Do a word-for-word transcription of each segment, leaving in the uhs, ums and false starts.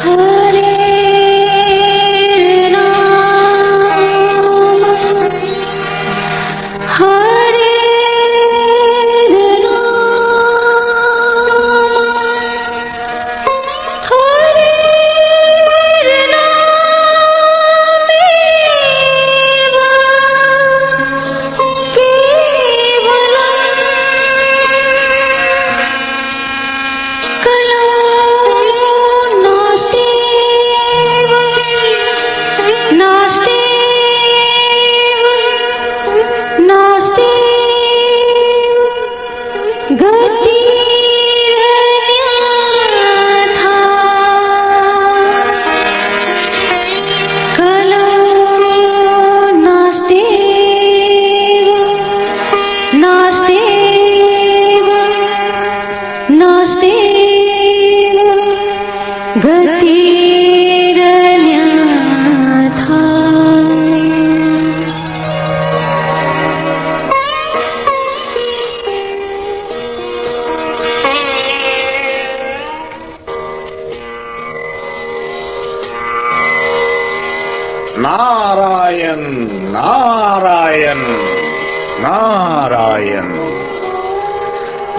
हरे राम, हरे राम, हरे राम, केवलम्। कलौ नास्त्येव, नास्त्येव, नास्त्येव गतिरन्यथा। कलौ नास्त्येव, नास्त्येव, नास्त्येव गतिरन्यथा। नारायण, नारायण, नारायण।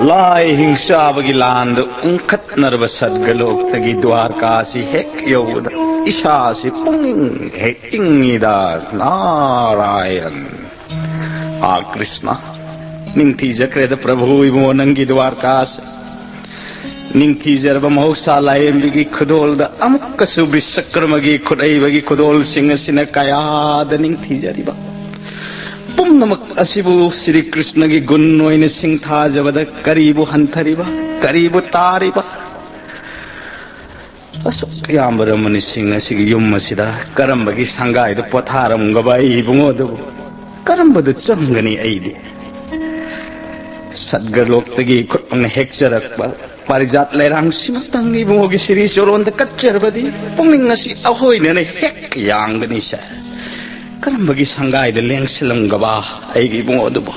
ꯂꯥꯏ ꯍꯤꯡꯆꯥꯕꯒꯤ ꯂꯥꯟꯗ ꯎꯪꯈꯠꯅꯔꯕ ꯁꯠꯒꯂꯣꯛꯇꯒꯤ ꯗ꯭ꯋꯥꯔꯀꯥꯁꯤ ꯍꯦꯛ ꯌꯧꯕꯗ ꯏꯁꯥꯁꯤ ꯄꯨꯡꯏꯪ ꯍꯦꯛ ꯏꯪꯉꯤꯗ꯫ ꯅꯥꯔꯥꯌꯟ꯫ ꯑꯥ ꯀ꯭ꯔꯤꯁꯅ, ꯅꯤꯡꯊꯤꯖꯈ꯭ꯔꯦꯗ ꯄ꯭ꯔꯚꯨ ꯏꯕꯨꯡꯉꯣ, ꯅꯪꯒꯤ ꯗ꯭ꯋꯥꯔꯀꯥꯁꯦ꯫ ꯅꯤꯡꯊꯤꯖꯔꯕ ꯃꯍꯧꯁꯥ ꯂꯥꯏꯔꯦꯝꯕꯤꯒꯤ ꯈꯨꯗꯣꯜꯗ ꯑꯃꯨꯛꯀꯁꯨ ꯕꯤꯁꯀ꯭ꯔꯃꯒꯤ ꯈꯨꯠꯍꯩꯕꯒꯤ ꯈꯨꯗꯣꯜꯁꯤꯡ ꯑꯁꯤꯅ ꯀꯌꯥꯗ ꯅꯤꯡꯊꯤꯖꯔꯤꯕ꯫ ꯄꯨꯝꯅꯃꯛ ꯑꯁꯤꯕꯨ ꯁ꯭ꯔꯤ ꯀ꯭ꯔꯤꯁꯅꯒꯤ ꯒꯨꯟ ꯑꯣꯏꯅ ꯁꯤꯡꯊꯥꯖꯕꯗ ꯀꯔꯤꯕꯨ ꯍꯟꯊꯔꯤꯕ, ꯀꯔꯤꯕꯨ ꯇꯥꯔꯤꯕ? ꯑꯁꯨꯛ ꯌꯥꯝꯕ ꯔꯃꯅꯤꯁꯤꯡ ꯑꯁꯤꯒꯤ ꯌꯨꯝ ꯑꯁꯤꯗ ꯀꯔꯝꯕꯒꯤ ꯁꯪꯒꯥꯏꯗ ꯄꯣꯊꯥꯔꯝꯒꯕ ꯑꯩ ꯏꯕꯨꯡꯉꯣ ꯑꯗꯨꯕꯨ? ꯀꯔꯝꯕꯗ ꯆꯪꯒꯅꯤ ꯑꯩꯗꯤ? ꯁꯠꯒꯔꯂꯣꯛꯇꯒꯤ ꯈꯨꯠꯅ ꯍꯦꯛꯆꯔꯛꯄ ꯄꯥꯔꯤꯖꯥꯠ ꯂꯩꯔꯥꯡꯁꯤꯃꯛꯇꯪ ꯏꯕꯨꯡꯉꯣꯒꯤ ꯁꯤꯔꯤ ꯆꯣꯔꯣꯟꯗ ꯀꯠꯆꯔꯕꯗꯤ ꯄꯨꯛꯅꯤꯡ ꯑꯁꯤ ꯑꯍꯣꯏꯅꯅ ꯍꯦꯛ ꯌꯥꯡꯒꯅꯤꯁꯦ꯫ ꯀꯔꯝꯕꯒꯤ ꯁꯪꯒꯥꯏꯗ ꯂꯦꯡꯁꯤꯜꯂꯝꯒꯕ ꯑꯩꯒꯤ ꯏꯕꯨꯡꯉꯣ ꯑꯗꯨꯕꯨ?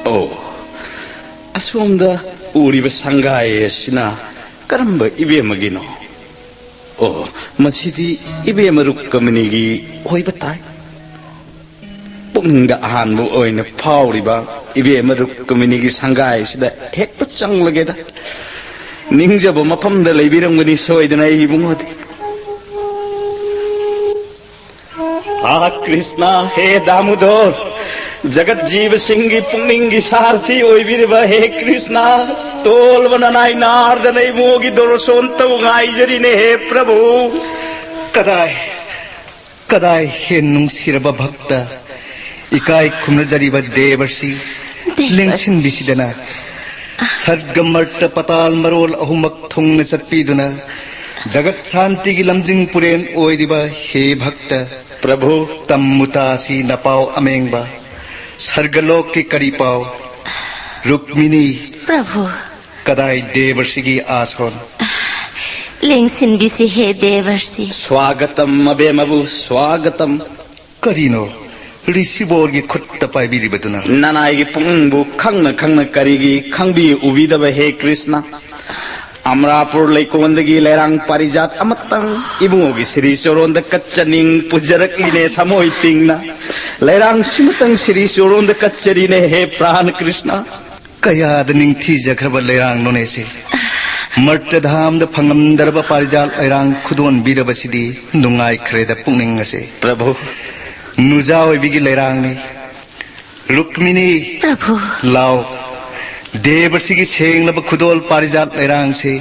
ꯑꯣ, ꯑꯁꯣꯝꯗ ꯎꯔꯤꯕ ꯁꯪꯒꯥꯏ ꯑꯁꯤꯅ ꯀꯔꯝꯕ ꯏꯕꯦꯝꯃꯒꯤꯅꯣ? ꯑꯣ, ꯃꯁꯤꯗꯤ ꯏꯕꯦꯝꯃ ꯔꯨꯛꯀꯃꯅꯤꯒꯤ ꯑꯣꯏꯕ ꯇꯥꯏ꯫ ꯄꯨꯛꯅꯤꯡꯗ ꯑꯍꯥꯟꯕ ꯑꯣꯏꯅ ꯐꯥꯎꯔꯤꯕ ꯏꯕꯦꯝꯃ ꯔꯨꯛꯀꯃꯅꯤꯒꯤ ꯁꯪꯒꯥꯏꯁꯤꯗ ꯍꯦꯛꯇ ꯆꯪꯂꯒꯦꯗ꯫ ꯅꯤꯡꯖꯕ ꯃꯐꯝꯗ ꯂꯩꯕꯤꯔꯝꯒꯅꯤ ꯁꯣꯏꯗꯅ ꯑꯩ ꯏꯕꯨꯡꯉꯣꯗꯤ꯫ ꯑꯥ, ꯀ꯭ꯔꯤꯁꯅ, ꯍꯦ ꯗꯥꯃꯨꯗꯣꯔ, ꯖꯒꯠ ꯖꯤꯕꯁꯤꯡꯒꯤ ꯄꯨꯛꯅꯤꯡꯒꯤ ꯁꯥꯔꯊꯤ ꯑꯣꯏꯕꯤꯔꯤꯕ ꯍꯦ ꯀ꯭ꯔꯤꯁꯅ, ꯇꯣꯜꯕ ꯅꯅꯥꯏ ꯅꯥꯔꯗꯅ ꯏꯕꯨꯡꯉꯣꯒꯤ ꯗꯣꯔꯁꯣꯟꯇꯕꯨ ꯉꯥꯏꯖꯔꯤꯅꯦ ꯍꯦ ꯄ꯭ꯔꯚꯨ꯫ ꯀꯗꯥꯏ, ꯀꯗꯥꯏ ꯍꯦ ꯅꯨꯡꯁꯤꯔꯕ ꯚꯛꯇ, ꯏꯀꯥꯏ ꯈꯨꯝꯅꯖꯔꯤꯕ ꯗꯦꯕꯔꯁꯤ, ꯗꯦꯕꯔꯁꯤ꯫ ꯂꯦꯡꯁꯤꯟꯕꯤꯁꯤꯗꯅ꯫ ꯁꯔꯒ ꯃꯔꯇ ꯄꯇꯥꯜ ꯃꯔꯣꯜ ꯑꯍꯨꯝꯃꯛ ꯊꯨꯡꯅ ꯆꯠꯄꯤꯗꯨꯅ ꯖꯒꯠ ꯁꯥꯟꯇꯤꯒꯤ ꯂꯝꯖꯤꯡ ꯄꯨꯔꯦꯟ ꯑꯣꯏꯔꯤꯕ ꯍꯦ ꯚꯛꯇ, ꯄ꯭ꯔꯚꯨ꯫ ꯇꯝ ꯃꯨꯇꯥꯁꯤ ꯅꯄꯥꯎ ꯑꯃꯦꯡꯕ, ꯁꯔꯒꯂꯣꯛꯀꯤ ꯀꯔꯤ ꯄꯥꯎ? ꯔꯨꯛꯃꯤꯅꯤ꯫ ꯄ꯭ꯔꯚꯨ꯫ ꯀꯗꯥꯏ ꯗꯦꯕꯔꯁꯤꯒꯤ ꯑꯥꯁꯣꯟ? ꯂꯦꯡꯁꯤꯟꯕꯤꯁꯤ ꯍꯦ ꯗꯦꯕꯔꯁꯤ꯫ ꯁ꯭ꯋꯥꯒꯇꯝ, ꯑꯕꯦꯝꯃꯕꯨ ꯁ꯭ꯋꯥꯒꯇꯝ꯫ ꯀꯔꯤꯅꯣ ꯔꯤꯁꯤꯕꯣꯔꯒꯤ ꯈꯨꯠꯇ ꯄꯥꯏꯕꯤꯔꯤꯕꯗꯨꯅ? ꯅꯅꯥꯏꯒꯤ ꯄꯨꯛꯅꯤꯡꯕꯨ ꯈꯪꯅ ꯈꯪꯅ ꯀꯔꯤꯒꯤ ꯈꯪꯕꯤ ꯎꯕꯤꯗꯕ ꯍꯦ ꯀ꯭ꯔꯤꯁꯅ? ꯑꯃꯔꯥꯄꯨꯔ ꯂꯩꯀꯣꯟꯗꯒꯤ ꯂꯩꯔꯥꯡ ꯄꯥꯔꯤꯖꯥꯠ ꯑꯃꯇꯪ ꯏꯕꯨꯡꯉꯣꯒꯤ ꯁꯤꯔꯤ ꯆꯣꯔꯣꯟꯗ ꯀꯠꯆꯅꯤꯡ ꯄꯨꯖꯔꯛꯂꯤꯅꯦ ꯊꯃꯣꯏ ꯇꯤꯡꯅ꯫ ꯂꯩꯔꯥꯡꯁꯤꯃꯇꯪ ꯁꯤꯔꯤ ꯆꯣꯔꯣꯟꯗ ꯀꯠꯆꯔꯤꯅꯦ ꯍꯦ ꯄ꯭ꯔꯥꯟ ꯀ꯭ꯔꯤꯁꯅ꯫ ꯀꯌꯥꯗ ꯅꯤꯡꯊꯤꯖꯈ꯭ꯔꯕ ꯂꯩꯔꯥꯡꯅꯣꯅꯦꯁꯦ! ꯃꯔꯇꯙꯥꯝꯗ ꯐꯪꯉꯝꯗ꯭ꯔꯕ ꯄꯥꯔꯤꯖꯥꯠ ꯂꯩꯔꯥꯡ ꯈꯨꯗꯣꯟꯕꯤꯔꯕꯁꯤꯗꯤ ꯅꯨꯡꯉꯥꯏꯈ꯭ꯔꯦꯗ ꯄꯨꯛꯅꯤꯡ ꯑꯁꯦ꯫ ꯄ꯭ꯔꯚꯨ꯫ ꯅꯨꯖꯥ ꯑꯣꯏꯕꯤꯒꯤ ꯂꯩꯔꯥꯡꯅꯤ꯫ ꯔꯨꯛꯃꯤꯅꯤ꯫ ꯄ꯭ꯔꯚꯨ꯫ ꯂꯥꯎ꯫ ꯗꯦꯕꯔꯁꯤꯒꯤ ꯁꯦꯡꯂꯕ ꯈꯨꯗꯣꯜ ꯄꯥꯔꯤꯖꯥꯠ ꯂꯩꯔꯥꯡꯁꯦ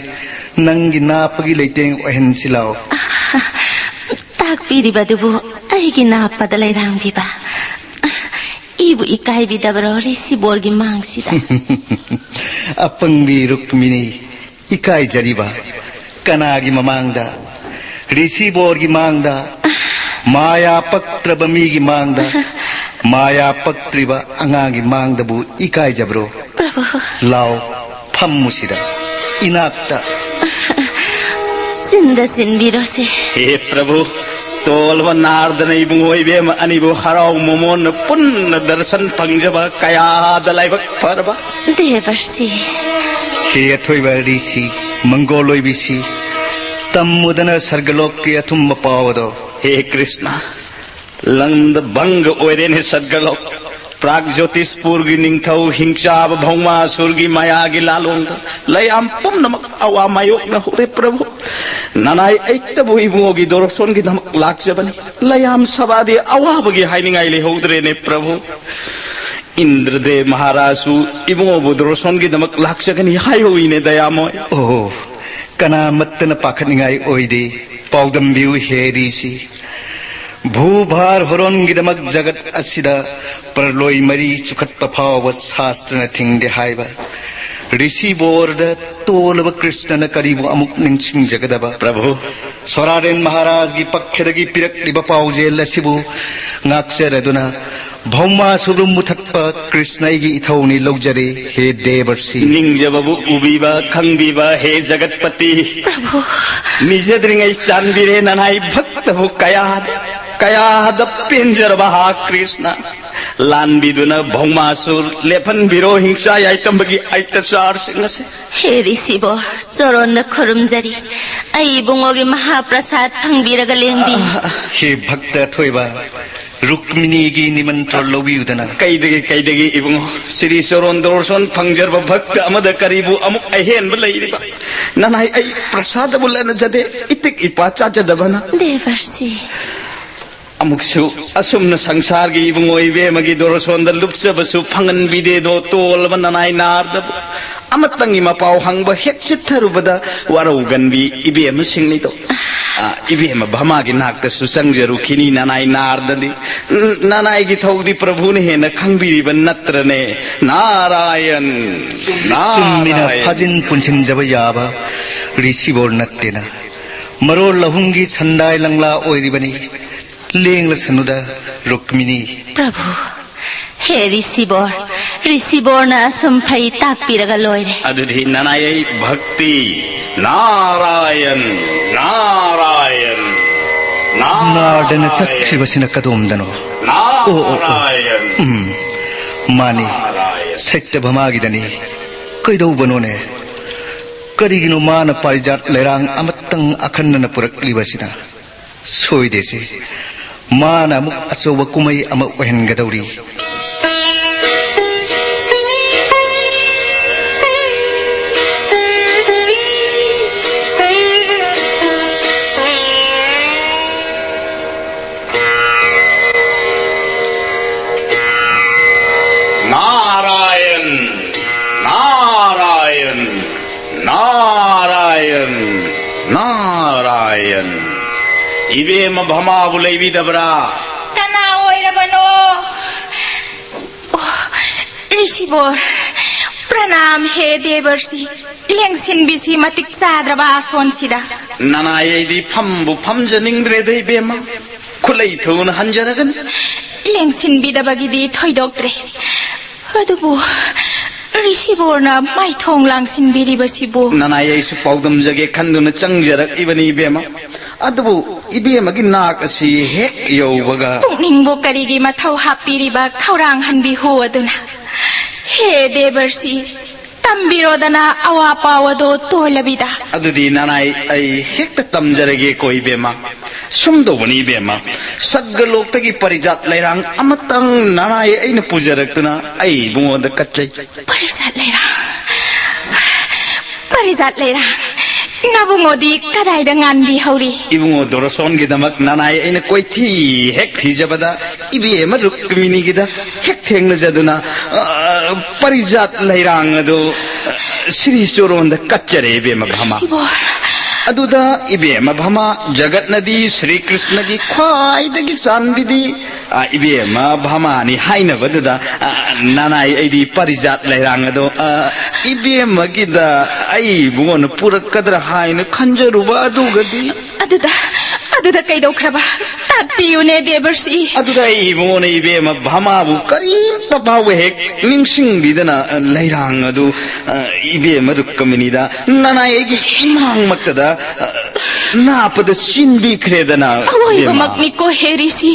ꯅꯪꯒꯤ ꯅꯥꯞꯄꯒꯤ ꯂꯩꯇꯦꯡ ꯑꯣꯏꯍꯟꯁꯤ ꯂꯥꯎ꯫ ꯇꯥꯛꯄꯤꯔꯤꯕꯗꯨꯕꯨ ꯑꯩꯒꯤ ꯅꯥꯞꯄꯗ ꯂꯩꯔꯥꯡꯕꯤꯕ꯫ ꯏꯕꯨ ꯏꯀꯥꯏꯕꯤꯗꯕ꯭ꯔꯣ ꯔꯤꯁꯤꯕꯣꯔꯒꯤ ꯃꯥꯡꯁꯤꯗ? ꯑꯄꯪꯕꯤ ꯔꯨꯛꯃꯤꯅꯤ, ꯏꯀꯥꯏꯖꯔꯤꯕ? ꯀꯅꯥꯒꯤ ꯃꯃꯥꯡꯗ? ꯔꯤꯁꯤꯕꯣꯔꯒꯤ ꯃꯥꯡꯗ? ꯃꯥꯌꯥ ꯄꯛꯇ꯭ꯔꯕ ꯃꯤꯒꯤ ꯃꯥꯡꯗ? ꯃꯥꯌꯥ ꯄꯛꯇ꯭ꯔꯤꯕ ꯑꯉꯥꯡꯒꯤ ꯃꯥꯡꯗꯕꯨ ꯏꯀꯥꯏꯖꯕ꯭ꯔꯣ? ꯄ꯭ꯔꯚꯨ꯫ ꯂꯥꯎ, ꯐꯝꯃꯨꯁꯤꯗ, ꯏꯅꯥꯛꯇ꯫ ꯆꯤꯟꯗ ꯆꯤꯟꯕꯤꯔꯣꯁꯦ꯫ ꯍꯦ ꯄ꯭ꯔꯚꯨ, ꯇꯣꯜꯕ ꯅꯥꯔꯗꯅ ꯏꯕꯨꯡꯉꯣ ꯏꯕꯦꯝꯃ ꯑꯅꯤꯕꯨ ꯍꯔꯥꯎ ꯃꯃꯣꯟꯅ ꯄꯨꯟꯅ ꯗꯔꯁꯟ ꯐꯪꯖꯕ ꯀꯌꯥꯗ ꯂꯥꯏꯕꯛ ꯐꯔꯕ꯫ ꯗꯦꯕꯔꯁꯤ꯫ ꯍꯦ ꯑꯊꯣꯏꯕ ꯔꯤꯁꯤ, ꯃꯪꯒꯣꯜ ꯑꯣꯏꯕꯤꯁꯤ, ꯇꯝꯃꯨꯗꯅ ꯁꯔꯒꯂꯣꯛꯀꯤ ꯑꯊꯨꯝꯕ ꯄꯥꯎ ꯑꯗꯣ꯫ ꯍꯦ ꯀ꯭ꯔꯤꯁꯅ, ꯂꯝꯗ ꯚꯪꯒ ꯑꯣꯏꯔꯦꯅꯦ ꯁꯔꯒꯂꯣꯛ꯫ ꯄ꯭ꯔꯥꯒ ꯖꯣꯇꯤꯁꯄꯨꯔꯒꯤ ꯅꯤꯡꯊꯧ ꯍꯤꯡꯆꯥꯕ ꯚꯧꯃꯥꯁꯨꯔꯒꯤ ꯃꯌꯥꯒꯤ ꯂꯥꯂꯣꯡꯗ ꯂꯩꯌꯥꯝ ꯄꯨꯝꯅꯃꯛ ꯑꯋꯥ ꯃꯥꯌꯣꯛꯅ ꯍꯧꯔꯦ ꯄ꯭ꯔꯚꯨ꯫ ꯅꯅꯥꯏ ꯑꯩꯇꯕꯨ ꯏꯕꯨꯡꯉꯣꯒꯤ ꯗꯣꯔꯁꯣꯟꯒꯤꯗꯃꯛ ꯂꯥꯛꯆꯕꯅꯤ꯫ ꯂꯩꯌꯥꯝ ꯁꯚꯥꯗꯤ ꯑꯋꯥꯕꯒꯤ ꯍꯥꯏꯅꯤꯡꯉꯥꯏ ꯂꯩꯍꯧꯗ꯭ꯔꯦꯅꯦ ꯄ꯭ꯔꯚꯨ꯫ ꯏꯟꯗ꯭ꯔꯗꯦ ꯃꯍꯥꯔꯥꯖꯁꯨ ꯏꯕꯨꯡꯉꯣꯕꯨ ꯗꯣꯔꯁꯣꯟꯒꯤꯗꯃꯛ ꯂꯥꯛꯆꯒꯅꯤ ꯍꯥꯏꯍꯧꯏꯅꯦ ꯗꯌꯥꯃꯣꯏ꯫ ꯑꯣ, ꯀꯅꯥꯃꯠꯇꯅ ꯄꯥꯈꯠꯅꯤꯡꯉꯥꯏ ꯑꯣꯏꯗꯦ꯫ ꯄꯥꯎꯗꯝꯕꯤꯌꯨ ꯍꯦ ꯔꯤꯁꯤ꯫ ꯚꯨꯚꯥꯔ ꯍꯣꯔꯣꯟꯒꯤꯗꯃꯛ ꯖꯒꯠ ꯑꯁꯤꯗ ꯄ꯭ꯔꯂꯣꯏ ꯃꯔꯤ ꯆꯨꯈꯠꯄ ꯐꯥꯎꯕ ꯁꯥꯁꯇ꯭ꯔꯅ ꯊꯤꯡꯗꯦ ꯍꯥꯏꯕ ꯔꯤꯁꯤ ꯕꯣꯔꯗ ꯇꯣꯜꯂꯕ ꯀ꯭ꯔꯤꯁꯅꯅ ꯀꯔꯤꯕꯨ ꯑꯃꯨꯛ ꯅꯤꯡꯁꯤꯡꯖꯒꯗꯕ? ꯄ꯭ꯔꯚꯨ꯫ ꯁꯣꯔꯥꯔꯦꯟ ꯃꯍꯥꯔꯥꯖꯒꯤ ꯄꯛꯈꯗꯒꯤ ꯄꯤꯔꯛꯂꯤꯕ ꯄꯥꯎꯖꯦꯜ ꯑꯁꯤꯕꯨ ꯉꯥꯛꯆꯔꯗꯨꯅ ꯚꯧꯃꯥꯁꯨꯔ ꯃꯨꯊꯠꯄ ꯀ꯭ꯔꯤꯁꯅ ꯑꯩꯒꯤ ꯏꯊꯧꯅꯤ ꯂꯧꯖꯔꯦ ꯍꯦ ꯗꯦꯕꯔꯁꯤ꯫ ꯅꯤꯡꯖꯕꯕꯨ ꯎꯕꯤꯕ ꯈꯪꯕꯤꯕ ꯍꯦ ꯖꯒꯠꯄꯇꯤ꯫ ꯄ꯭ꯔꯚꯨ꯫ ꯅꯤꯖꯗ꯭ꯔꯤꯉꯩ ꯆꯥꯟꯕꯤꯔꯦ ꯅꯅꯥꯏ ꯚꯛꯇꯕꯨ ꯀꯌꯥꯗ ꯀꯌꯥꯗ ꯄꯦꯟꯖꯔꯕ ꯍꯥ ꯀ꯭ꯔꯤꯁꯅ꯫ ꯂꯥꯟꯕꯤꯗꯨꯅ ꯚꯧꯃꯥꯁꯨꯔ ꯂꯦꯞꯍꯟꯕꯤꯔꯣ ꯍꯤꯡꯁꯥ ꯌꯥꯏꯇꯝꯕꯒꯤ ꯑꯩꯇꯆꯥꯔꯁꯤꯡ ꯑꯁꯤ꯫ ꯍꯦ ꯔꯤꯁꯤꯕꯣꯔ, ꯆꯣꯔꯣꯟꯗ ꯈꯨꯔꯨꯝꯖꯔꯤ꯫ ꯑꯩ ꯏꯕꯨꯡꯉꯣꯒꯤ ꯃꯍꯥꯄ꯭ꯔꯁꯥꯗ ꯐꯪꯕꯤꯔꯒ ꯂꯦꯡꯕꯤ꯫ ꯍꯦ ꯚꯛꯇ ꯑꯊꯣꯏꯕ, ꯔꯨꯛꯃꯤꯅꯤꯒꯤ ꯅꯤꯃꯟꯇ꯭ꯔꯣꯟ ꯂꯧꯕꯤꯌꯨꯗꯅ꯫ ꯀꯩꯗꯒꯤ ꯀꯩꯗꯒꯤ ꯏꯕꯨꯡꯉꯣ, ꯁꯤꯔꯤ ꯆꯣꯔꯣꯟ ꯗꯣꯔꯁꯣꯟ ꯐꯪꯖꯔꯕ ꯚꯛꯇ ꯑꯃꯗ ꯀꯔꯤꯕꯨ ꯑꯃꯨꯛ ꯑꯍꯦꯟꯕ ꯂꯩꯔꯤꯕ? ꯅꯅꯥꯏ ꯑꯩ ꯄ꯭ꯔꯁꯥꯗꯕꯨ ꯂꯟꯅꯖꯗꯦ, ꯏꯇꯤꯛ ꯏꯄꯥ ꯆꯥꯖꯗꯕꯅ꯫ ꯗꯦꯕꯔꯁꯤ꯫ ꯑꯃꯨꯛꯁꯨ ꯑꯁꯨꯝꯅ ꯁꯪꯁꯥꯔꯒꯤ ꯏꯕꯨꯡꯉꯣ ꯏꯕꯦꯝꯃꯒꯤ ꯗꯣꯔꯁꯣꯟꯗ ꯂꯨꯞꯆꯕꯁꯨ ꯐꯪꯍꯟꯕꯤꯗꯦꯗꯣ ꯇꯣꯜꯂꯕ ꯅꯅꯥꯏ ꯅꯥꯔꯗꯕꯨ꯫ ꯑꯃꯇꯪꯒꯤ ꯃꯄꯥꯎ ꯍꯪꯕ ꯍꯦꯛ ꯆꯤꯠꯊꯔꯨꯕꯗ ꯋꯥꯔꯧꯒꯟꯕꯤ ꯏꯕꯦꯝꯃꯁꯤꯡꯅꯤꯗꯣ꯫ ꯑ, ꯏꯕꯦꯝꯃ ꯚꯃꯥꯒꯤ ꯅꯥꯛꯇꯁꯨ ꯆꯪꯖꯔꯨꯈꯤꯅꯤ ꯅꯅꯥꯏ ꯅꯥꯔꯗꯗꯤ꯫ ꯎꯝ, ꯅꯅꯥꯏꯒꯤ ꯊꯧꯗꯤ ꯄ꯭ꯔꯚꯨꯅ ꯍꯦꯟꯅ ꯈꯪꯕꯤꯔꯤꯕ ꯅꯠꯇ꯭ꯔꯅꯦ? ꯅꯥꯔꯥꯌꯟ, ꯆꯨꯝꯃꯤꯅ ꯅꯥꯔꯥꯌꯟ꯫ ꯐꯥꯖꯤꯟ ꯄꯨꯟꯁꯤꯟꯖꯕ ꯌꯥꯕ ꯔꯤꯁꯤꯕꯣꯔ ꯅꯠꯇꯦꯅ꯫ ꯃꯔꯣꯜ ꯑꯍꯨꯝꯒꯤ ꯁꯟꯗꯥꯏ ꯂꯪꯂꯥ ꯑꯣꯏꯔꯤꯕꯅꯤ꯫ ꯂꯦꯡꯂꯁꯅꯨꯗ ꯔꯨꯛꯃꯤꯅꯤ꯫ ꯄ꯭ꯔꯚꯨ, ꯍꯦ ꯔꯤꯁꯤꯕꯣꯔ, ꯔꯤꯁꯤꯕꯣꯔꯅ ꯑꯁꯨꯝ ꯐꯩ ꯇꯥꯛꯄꯤꯔꯒ ꯂꯣꯏꯔꯦ꯫ ꯑꯗꯨꯗꯤ ꯅꯅꯥꯏ ꯚꯛꯇꯤ꯫ ꯅꯥꯔꯥꯌꯟ, ꯅꯥꯔꯥꯌꯟ, ꯅꯥꯔꯗꯅ ꯅꯥꯔꯥꯌꯟ꯫ ꯆꯠꯈ꯭ꯔꯤꯕꯁꯤꯅ ꯀꯗꯣꯝꯗꯅꯣ? ꯑꯣ, ꯑꯣ, ꯑꯣ꯫ ꯅꯥꯔꯥꯌꯟ꯫ ꯎꯝ, ꯃꯥꯅꯤ꯫ ꯅꯥꯔꯥꯌꯟ꯫ ꯁꯩꯇꯚꯃꯥꯒꯤꯗꯅꯤ꯫ ꯀꯩꯗꯧꯕꯅꯣꯅꯦ? ꯀꯔꯤꯒꯤꯅꯣ ꯃꯥꯅ ꯄꯥꯔꯤꯖꯥꯠ ꯂꯩꯔꯥꯡ ꯑꯃꯇꯪ ꯑꯈꯟꯅꯅ ꯄꯨꯔꯛꯂꯤꯕꯁꯤꯅ? ꯁꯣꯏꯗꯦꯁꯦ, ꯃꯥꯅ ꯑꯃꯨꯛ ꯑꯆꯧꯕ ꯀꯨꯝꯍꯩ ꯑꯃ ꯑꯣꯏꯍꯟꯒꯗꯧꯔꯤ꯫ ꯅꯥꯔꯥꯌꯟ, ꯅꯥꯔꯥꯌꯟ, ꯅꯥꯔꯥꯌꯟ, ꯅꯥꯔꯥꯌꯟ꯫ ꯏꯕꯦꯝꯃ ꯚꯃꯥꯕꯨ ꯂꯩꯕꯤꯗꯕ꯭ꯔꯥ? ꯀꯅꯥ ꯑꯣꯏꯔꯕꯅꯣ? ꯑꯣ, ꯔꯤꯁꯤꯕꯣꯔ, ꯄ꯭ꯔꯅꯥꯝ ꯍꯦ ꯗꯦꯕꯔꯁꯤ꯫ ꯂꯦꯡꯁꯤꯟꯕꯤꯁꯤ ꯃꯇꯤꯛ ꯆꯥꯗ꯭ꯔꯕ ꯑꯁꯣꯟꯁꯤꯗ꯫ ꯅꯅꯥꯏ ꯑꯩꯗꯤ ꯐꯝꯕꯨ ꯐꯝꯖꯅꯤꯡꯗ꯭ꯔꯦꯗ ꯏꯕꯦꯝꯃ꯫ ꯈꯨꯠꯂꯩ ꯊꯨꯅ ꯍꯟꯖꯔꯒꯅꯤ꯫ ꯂꯦꯡꯁꯤꯟꯕꯤꯗꯕꯒꯤꯗꯤ ꯊꯣꯏꯗꯣꯛꯇ꯭ꯔꯦ꯫ ꯑꯗꯨꯕꯨ ꯔꯤꯁꯤꯕꯣꯔꯅ ꯃꯥꯏꯊꯣꯡ ꯂꯥꯡꯁꯤꯟꯕꯤꯔꯤꯕꯁꯤꯕꯨ꯫ ꯅꯅꯥꯏ ꯑꯩꯁꯨ ꯄꯥꯎꯗꯝꯖꯒꯦ ꯈꯟꯗꯨꯅ ꯆꯪꯖꯔꯛꯏꯕꯅꯤ ꯏꯕꯦꯝꯃ꯫ ꯑꯗꯨꯕꯨ ꯏꯕꯦꯝꯃꯒꯤ ꯅꯥꯛ ꯑꯁꯤ ꯍꯦꯛ ꯌꯧꯕꯒ꯫ ꯄꯨꯛꯅꯤꯡꯕꯨ ꯀꯔꯤꯒꯤ ꯃꯊꯧ ꯍꯥꯞꯄꯤꯔꯤꯕ ꯈꯧꯔꯥꯡ ꯍꯟꯕꯤ ꯍꯨ ꯑꯗꯨꯅ? ꯍꯦ ꯗꯦꯕꯔꯁꯤ, ꯇꯝꯕꯤꯔꯣꯗꯅ ꯑꯋꯥ ꯄꯥꯎ ꯑꯗꯣ ꯇꯣꯜꯂꯕꯤꯗ꯫ ꯑꯗꯨꯗꯤ ꯅꯅꯥꯏ ꯑꯩ ꯍꯦꯛꯇ ꯇꯝꯖꯔꯒꯦꯀꯣ ꯏꯕꯦꯝꯃ꯫ ꯁꯨꯝ ꯇꯧꯕꯅꯤ ꯏꯕꯦꯝꯃ, ꯁꯠꯒꯂꯣꯛꯇꯒꯤ ꯄꯔꯤꯖꯥꯠ ꯂꯩꯔꯥꯡ ꯑꯃꯇꯪ ꯅꯅꯥꯏ ꯑꯩꯅ ꯄꯨꯖꯔꯛꯇꯨꯅ ꯑꯩ ꯏꯕꯨꯡꯉꯣꯗ ꯀꯠꯆꯩ꯫ ꯄꯔꯤꯖꯥꯠ ꯂꯩꯔꯥꯡ, ꯄꯔꯤꯖꯥꯠ ꯂꯩꯔꯥꯡ, ꯅꯕꯨꯡꯉꯣꯗꯤ ꯀꯗꯥꯏꯗ ꯉꯥꯟꯕꯤꯍꯧꯔꯤ? ꯏꯕꯨꯡꯉꯣ ꯗꯣꯔꯁꯣꯟꯒꯤꯗꯃꯛ ꯅꯅꯥꯏ ꯑꯩꯅ ꯀꯣꯏꯊꯤ ꯍꯦꯛ ꯊꯤꯖꯕꯗ ꯏꯕꯦꯝꯃ ꯔꯨꯛꯃꯤꯅꯤꯒꯤꯗ ꯍꯦꯛ ꯊꯦꯡꯅꯖꯗꯨꯅ, ꯑ, ꯄꯔꯤꯖꯥꯠ ꯂꯩꯔꯥꯡ ꯑꯗꯨ, ꯑ, ꯁ꯭ꯔꯤ ꯆꯣꯔꯣꯟꯗ ꯀꯠꯆꯔꯦ ꯏꯕꯦꯝꯃ ꯚꯥꯃ꯫ ꯁꯤꯕꯣ꯫ ꯑꯗꯨꯗ ꯏꯕꯦꯝꯃ ꯚꯥꯃ, ꯖꯒꯠꯅꯗꯤ ꯁ꯭ꯔꯤ ꯀ꯭ꯔꯤꯁꯅꯒꯤ ꯈ꯭ꯋꯥꯏꯗꯒꯤ ꯆꯥꯟꯕꯤꯗꯤ, ꯑ, ꯏꯕꯦꯝꯃ ꯚꯥꯃꯅꯤ ꯍꯥꯏꯅꯕꯗꯨꯗ, ꯑ, ꯅꯅꯥꯏ ꯑꯩꯗꯤ ꯄꯔꯤꯖꯥꯠ ꯂꯩꯔꯥꯡ ꯑꯗꯣ, ꯑ, ꯏꯕꯦꯝꯃꯒꯤꯗ ꯑꯩ ꯏꯕꯨꯡꯉꯣꯅ ꯄꯨꯔꯛꯀꯗ꯭ꯔꯥ ꯍꯥꯏꯅ ꯈꯟꯖꯔꯨꯕ ꯑꯗꯨꯒꯗꯤ꯫ ꯑꯗꯨꯗ, ꯑꯗꯨꯗ ꯀꯩꯗꯧꯈ꯭ꯔꯕ? ꯇꯥꯛꯄꯤꯌꯨꯅꯦ, ꯗꯦꯕꯔꯁꯤ꯫ ꯑꯗꯨꯗ ꯑꯩ ꯏꯕꯨꯡꯉꯣꯅ ꯏꯕꯦꯝꯃ ꯚꯥꯃꯥꯕꯨ ꯀꯔꯤꯝꯇ ꯐꯥꯎꯕ ꯍꯦꯛ ꯅꯤꯡꯁꯤꯡꯕꯤꯗꯅ, ꯑ, ꯂꯩꯔꯥꯡ ꯑꯗꯨ, ꯑ, ꯏꯕꯦꯝꯃ ꯔꯨꯛꯀꯃꯤꯅꯤꯗ, ꯅꯅꯥꯏ ꯑꯩꯒꯤ ꯏꯃꯥꯡꯃꯛꯇꯗ, ꯑ, ꯅꯥꯞꯄꯗ ꯆꯤꯟꯕꯤꯈ꯭ꯔꯦꯗꯅ, ꯏꯕꯦꯝꯃ꯫ ꯑꯋꯣꯏꯕꯃꯛꯅꯤꯀꯣ, ꯍꯦ ꯔꯤꯁꯤ꯫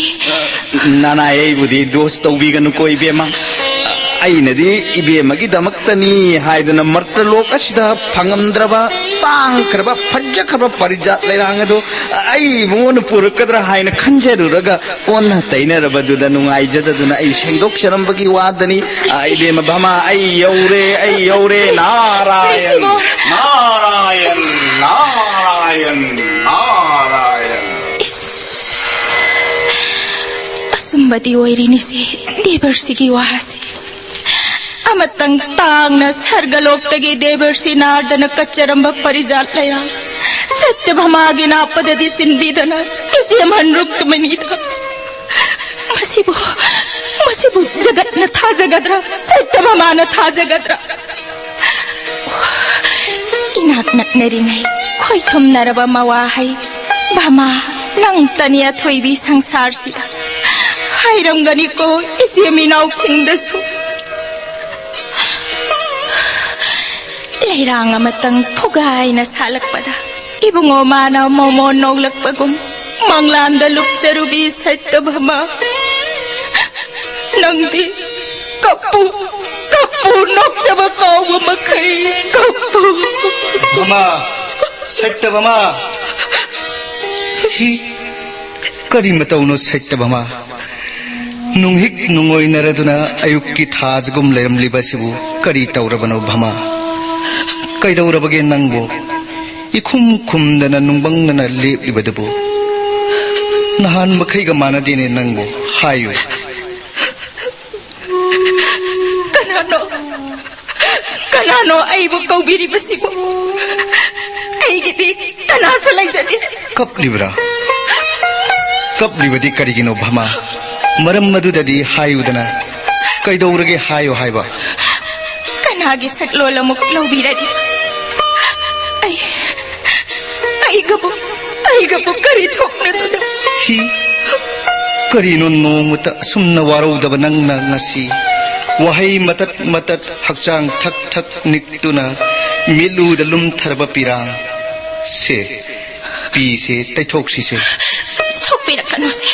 ꯑ, ꯅꯅꯥꯏ ꯑꯩꯕꯨꯗꯤ ꯗꯣꯁ ꯇꯧꯕꯤꯒꯅꯨꯀꯣ, ꯏꯕꯦꯝꯃ꯫ ꯑ, ꯑꯩꯅꯗꯤ ꯏꯕꯦꯝꯃꯒꯤꯗꯃꯛꯇꯅꯤ ꯍꯥꯏꯗꯅ ꯃꯔꯇꯂꯣꯛ ꯑꯁꯤꯗ ꯐꯪꯉꯝꯗ꯭ꯔꯕ ꯇꯥꯡꯈ꯭ꯔꯕ ꯐꯖꯈ꯭ꯔꯕ ꯄꯥꯔꯤꯖꯥꯠ ꯂꯩꯔꯥꯡ ꯑꯗꯨ ꯑꯩ ꯃꯉꯣꯟꯗ ꯄꯨꯔꯛꯀꯗ꯭ꯔꯥ ꯍꯥꯏꯅ ꯈꯟꯖꯔꯨꯔꯒ, ꯑꯣꯟꯅ ꯇꯩꯅꯔꯕꯗꯨꯗ ꯅꯨꯡꯉꯥꯏꯖꯗꯗꯨꯅ ꯑꯩ ꯁꯦꯡꯗꯣꯛꯆꯔꯝꯕꯒꯤ ꯋꯥꯗꯅꯤ꯫ ꯑ, ꯏꯕꯦꯝꯃ ꯚꯃꯥ, ꯑꯩ ꯌꯧꯔꯦ, ꯑꯩ ꯌꯧꯔꯦ꯫ ꯅꯥꯔꯥꯌꯟ, ꯃꯁꯤꯕꯨ ꯅꯥꯔꯥꯌꯟ, ꯅꯥꯔꯥꯌꯟ, ꯅꯥꯔꯥꯌꯟ꯫ ꯏꯁ, ꯑꯆꯨꯝꯕꯗꯤ ꯑꯣꯏꯔꯤꯅꯤꯁꯦ, ꯗꯦꯕꯔꯁꯤꯒꯤ ꯋꯥꯁꯦ꯫ ꯑꯃꯇꯪ ꯇꯥꯡꯅ ꯁꯔꯒꯂꯣꯛꯇꯒꯤ ꯗꯦꯕꯔꯁꯤ ꯅꯥꯔꯗꯅ ꯀꯠꯆꯔꯝꯕ ꯄꯔꯤꯖꯥꯠ ꯂꯩꯔꯥꯡ ꯁꯠꯇꯚꯃꯥꯒꯤ ꯅꯥꯞꯄꯗꯗꯤ ꯁꯤꯟꯕꯤꯗꯅ ꯏꯆꯦꯝ ꯍꯟꯔꯨꯛꯇꯃꯅꯤꯗ꯫ ꯃꯁꯤꯕꯨ, ꯃꯁꯤꯕꯨ ꯖꯒꯠꯅ ꯊꯥꯖꯒꯗ꯭ꯔꯥ? ꯁꯠꯇꯚꯃꯥꯅ ꯊꯥꯖꯒꯗ꯭ꯔꯥ? ꯏꯅꯥꯛ ꯅꯛꯅꯔꯤꯉꯩ ꯈꯣꯏꯊꯨꯝꯅꯔꯕ ꯃꯋꯥꯍꯩ ꯚꯃꯥ, ꯅꯪꯇꯅꯤ ꯑꯊꯣꯏꯕꯤ ꯁꯪꯁꯥꯔꯁꯤꯗ꯫ ꯍꯥꯏꯔꯝꯒꯅꯤꯀꯣ ꯏꯆꯦ ꯃꯤꯅꯥꯎꯁꯤꯡꯗꯁꯨ꯫ ꯂꯩꯔꯥꯡ ꯑꯃꯇꯪ ꯐꯨꯒꯥꯏꯅ ꯁꯥꯠꯂꯛꯄꯗ ꯏꯕꯨꯡꯉꯣ ꯃꯥꯅ ꯃꯣꯃꯣꯟ ꯅꯣꯛꯂꯛꯄꯒꯨꯝ ꯃꯪꯂꯥꯟꯗ ꯂꯨꯞꯆꯔꯨꯕꯤ ꯁꯠꯇꯚꯃꯥ꯫ ꯅꯪꯗꯤ ꯀꯞꯄꯨ, ꯀꯞꯄꯨ, ꯅꯣꯛꯆꯕ ꯀꯥꯎꯕ ꯃꯈꯩ ꯀꯞꯄꯨ꯫ ꯚꯃꯥ, ꯁꯠꯇꯚꯃꯥ꯫ ꯍꯤ, ꯀꯔꯤ ꯃꯇꯧꯅꯣ ꯁꯠꯇꯚꯃꯥ? ꯅꯨꯡꯍꯤꯛ ꯅꯨꯡꯉꯣꯏꯅꯔꯗꯨꯅ ꯑꯌꯨꯛꯀꯤ ꯊꯥꯖꯒꯨꯝ ꯂꯩꯔꯝꯂꯤꯕ ꯑꯁꯤꯕꯨ ꯀꯔꯤ ꯇꯧꯔꯕꯅꯣ ꯚꯃꯥ? ꯀꯩꯗꯧꯔꯕꯒꯦ ꯅꯪꯕꯨ? ꯏꯈꯨꯝ ꯈꯨꯝꯗꯅ ꯅꯨꯡꯕꯪꯗꯅ ꯂꯦꯞꯂꯤꯕꯗꯨꯕꯨ? ꯅꯍꯥꯟ ꯃꯈꯩꯒ ꯃꯥꯟꯅꯗꯦꯅꯦ ꯅꯪꯕꯨ꯫ ꯍꯥꯏꯌꯨ꯫ ꯀꯅꯥꯅꯣ? ꯀꯅꯥꯅꯣ ꯑꯩꯕꯨ ꯀꯧꯕꯤꯔꯤꯕꯁꯤꯕꯨ? ꯑꯩꯒꯤꯗꯤ ꯀꯅꯥꯁꯨ ꯂꯩꯖꯗꯦ꯫ ꯀꯞꯂꯤꯕ꯭ꯔꯥ? ꯀꯞꯂꯤꯕꯗꯤ ꯀꯔꯤꯒꯤꯅꯣ ꯚꯃꯥ? ꯃꯔꯝ ꯑꯗꯨꯗꯗꯤ ꯍꯥꯏꯌꯨꯗꯅ꯫ ꯀꯩꯗꯧꯔꯒꯦ ꯍꯥꯏꯌꯨ ꯍꯥꯏꯕ? ꯀꯅꯥꯒꯤ ꯁꯛꯂꯣꯜ ꯑꯃꯨꯛ ꯂꯧꯕꯤꯔꯗꯤ? ꯑꯩ, ꯑꯩꯒꯕꯨ, ꯑꯩꯒꯕꯨ ꯀꯔꯤ ꯊꯣꯛꯅꯗꯨꯅ? ꯍꯤ, ꯀꯔꯤꯅꯣ ꯅꯣꯡꯃꯇ ꯑꯁꯨꯝꯅ ꯋꯥꯔꯧꯗꯕ ꯅꯪꯅ ꯉꯁꯤ? ꯋꯥꯍꯩ ꯃꯇꯠ ꯃꯇꯠ, ꯍꯛꯆꯥꯡ ꯊꯛ ꯊꯛ ꯅꯤꯛꯇꯨꯅ, ꯃꯤꯠꯂꯨꯗ ꯂꯨꯝꯊꯔꯕ ꯄꯤꯔꯥꯡ꯫ ꯁꯦ, ꯄꯤꯁꯦ ꯇꯩꯊꯣꯛꯁꯤꯁꯦ꯫ ꯁꯣꯛꯄꯤꯔꯛꯀꯅꯨꯁꯦ꯫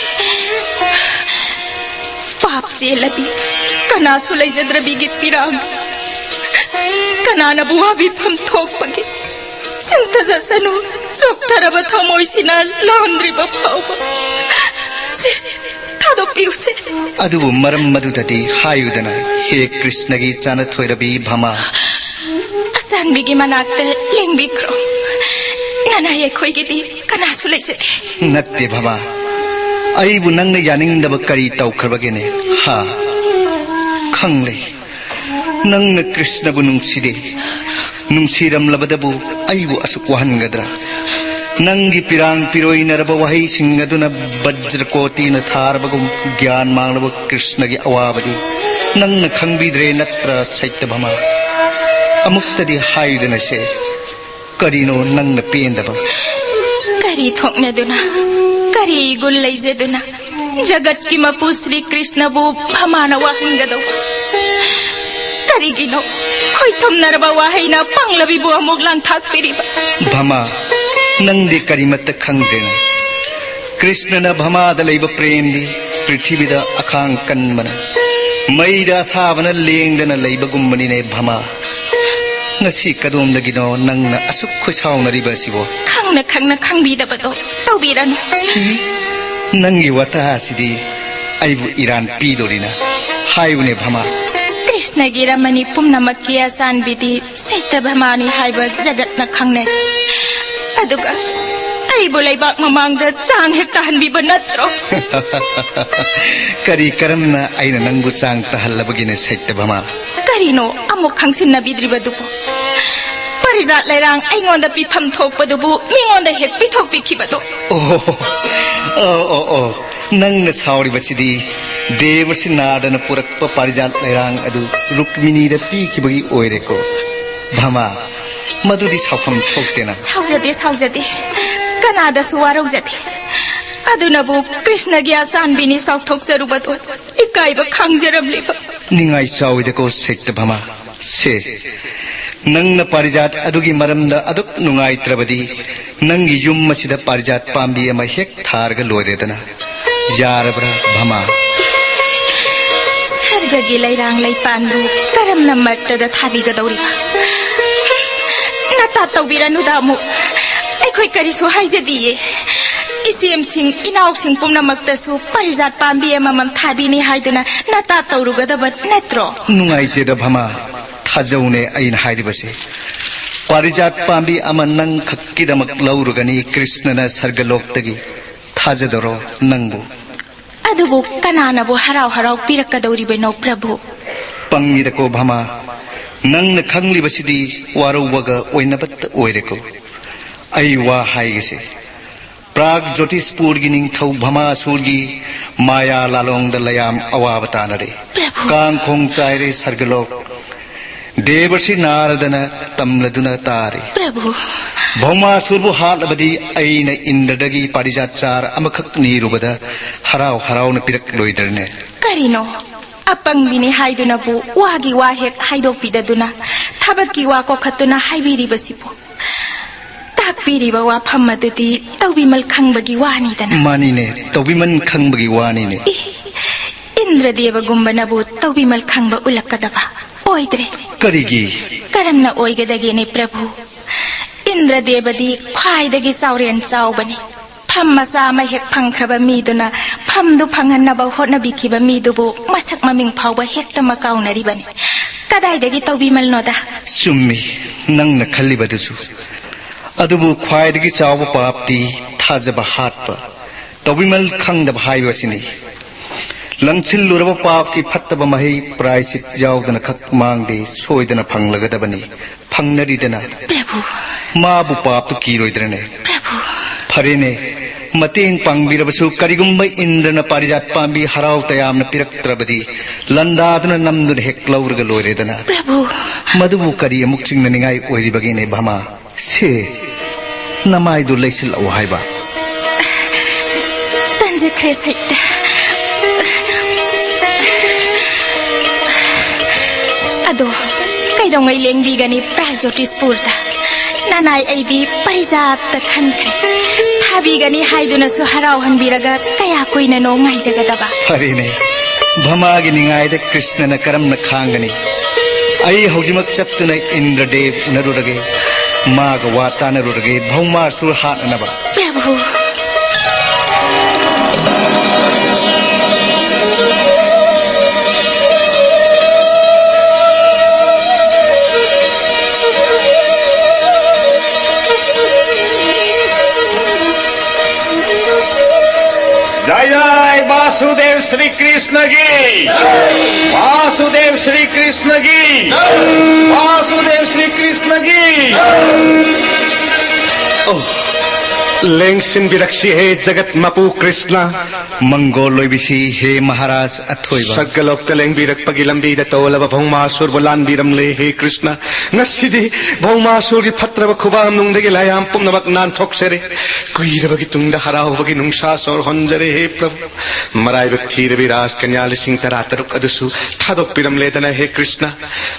ꯄꯥꯞ ꯆꯦꯜꯂꯗꯤ ꯀꯅꯥꯁꯨ ꯂꯩꯖꯗ꯭ꯔꯕꯤꯒꯤ ꯄꯤꯔꯥꯡ, ꯀꯅꯥꯅꯕꯨ ꯋꯥꯕꯤꯐꯝ ꯊꯣꯛꯄꯒꯦ? ꯁꯤꯟꯊꯖꯁꯅꯨ, ꯆꯣꯛꯊꯔꯕ ꯊꯃꯣꯏꯁꯤꯅ ꯂꯥꯟꯗ꯭ꯔꯤꯕ ꯐꯥꯎꯕ꯫ ꯁꯦ, ꯊꯥꯗꯣꯛꯄꯤꯌꯨꯁꯦ꯫ ꯑꯗꯨꯕꯨ ꯃꯔꯝ ꯑꯗꯨꯗꯗꯤ ꯍꯥꯏꯌꯨꯗꯅ, ꯍꯦ ꯀ꯭ꯔꯤꯁꯅꯒꯤ ꯆꯥꯅꯊꯣꯏꯔꯕꯤ ꯚꯃꯥ꯫ ꯑꯆꯥꯟꯕꯤꯒꯤ ꯃꯅꯥꯛꯇ ꯂꯦꯡꯕꯤꯈ꯭ꯔꯣ꯫ ꯅꯅꯥꯏ ꯑꯩꯈꯣꯏꯒꯤꯗꯤ ꯀꯅꯥꯁꯨ ꯂꯩꯖꯗꯦ꯫ ꯅꯠꯇꯦ ꯚꯃꯥ, ꯑꯩꯕꯨ ꯅꯪꯅ ꯌꯥꯅꯤꯡꯗꯕ ꯀꯔꯤ ꯇꯧꯈ꯭ꯔꯕꯒꯦꯅꯦ? ꯍꯥ? ꯈꯪꯂꯦ, ꯅꯪꯅ ꯀ꯭ꯔꯤꯁꯅꯕꯨ ꯅꯨꯡꯁꯤꯗꯦ꯫ ꯅꯨꯡꯁꯤꯔꯝꯂꯕꯗꯕꯨ ꯑꯩꯕꯨ ꯑꯁꯨꯛ ꯋꯥꯍꯟꯒꯗ꯭ꯔꯥ? ꯅꯪꯒꯤ ꯄꯤꯔꯥꯡ ꯄꯤꯔꯣꯏꯅꯔꯕ ꯋꯥꯍꯩꯁꯤꯡ ꯑꯗꯨꯅ ꯕꯖ꯭ꯔꯀꯣꯇꯤꯅ ꯊꯥꯔꯕꯒꯨꯝ ꯒ꯭ꯌꯥꯟ ꯃꯥꯡꯂꯕ ꯀ꯭ꯔꯤꯁꯅꯒꯤ ꯑꯋꯥꯕꯗꯤ ꯅꯪꯅ ꯈꯪꯕꯤꯗ꯭ꯔꯦ ꯅꯠꯇ꯭ꯔꯥ, ꯁꯩꯇꯚꯃꯥ? ꯑꯃꯨꯛꯇꯗꯤ ꯍꯥꯏꯌꯨꯗꯅꯁꯦ, ꯀꯔꯤꯅꯣ ꯅꯪꯅ ꯄꯦꯟꯗꯕ? ꯀꯔꯤ ꯊꯣꯛꯅꯗꯨꯅ, ꯀꯔꯤ ꯏꯒꯨꯜ ꯂꯩꯖꯗꯨꯅ ꯖꯒꯠꯀꯤ ꯃꯄꯨ ꯁ꯭ꯔꯤ ꯀ꯭ꯔꯤꯁꯅꯕꯨ ꯚꯃꯥꯅ ꯋꯥꯍꯟꯒꯗꯧꯕ? ꯀꯔꯤꯒꯤꯅꯣ ꯈꯣꯏꯊꯨꯝꯅꯔꯕ ꯋꯥꯍꯩꯅ ꯄꯪꯂꯕꯤꯕꯨ ꯑꯃꯨꯛ ꯂꯥꯡꯊꯥꯛꯄꯤꯔꯤꯕ? ꯚꯃꯥ, ꯅꯪꯗꯤ ꯀꯔꯤꯃꯠꯇ ꯈꯪꯗ꯭ꯔꯦꯅꯦ꯫ ꯀ꯭ꯔꯤꯁꯅꯅ ꯚꯃꯥꯗ ꯂꯩꯕ ꯄ꯭ꯔꯦꯝꯗꯤ ꯄ꯭ꯔꯤꯊꯤꯕꯤꯗ ꯑꯈꯥꯡ ꯀꯟꯕꯅ, ꯃꯩꯗ ꯑꯁꯥꯕꯅ ꯂꯦꯡꯗꯅ ꯂꯩꯕꯒꯨꯝꯕꯅꯤꯅꯦ ꯚꯃꯥ꯫ ꯉꯁꯤ ꯀꯗꯣꯝꯗꯒꯤꯅꯣ ꯅꯪꯅ ꯑꯁꯨꯛ ꯈꯣꯏꯁꯥꯎꯅꯔꯤꯕ ꯑꯁꯤꯕꯣ? ꯈꯪꯅ ꯈꯪꯅ ꯈꯪꯕꯤꯗꯕꯗꯣ ꯇꯧꯕꯤꯔꯅꯨ꯫ ꯏ, ꯅꯪꯒꯤ ꯋꯥꯇꯥ ꯑꯁꯤꯗꯤ ꯑꯩꯕꯨ ꯏꯔꯥꯟ ꯄꯤꯗꯣꯔꯤꯅ꯫ ꯍꯥꯏꯌꯨꯅꯦ ꯚꯃꯥ꯫ ꯀ꯭ꯔꯤꯁꯅꯒꯤ ꯔꯃꯅꯤ ꯄꯨꯝꯅꯃꯛꯀꯤ ꯑꯆꯥꯟꯕꯤꯗꯤ ꯁꯩꯇꯚꯃꯥꯅꯤ ꯍꯥꯏꯕ ꯖꯒꯠꯅ ꯈꯪꯅꯩ꯫ ꯑꯗꯨꯒ ꯑꯩꯕꯨ ꯂꯩꯕꯥꯛ ꯃꯃꯥꯡꯗ ꯆꯥꯡ ꯍꯦꯛ ꯇꯥꯍꯟꯕꯤꯕ ꯅꯠꯇ꯭ꯔꯣ? ꯀꯔꯤ ꯀꯔꯝꯅ ꯑꯩꯅ ꯅꯪꯕꯨ ꯆꯥꯡ ꯇꯥꯍꯜꯂꯕꯒꯤꯅꯦ ꯁꯩꯇꯚꯃꯥ? ꯀꯔꯤꯅꯣ ꯑꯃꯨꯛ ꯈꯪꯁꯤꯟꯅꯕꯤꯗ꯭ꯔꯤꯕꯗꯨꯕꯨ? ꯄꯔꯤꯖꯥꯠ ꯂꯩꯔꯥꯡ ꯑꯩꯉꯣꯟꯗ ꯄꯤꯐꯝ ꯊꯣꯛꯄꯗꯨꯕꯨ ꯃꯤꯉꯣꯟꯗ ꯍꯦꯛ ꯄꯤꯊꯣꯛꯄꯤꯈꯤꯕꯗꯣ꯫ ꯑꯣ, ꯑꯣ, ꯑꯣ, ꯑꯣ꯫ ꯅꯪꯅ ꯁꯥꯎꯔꯤꯕꯁꯤꯗꯤ ꯗꯦꯕꯁꯤ ꯅꯥꯔꯗꯅ ꯄꯨꯔꯛꯄ ꯄꯥꯔꯤꯖꯥꯠ ꯂꯩꯔꯥꯡ ꯑꯗꯨ ꯔꯨꯛꯃꯤꯅꯤꯗ ꯄꯤꯈꯤꯕꯒꯤ ꯑꯣꯏꯔꯦꯀꯣ꯫ ꯚꯃꯥ, ꯃꯗꯨꯗꯤ ꯁꯥꯎꯐꯝ ꯊꯣꯛꯇꯦꯅ꯫ ꯁꯥꯎꯖꯗꯦ, ꯁꯥꯎꯖꯗꯦ꯫ ꯀꯅꯥꯗꯁꯨ ꯋꯥꯔꯧꯖꯗꯦ꯫ ꯑꯗꯨꯅꯕꯨ ꯀ꯭ꯔꯤꯁꯅꯒꯤ ꯑꯆꯥꯟꯕꯤꯅꯤ ꯆꯥꯎꯊꯣꯛꯆꯔꯨꯕꯗꯣ ꯏꯀꯥꯏꯕ ꯈꯪꯖꯔꯝꯂꯤꯕ꯫ ꯅꯤꯡꯉꯥꯏ ꯆꯥꯎꯏꯗꯀꯣ ꯁꯩꯇ ꯚꯃꯥ꯫ ꯁꯦ, ꯅꯪꯅ ꯄꯥꯔꯤꯖꯥꯠ ꯑꯗꯨꯒꯤ ꯃꯔꯝꯗ ꯑꯗꯨꯛ ꯅꯨꯡꯉꯥꯏꯇ꯭ꯔꯕꯗꯤ, ꯅꯪꯒꯤ ꯌꯨꯝ ꯑꯁꯤꯗ ꯄꯥꯔꯤꯖꯥꯠ ꯄꯥꯝꯕꯤ ꯑꯃ ꯍꯦꯛ ꯊꯥꯔꯒ ꯂꯣꯏꯔꯦꯗꯅ꯫ ꯌꯥꯔꯕ꯭ꯔꯥ, ꯚꯃꯥ? ꯁꯔꯒ ꯗꯒꯤ ꯂꯩꯔꯥꯡ ꯂꯩꯄꯥꯟꯕꯨ ꯀꯔꯝꯅ ꯃꯔꯛꯇꯗ ꯊꯥꯕꯤꯒꯗꯧꯔꯤꯕ? ꯅꯇꯥ ꯇꯧꯕꯤꯔꯅꯨꯗ ꯑꯃꯨꯛ꯫ ꯑꯩꯈꯣꯏ ꯀꯔꯤꯁꯨ ꯍꯥꯏꯖꯗꯤꯌꯦ꯫ ꯏꯆꯦꯝꯁꯤꯡ, ꯏꯅꯥꯎꯁꯤꯡ ꯄꯨꯝꯅꯃꯛꯇꯁꯨ ꯄꯥꯔꯤꯖꯥꯠ ꯄꯥꯝꯕꯤ ꯑꯃꯃꯝ ꯊꯥꯕꯤꯅꯤ ꯍꯥꯏꯗꯨꯅ ꯅꯇꯥ ꯇꯧꯔꯨꯒꯗꯕ ꯅꯠꯇ꯭ꯔꯣ? ꯅꯨꯡꯉꯥꯏꯇꯦꯗ ꯚꯃꯥ, ꯊꯥꯖꯧꯅꯦ ꯑꯩꯅ ꯍꯥꯏꯔꯤꯕꯁꯦ꯫ ꯄꯥꯔꯤꯖꯥꯠ ꯄꯥꯝꯕꯤ ꯑꯃ ꯅꯪ ꯈꯛꯀꯤꯗꯃꯛ ꯂꯧꯔꯨꯒꯅꯤ ꯀ꯭ꯔꯤꯁꯅꯅ ꯁꯔꯒꯂꯣꯛꯇꯒꯤ꯫ ꯊꯥꯖꯗꯔꯣ ꯅꯪꯕꯨ? ꯑꯗꯨꯕꯨ ꯀꯅꯥꯅꯕꯨ ꯍꯔꯥꯎ ꯍꯔꯥꯎ ꯄꯤꯔꯛꯀꯗꯧꯔꯤꯕꯅꯣ, ꯄ꯭ꯔꯚꯨ? ꯄꯪꯉꯤꯗꯀꯣ ꯚꯃꯥ, ꯅꯪꯅ ꯈꯪꯂꯤꯕꯁꯤꯗꯤ ꯋꯥꯔꯧꯕꯒ ꯑꯣꯏꯅꯕꯇ ꯑꯣꯏꯔꯦꯀꯣ꯫ ꯑꯩ ꯋꯥ ꯍꯥꯏꯒꯦꯁꯦ, ꯄ꯭ꯔꯥꯒ ꯖꯣꯇꯤꯁꯄꯨꯔꯒꯤ ꯅꯤꯡꯊꯧ ꯚꯃꯥꯁꯨꯔꯒꯤ ꯃꯥꯌꯥ ꯂꯥꯂꯣꯡꯗ ꯂꯌꯥꯝ ꯑꯋꯥꯕ ꯇꯥꯅꯔꯦ꯫ ꯄ꯭ꯔꯚꯨ꯫ ꯀꯥꯡꯈꯣꯡ ꯆꯥꯏꯔꯦ ꯁꯔꯒꯂꯣꯛ꯫ ꯗꯦꯕꯔꯁꯤ ꯅꯥꯔꯗꯅ ꯇꯝꯂꯗꯨꯅ ꯇꯥꯔꯤ꯫ ꯄ꯭ꯔꯚꯨ꯫ ꯚꯧꯃꯥꯁꯨꯔꯕꯨ ꯍꯥꯠꯂꯕꯗꯤ ꯑꯩꯅ ꯏꯟꯗ꯭ꯔꯗꯒꯤ ꯄꯥꯔꯤꯖꯥꯠ ꯆꯥꯔ ꯑꯃꯈꯛ ꯅꯤꯔꯨꯕꯗ ꯍꯔꯥꯎ ꯍꯔꯥꯎꯅ ꯄꯤꯔꯛꯂꯣꯏꯗ꯭ꯔꯅꯦ? ꯀꯔꯤꯅꯣ? ꯑꯄꯪꯕꯤꯅꯤ ꯍꯥꯏꯗꯨꯅꯕꯨ ꯋꯥꯒꯤ ꯋꯥ ꯍꯦꯛ ꯍꯥꯏꯗꯣꯛꯄꯤꯗꯗꯨꯅ ꯊꯕꯛꯀꯤ ꯋꯥ ꯀꯣꯛꯈꯠꯇꯨꯅ ꯍꯥꯏꯕꯤꯔꯤꯕꯁꯤꯕꯨ? ꯇꯥꯛꯄꯤꯔꯤꯕ ꯋꯥꯐꯝ ꯑꯗꯨꯗꯤ ꯇꯧꯕꯤꯃꯜ ꯈꯪꯕꯒꯤ ꯋꯥꯅꯤꯗꯅ꯫ ꯃꯥꯅꯤꯅꯦ, ꯇꯧꯕꯤꯃꯜ ꯈꯪꯕꯒꯤ ꯋꯥꯅꯤꯅꯦ꯫ ꯏ, ꯏꯟꯗ꯭ꯔꯗꯦꯕꯒꯨꯝꯕꯅꯕꯨ ꯇꯧꯕꯤꯃꯜ ꯈꯪꯕ ꯎꯠꯂꯛꯀꯗꯕ ꯑꯣꯏꯗ꯭ꯔꯦ꯫ ꯀꯔꯤꯒꯤ? ꯀꯔꯝꯅ ꯑꯣꯏꯒꯗꯒꯦꯅꯦ, ꯄ꯭ꯔꯚꯨ? ꯏꯟꯗ꯭ꯔꯗꯦꯕꯗꯤ ꯈ꯭ꯋꯥꯏꯗꯒꯤ ꯆꯥꯎꯔꯦꯟ ꯆꯥꯎꯕꯅꯤ꯫ ꯐꯝ ꯃꯆꯥ ꯑꯃ ꯍꯦꯛ ꯐꯪꯈ꯭ꯔꯕ ꯃꯤꯗꯨꯅ ꯐꯝꯗꯨ ꯐꯪꯍꯟꯅꯕ ꯍꯣꯠꯅꯕꯤꯈꯤꯕ ꯃꯤꯗꯨꯕꯨ ꯃꯁꯛ ꯃꯃꯤꯡ ꯐꯥꯎꯕ ꯍꯦꯛꯇ ꯃꯀꯥꯎꯅꯔꯤꯕꯅꯤ꯫ ꯀꯗꯥꯏꯗꯒꯤ ꯇꯧꯕꯤꯃꯜꯅꯣꯗ? ꯆꯨꯝꯃꯤ, ꯅꯪꯅ ꯈꯜꯂꯤꯕꯗꯨꯁꯨ꯫ ꯑꯗꯨꯕꯨ ꯈ꯭ꯋꯥꯏꯗꯒꯤ ꯆꯥꯎꯕ ꯄꯥꯞꯇꯤ ꯊꯥꯖꯕ ꯍꯥꯠꯄ, ꯇꯧꯕꯤꯃꯜ ꯈꯪꯗꯕ ꯍꯥꯏꯕꯁꯤꯅꯤ꯫ ꯂꯪꯁꯤꯜꯂꯨꯔꯕ ꯄꯥꯞꯀꯤ ꯐꯠꯇꯕ ꯃꯍꯩ ꯄ꯭ꯔꯥꯏꯁꯤꯠ ꯌꯥꯎꯗꯅ ꯈꯛ ꯃꯥꯡꯗꯦ, ꯁꯣꯏꯗꯅ ꯐꯪꯂꯒꯗꯕꯅꯤ꯫ ꯐꯪꯅꯔꯤꯗꯅ꯫ ꯄ꯭ꯔꯚꯨ꯫ ꯃꯥꯕꯨ ꯄꯥꯞꯇꯨ ꯀꯤꯔꯣꯏꯗ꯭ꯔꯅꯦ? ꯄ꯭ꯔꯚꯨ꯫ ꯐꯔꯦꯅꯦ, ꯃꯇꯦꯡ ꯄꯥꯡꯕꯤꯔꯕꯁꯨ ꯀꯔꯤꯒꯨꯝꯕ ꯏꯟꯗ꯭ꯔꯅ ꯄꯥꯔꯤꯖꯥꯠ ꯄꯥꯝꯕꯤ ꯍꯔꯥꯎ ꯇꯌꯥꯝꯅ ꯄꯤꯔꯛꯇ꯭ꯔꯕꯗꯤ ꯂꯟꯗꯥꯗꯨꯅ ꯅꯝꯗꯨꯅ ꯍꯦꯛ ꯂꯧꯔꯒ ꯂꯣꯏꯔꯦꯗꯅ꯫ ꯄ꯭ꯔꯚꯨ꯫ ꯃꯗꯨꯕꯨ ꯀꯔꯤ ꯑꯃꯨꯛ ꯆꯤꯡꯅꯅꯤꯡꯉꯥꯏ ꯑꯣꯏꯔꯤꯕꯒꯦꯅꯦ ꯚꯃꯥ? ꯁꯦ, ꯅꯃꯥꯏꯗꯨ ꯂꯩꯁꯤꯜꯂꯛꯑꯣ ꯍꯥꯏꯕ꯫ ꯇꯟꯖꯈ꯭ꯔꯦ ꯁꯩꯇ꯫ ꯑꯗꯣ ꯀꯩꯗꯧꯉꯩ ꯂꯦꯡꯕꯤꯒꯅꯤ ꯄ꯭ꯔꯥꯒꯖꯣꯇꯤꯁꯄꯨꯔꯗ? ꯅꯅꯥꯏ ꯑꯩꯗꯤ ꯄꯔꯤꯖꯥꯠꯇ ꯈꯟꯈ꯭ꯔꯦ꯫ ꯊꯥꯕꯤꯒꯅꯤ ꯍꯥꯏꯗꯨꯅꯁꯨ ꯍꯔꯥꯎꯍꯟꯕꯤꯔꯒ ꯀꯌꯥ ꯀꯨꯏꯅꯅꯣ ꯉꯥꯏꯖꯒꯗꯕ? ꯐꯔꯦꯅꯦ, ꯚꯃꯥꯒꯤ ꯅꯤꯡꯉꯥꯏꯗ ꯀ꯭ꯔꯤꯁꯅꯅ ꯀꯔꯝꯅ ꯈꯥꯡꯒꯅꯤ? ꯑꯩ ꯍꯧꯖꯤꯛꯃꯛ ꯆꯠꯇꯨꯅ ꯏꯟꯗ꯭ꯔꯗꯦꯕ ꯎꯅꯔꯨꯔꯒꯦ, ꯃꯥꯒ ꯋꯥ ꯇꯥꯅꯔꯨꯔꯒꯦ, ꯚꯧꯃꯥꯁꯨꯔ ꯍꯥꯠꯅꯅꯕ꯫ ꯄ꯭ꯔꯚꯨ꯫ जय जय वासुदेव श्री कृष्ण की। वासुदेव श्री कृष्ण की। वासुदेव श्री कृष्ण की। ꯑꯣ, ꯂꯦꯡꯁꯤꯟꯕꯤꯔꯛꯁꯤ ꯍꯦ ꯖꯒꯠ ꯃꯄꯨ ꯀ꯭ꯔꯤꯁꯅ꯫ ꯃꯪꯒꯣꯜ ꯑꯣꯏꯕꯤꯁꯤ ꯍꯦ ꯃꯍꯥꯔꯥꯖ ꯑꯊꯣꯏꯕ꯫ ꯁꯔꯒꯂꯣꯛꯇ ꯂꯦꯡꯕꯤꯔꯛꯄꯒꯤ ꯂꯝꯕꯤꯗ ꯇꯣꯜꯂꯕ ꯚꯧꯃꯥꯁꯨꯔꯕꯨ ꯂꯥꯟꯕꯤꯔꯝꯂꯦ ꯍꯦ ꯀ꯭ꯔꯤꯁꯅ꯫ ꯉꯁꯤꯗꯤ ꯚꯧꯃꯥꯁꯨꯔꯒꯤ ꯐꯠꯇ꯭ꯔꯕ ꯈꯨꯕꯥꯝꯅꯨꯡꯗꯒꯤ ꯂꯥꯌꯥꯝ ꯄꯨꯝꯅꯃꯛ ꯅꯥꯟꯊꯣꯛꯆꯔꯦ꯫ ꯀꯨꯏꯔꯕꯒꯤ ꯇꯨꯡꯗ ꯍꯔꯥꯎꯕꯒꯤ ꯅꯨꯡꯁꯥ ꯁꯣꯔ ꯍꯣꯟꯖꯔꯦ ꯍꯦ ꯄ꯭ꯔꯚꯨ꯫ ꯃꯔꯥꯏꯕꯛ ꯊꯤꯔꯕꯤ ꯔꯥꯖꯀꯟꯌꯥ ꯂꯤꯁꯤꯡ ꯇꯔꯥ ꯇꯔꯨꯛ ꯑꯗꯨꯁꯨ ꯊꯥꯗꯣꯛꯄꯤꯔꯝꯂꯦꯗꯅ ꯍꯦ ꯀ꯭ꯔꯤꯁꯅ꯫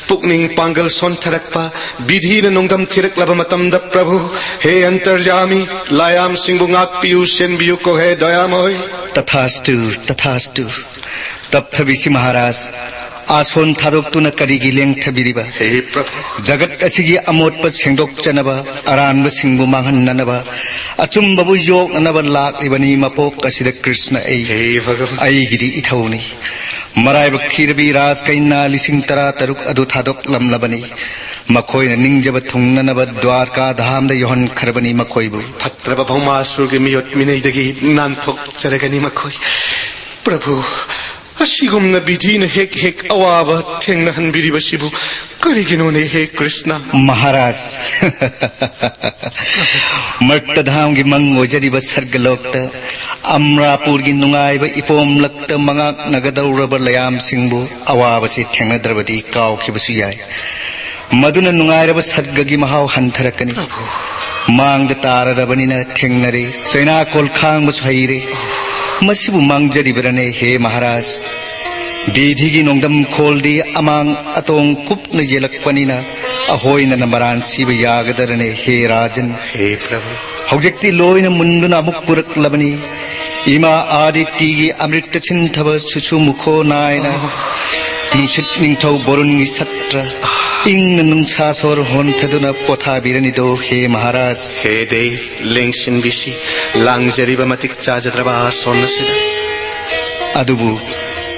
ꯄꯨꯛꯅꯤꯡ ꯄꯥꯡꯒꯜ ꯁꯣꯟꯊꯔꯛꯄ, ꯕꯤꯙꯤꯅ ꯅꯣꯡꯗꯝ ꯊꯤꯔꯛꯂꯕ ꯃꯇꯝꯗ ꯄ꯭ꯔꯚꯨ, ꯍꯦ ꯑꯟꯇꯔꯖꯥꯃꯤ, ꯂꯥꯌꯥꯝꯁꯤꯡꯕꯨ ꯉꯥꯛꯄꯤꯌꯨ, ꯁꯦꯟꯕꯤꯌꯨ ꯀꯣ ꯍꯦ ꯗꯌꯥꯃꯣꯏ꯫ ꯇꯊꯥꯁꯇꯨ, ꯇꯊꯥꯁꯇꯨ꯫ ꯇꯞꯊꯕꯤꯁꯤ ꯃꯍꯥꯔꯥꯖ, ꯑꯥꯁꯣꯟ ꯊꯥꯗꯣꯛꯇꯨꯅ ꯀꯔꯤꯒꯤ ꯂꯦꯡꯊꯕꯤꯔꯤꯕ? ꯍꯦ ꯄ꯭ꯔꯚꯨ꯫ ꯖꯒꯠ ꯑꯁꯤꯒꯤ ꯑꯃꯣꯠꯄ ꯁꯦꯡꯗꯣꯛꯆꯅꯕ, ꯑꯔꯥꯟꯕꯁꯤꯡꯕꯨ ꯃꯥꯡꯍꯟꯅꯅꯕ, ꯑꯆꯨꯝꯕꯕꯨ ꯌꯣꯛꯅꯅꯕ ꯂꯥꯛꯂꯤꯕꯅꯤ ꯃꯄꯣꯛ ꯑꯁꯤꯗ ꯀ꯭ꯔꯤꯁꯅ ꯑꯩ꯫ ꯍꯦ ꯚꯒꯕꯟ꯫ ꯑꯩꯒꯤꯗꯤ ꯏꯊꯧꯅꯤ꯫ ꯃꯔꯥꯏꯕꯛ ꯊꯤꯔꯕꯤ ꯔꯥꯖ ꯀꯩꯅꯥ ꯂꯤꯁꯤꯡ ꯇꯔꯥ ꯇꯔꯨꯛ ꯑꯗꯨ ꯊꯥꯗꯣꯛꯂꯝꯂꯕꯅꯤ꯫ ꯃꯈꯣꯏꯅ ꯅꯤꯡꯖꯕ ꯊꯨꯡꯅꯅꯕ ꯗ꯭ꯋꯥꯔꯀꯥ ꯙꯥꯝꯗ ꯌꯧꯍꯟꯈ꯭ꯔꯕꯅꯤ ꯃꯈꯣꯏꯕꯨ꯫ ꯐꯠꯇ꯭ꯔꯕ ꯚꯧꯃꯥꯁꯨꯔꯒꯤ ꯃꯤꯑꯣꯠ ꯃꯤꯅꯩꯗꯒꯤ ꯅꯥꯟꯊꯣꯛꯆꯔꯒꯅꯤ ꯃꯈꯣꯏ꯫ ꯄ꯭ꯔꯚꯨ, ꯑꯁꯤꯒꯨꯝꯅ ꯕꯤꯙꯤꯅ ꯍꯦꯛ ꯍꯦꯛ ꯑꯋꯥꯕ ꯊꯦꯡꯅꯍꯟꯕꯤꯔꯤꯕꯁꯤꯕꯨ ꯀꯔꯤꯒꯤꯅꯣꯅꯦ ꯍꯦ ꯀ꯭ꯔꯤꯁꯅ? ꯃꯍꯥꯔꯥꯖ, ꯃꯔꯛꯇ ꯙꯥꯝꯒꯤ ꯃꯪ ꯑꯣꯏꯖꯔꯤꯕ ꯁꯔꯒꯂꯣꯛꯇ ꯑꯝꯔꯥꯄꯨꯔꯒꯤ ꯅꯨꯡꯉꯥꯏꯕ ꯏꯄꯣꯝꯂꯛꯇ ꯃꯉꯥꯛꯅꯒꯗꯧꯔꯕ ꯂꯌꯥꯝꯁꯤꯡꯕꯨ ꯑꯋꯥꯕꯁꯤ ꯊꯦꯡꯅꯗ꯭ꯔꯕꯗꯤ ꯀꯥꯎꯈꯤꯕꯁꯨ ꯌꯥꯏ꯫ ꯃꯗꯨꯅ ꯅꯨꯡꯉꯥꯏꯔꯕ ꯁꯔꯒꯒꯤ ꯃꯍꯥꯎ ꯍꯟꯊꯔꯛꯀꯅꯤ꯫ ꯃꯥꯡꯗ ꯇꯥꯔꯔꯕꯅꯤꯅ ꯊꯦꯡꯅꯔꯦ꯫ ꯆꯩꯅꯥꯀꯣꯜ ꯈꯥꯡꯕꯁꯨ ꯍꯩꯔꯦ꯫ ꯃꯁꯤꯕꯨ ꯃꯥꯡꯖꯔꯤꯕ꯭ꯔꯅꯦ ꯍꯦ ꯃꯍꯥꯔꯥꯖ? ꯕꯤꯙꯤꯒꯤ ꯅꯣꯡꯗꯝ ꯈꯣꯜꯗꯤ ꯑꯃꯥꯡ ꯑꯇꯣꯡ ꯀꯨꯞꯅ ꯌꯦꯜꯂꯛꯄꯅꯤꯅ ꯑꯍꯣꯏꯅꯅ ꯃꯔꯥꯟ ꯁꯤꯕ ꯌꯥꯒꯗꯔꯅꯦ ꯍꯦ ꯔꯥꯖꯟ? ꯍꯦ ꯄ꯭ꯔꯚꯨ꯫ ꯍꯧꯖꯤꯛꯇꯤ ꯂꯣꯏꯅ ꯃꯨꯟꯗꯨꯅ ꯑꯃꯨꯛ ꯄꯨꯔꯛꯂꯕꯅꯤ꯫ ꯏꯃꯥ ꯑꯥꯗꯤꯇꯤꯒꯤ ꯑꯃ꯭ꯔꯤꯠꯇ ꯁꯤꯟꯊꯕ ꯁꯨꯁꯨ ꯃꯨꯈꯣ ꯅꯥꯏꯅ ꯅꯨꯡꯁꯤꯠ ꯅꯤꯡꯊꯧ ꯕꯣꯔꯨꯟꯒꯤ ꯁꯠꯇ꯭ꯔ ꯏꯪꯅ ꯅꯨꯡꯁꯥ ꯁꯣꯔ ꯍꯣꯟꯊꯗꯨꯅ ꯄꯣꯊꯥꯕꯤꯔꯅꯤꯗꯣ, ꯍꯦ ꯃꯍꯥꯔꯥꯖ꯫ ꯍꯦ ꯗꯦꯕ, ꯂꯦꯡꯁꯤꯟꯕꯤꯁꯤ ꯂꯥꯡꯖꯔꯤꯕ ꯃꯇꯤꯛ ꯆꯥꯖꯗ꯭ꯔꯕ ꯑꯁꯣꯟ ꯑꯁꯤꯗ꯫ ꯑꯗꯨꯕꯨ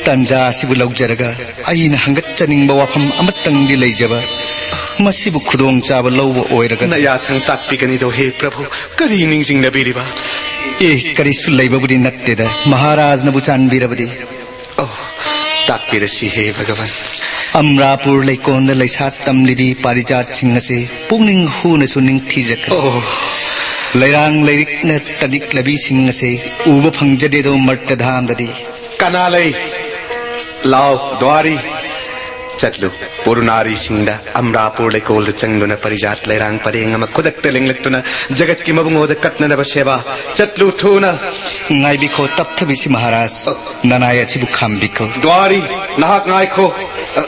ꯇꯟꯖꯥ ꯑꯁꯤꯕꯨ ꯂꯧꯖꯔꯒ ꯑꯩꯅ ꯍꯪꯒꯠꯆꯅꯤꯡꯕ ꯋꯥꯐꯝ ꯑꯃꯇꯪꯗꯤ ꯂꯩꯖꯕ, ꯃꯁꯤꯕꯨ ꯈꯨꯗꯣꯡꯆꯥꯕ ꯂꯧꯕ ꯑꯣꯏꯔꯒ ꯅꯌꯥꯊꯪ ꯇꯥꯛꯄꯤꯒꯅꯤꯗꯣ, ꯍꯦ ꯄ꯭ꯔꯚꯨ꯫ ꯀꯔꯤ ꯅꯤꯡꯁꯤꯡꯅꯕꯤꯔꯤꯕ? ꯑꯦ, ꯀꯔꯤꯁꯨ ꯂꯩꯕꯕꯨꯗꯤ ꯅꯠꯇꯦꯗ, ꯃꯍꯥꯔꯥꯖꯅꯕꯨ ꯆꯥꯟꯕꯤꯔꯕꯗꯤ꯫ ꯑꯣ, ꯇꯥꯛꯄꯤꯔꯁꯤ, ꯍꯦ ꯚꯒꯋꯟ꯫ ꯑꯝꯔꯥꯄꯨꯔ ꯂꯩꯀꯣꯜꯗ ꯂꯩꯁꯥ ꯇꯝꯂꯤꯕꯤ ꯄꯥꯔꯤꯖꯥꯠꯁꯤꯡ ꯑꯁꯤ ꯄꯨꯛꯅꯤꯡ ꯍꯨꯅꯁꯨ ꯅꯤꯡꯊꯤꯖꯈ꯭ꯔꯦ꯫ ꯑꯣ꯫ ꯂꯩꯔꯥꯡ ꯂꯩꯔꯤꯛꯅ ꯇꯅꯤꯛꯂꯕꯤꯁꯤꯡ ꯑꯁꯤ ꯎꯕ ꯐꯪꯖꯗꯦꯗꯣ ꯃꯔꯇ ꯙꯥꯝꯗꯗꯤ꯫ ꯀꯅꯥ ꯂꯩ? ꯂꯥꯎ, ꯗ꯭ꯋꯥꯔꯤ꯫ ꯆꯠꯂꯨ, ꯄꯨꯔꯨꯅꯥꯔꯤꯁꯤꯡꯗ ꯑꯝꯔꯥꯄꯨꯔ ꯂꯩꯀꯣꯜꯗ ꯆꯪꯗꯨꯅ ꯄꯔꯤꯖꯥꯠ ꯂꯩꯔꯥꯡ ꯄꯔꯦꯡ ꯑꯃ ꯈꯨꯗꯛꯇ ꯂꯦꯡꯂꯛꯇꯨꯅ ꯖꯒꯠꯀꯤ ꯃꯕꯨꯡꯉꯣꯗ ꯀꯠꯅꯅꯕ ꯁꯦꯕꯥ꯫ ꯆꯠꯂꯨ ꯊꯨꯅ꯫ ꯉꯥꯏꯕꯤꯈꯣ, ꯇꯞꯊꯕꯤꯁꯤ ꯃꯍꯥꯔꯥꯖ꯫ ꯅꯅꯥꯏ ꯑꯁꯤꯕꯨ ꯈꯥꯝꯕꯤꯈꯣ꯫ ꯗ꯭ꯋꯥꯔꯤ, ꯅꯍꯥꯛ ꯉꯥꯏꯈꯣ꯫ ꯑ,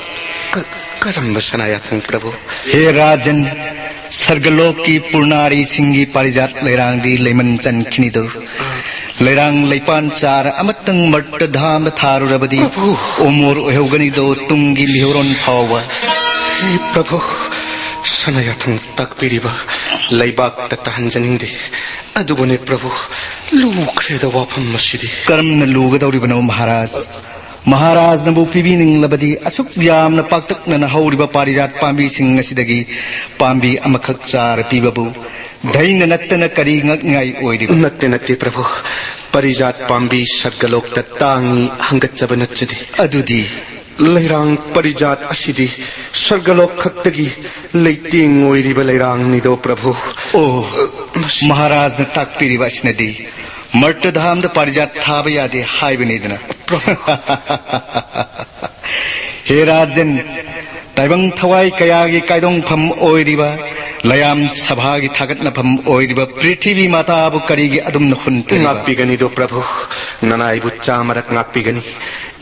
ꯀ-, ꯀꯔꯝꯕ ꯁꯅꯥꯌꯥꯊꯪ ꯄ꯭ꯔꯚꯨ? ꯍꯦ ꯔꯥꯖꯟ, ꯁꯔꯒꯂꯣꯛꯀꯤ ꯄꯨꯔꯅꯥꯔꯤꯁꯤꯡꯒꯤ ꯄꯥꯔꯤꯖꯥꯠ ꯂꯩꯔꯥꯡꯗꯤ ꯂꯩꯃꯟ ꯆꯟꯈꯤꯅꯤꯗꯣ꯫ ꯂꯩꯔꯥꯡ ꯂꯩꯄꯥꯟ ꯆꯥꯔ ꯑꯃꯇꯪ ꯃꯔꯇ ꯙꯥꯝꯗ ꯊꯥꯔꯨꯔꯕꯗꯤ ꯄ꯭ꯔꯚꯨ꯫ ꯑꯣꯃꯣꯔ ꯑꯣꯏꯍꯧꯒꯅꯤꯗꯣ ꯇꯨꯡꯒꯤ ꯃꯤꯍꯧꯔꯣꯟ ꯐꯥꯎꯕ꯫ ꯍꯦ ꯄ꯭ꯔꯚꯨ, ꯁꯅꯥꯌꯥꯊꯪ ꯇꯥꯛꯄꯤꯔꯤꯕ ꯂꯩꯕꯥꯛꯇ ꯇꯥꯍꯟꯖꯅꯤꯡꯗꯦ꯫ ꯑꯗꯨꯕꯨꯅꯦ ꯄ꯭ꯔꯚꯨ, ꯂꯨꯈ꯭ꯔꯦꯗ ꯋꯥꯐꯝ ꯑꯁꯤꯗꯤ꯫ ꯀꯔꯝꯅ ꯂꯨꯒꯗꯧꯔꯤꯕꯅꯣ ꯃꯍꯥꯔꯥꯖ? ꯃꯍꯥꯔꯥꯖꯅꯕꯨ ꯄꯤꯕꯤꯅꯤꯡꯂꯕꯗꯤ ꯑꯁꯨꯛ ꯌꯥꯝꯅ ꯄꯥꯛꯇꯛꯅꯅ ꯍꯧꯔꯤꯕ ꯄꯥꯔꯤꯖꯥꯠ ꯄꯥꯝꯕꯤꯁꯤꯡ ꯑꯁꯤꯗꯒꯤ ꯄꯥꯝꯕꯤ ꯑꯃꯈꯛ ꯆꯥꯔ ꯄꯤꯕꯕꯨ ꯗꯩꯅ ꯅꯠꯇꯅ ꯀꯔꯤ ꯉꯛꯅꯤꯡꯉꯥꯏ ꯑꯣꯏꯔꯤꯕ? ꯅꯠꯇꯦ, ꯅꯠꯇꯦ ꯄ꯭ꯔꯚꯨ, ꯄꯥꯔꯤꯖꯥꯠ ꯄꯥꯝꯕꯤ ꯁꯔꯒꯂꯣꯛꯇ ꯇꯥꯡꯉꯤ ꯍꯪꯒꯠꯆꯕ ꯅꯠꯆꯗꯦ꯫ ꯑꯗꯨꯗꯤ? ꯂꯩꯔꯥꯡ ꯄꯥꯔꯤꯖꯥꯠ ꯑꯁꯤꯗꯤ ꯁꯔꯒꯂꯣꯛ ꯈꯛꯇꯒꯤ ꯂꯩꯇꯦꯡ ꯑꯣꯏꯔꯤꯕ ꯂꯩꯔꯥꯡꯅꯤꯗꯣ ꯄ꯭ꯔꯚꯨ꯫ ꯑꯣ, ꯃꯁꯤ ꯃꯍꯥꯔꯥꯖꯅ ꯇꯥꯛꯄꯤꯔꯤꯕ ꯑꯁꯤꯅꯗꯤ ꯃꯔꯇꯙꯥꯝꯗ ꯄꯥꯔꯤꯖꯥꯠ ꯊꯥꯕ ꯌꯥꯗꯦ ꯍꯥꯏꯕꯅꯤꯗꯅ꯫ ꯍꯦ ꯔꯥꯖꯟ, ꯇꯥꯏꯕꯪ ꯊꯋꯥꯏ ꯀꯌꯥꯒꯤ ꯀꯥꯏꯗꯣꯡꯐꯝ ꯑꯣꯏꯔꯤꯕ ꯂꯌꯥꯝ ꯁꯚꯥꯒꯤ ꯊꯥꯒꯠꯅꯐꯝ ꯑꯣꯏꯔꯤꯕ ꯄ꯭ꯔꯤꯊꯤꯕꯤ ꯃꯥꯇꯥꯕꯨ ꯀꯔꯤꯒꯤ ꯑꯗꯨꯝꯅ ꯍꯨꯟꯇꯔꯤꯕ? ꯉꯥꯛꯄꯤꯒꯅꯤꯗꯣ ꯄ꯭ꯔꯚꯨ, ꯅꯅꯥꯏꯕꯨ ꯆꯥꯃꯔꯛ ꯉꯥꯛꯄꯤꯒꯅꯤ꯫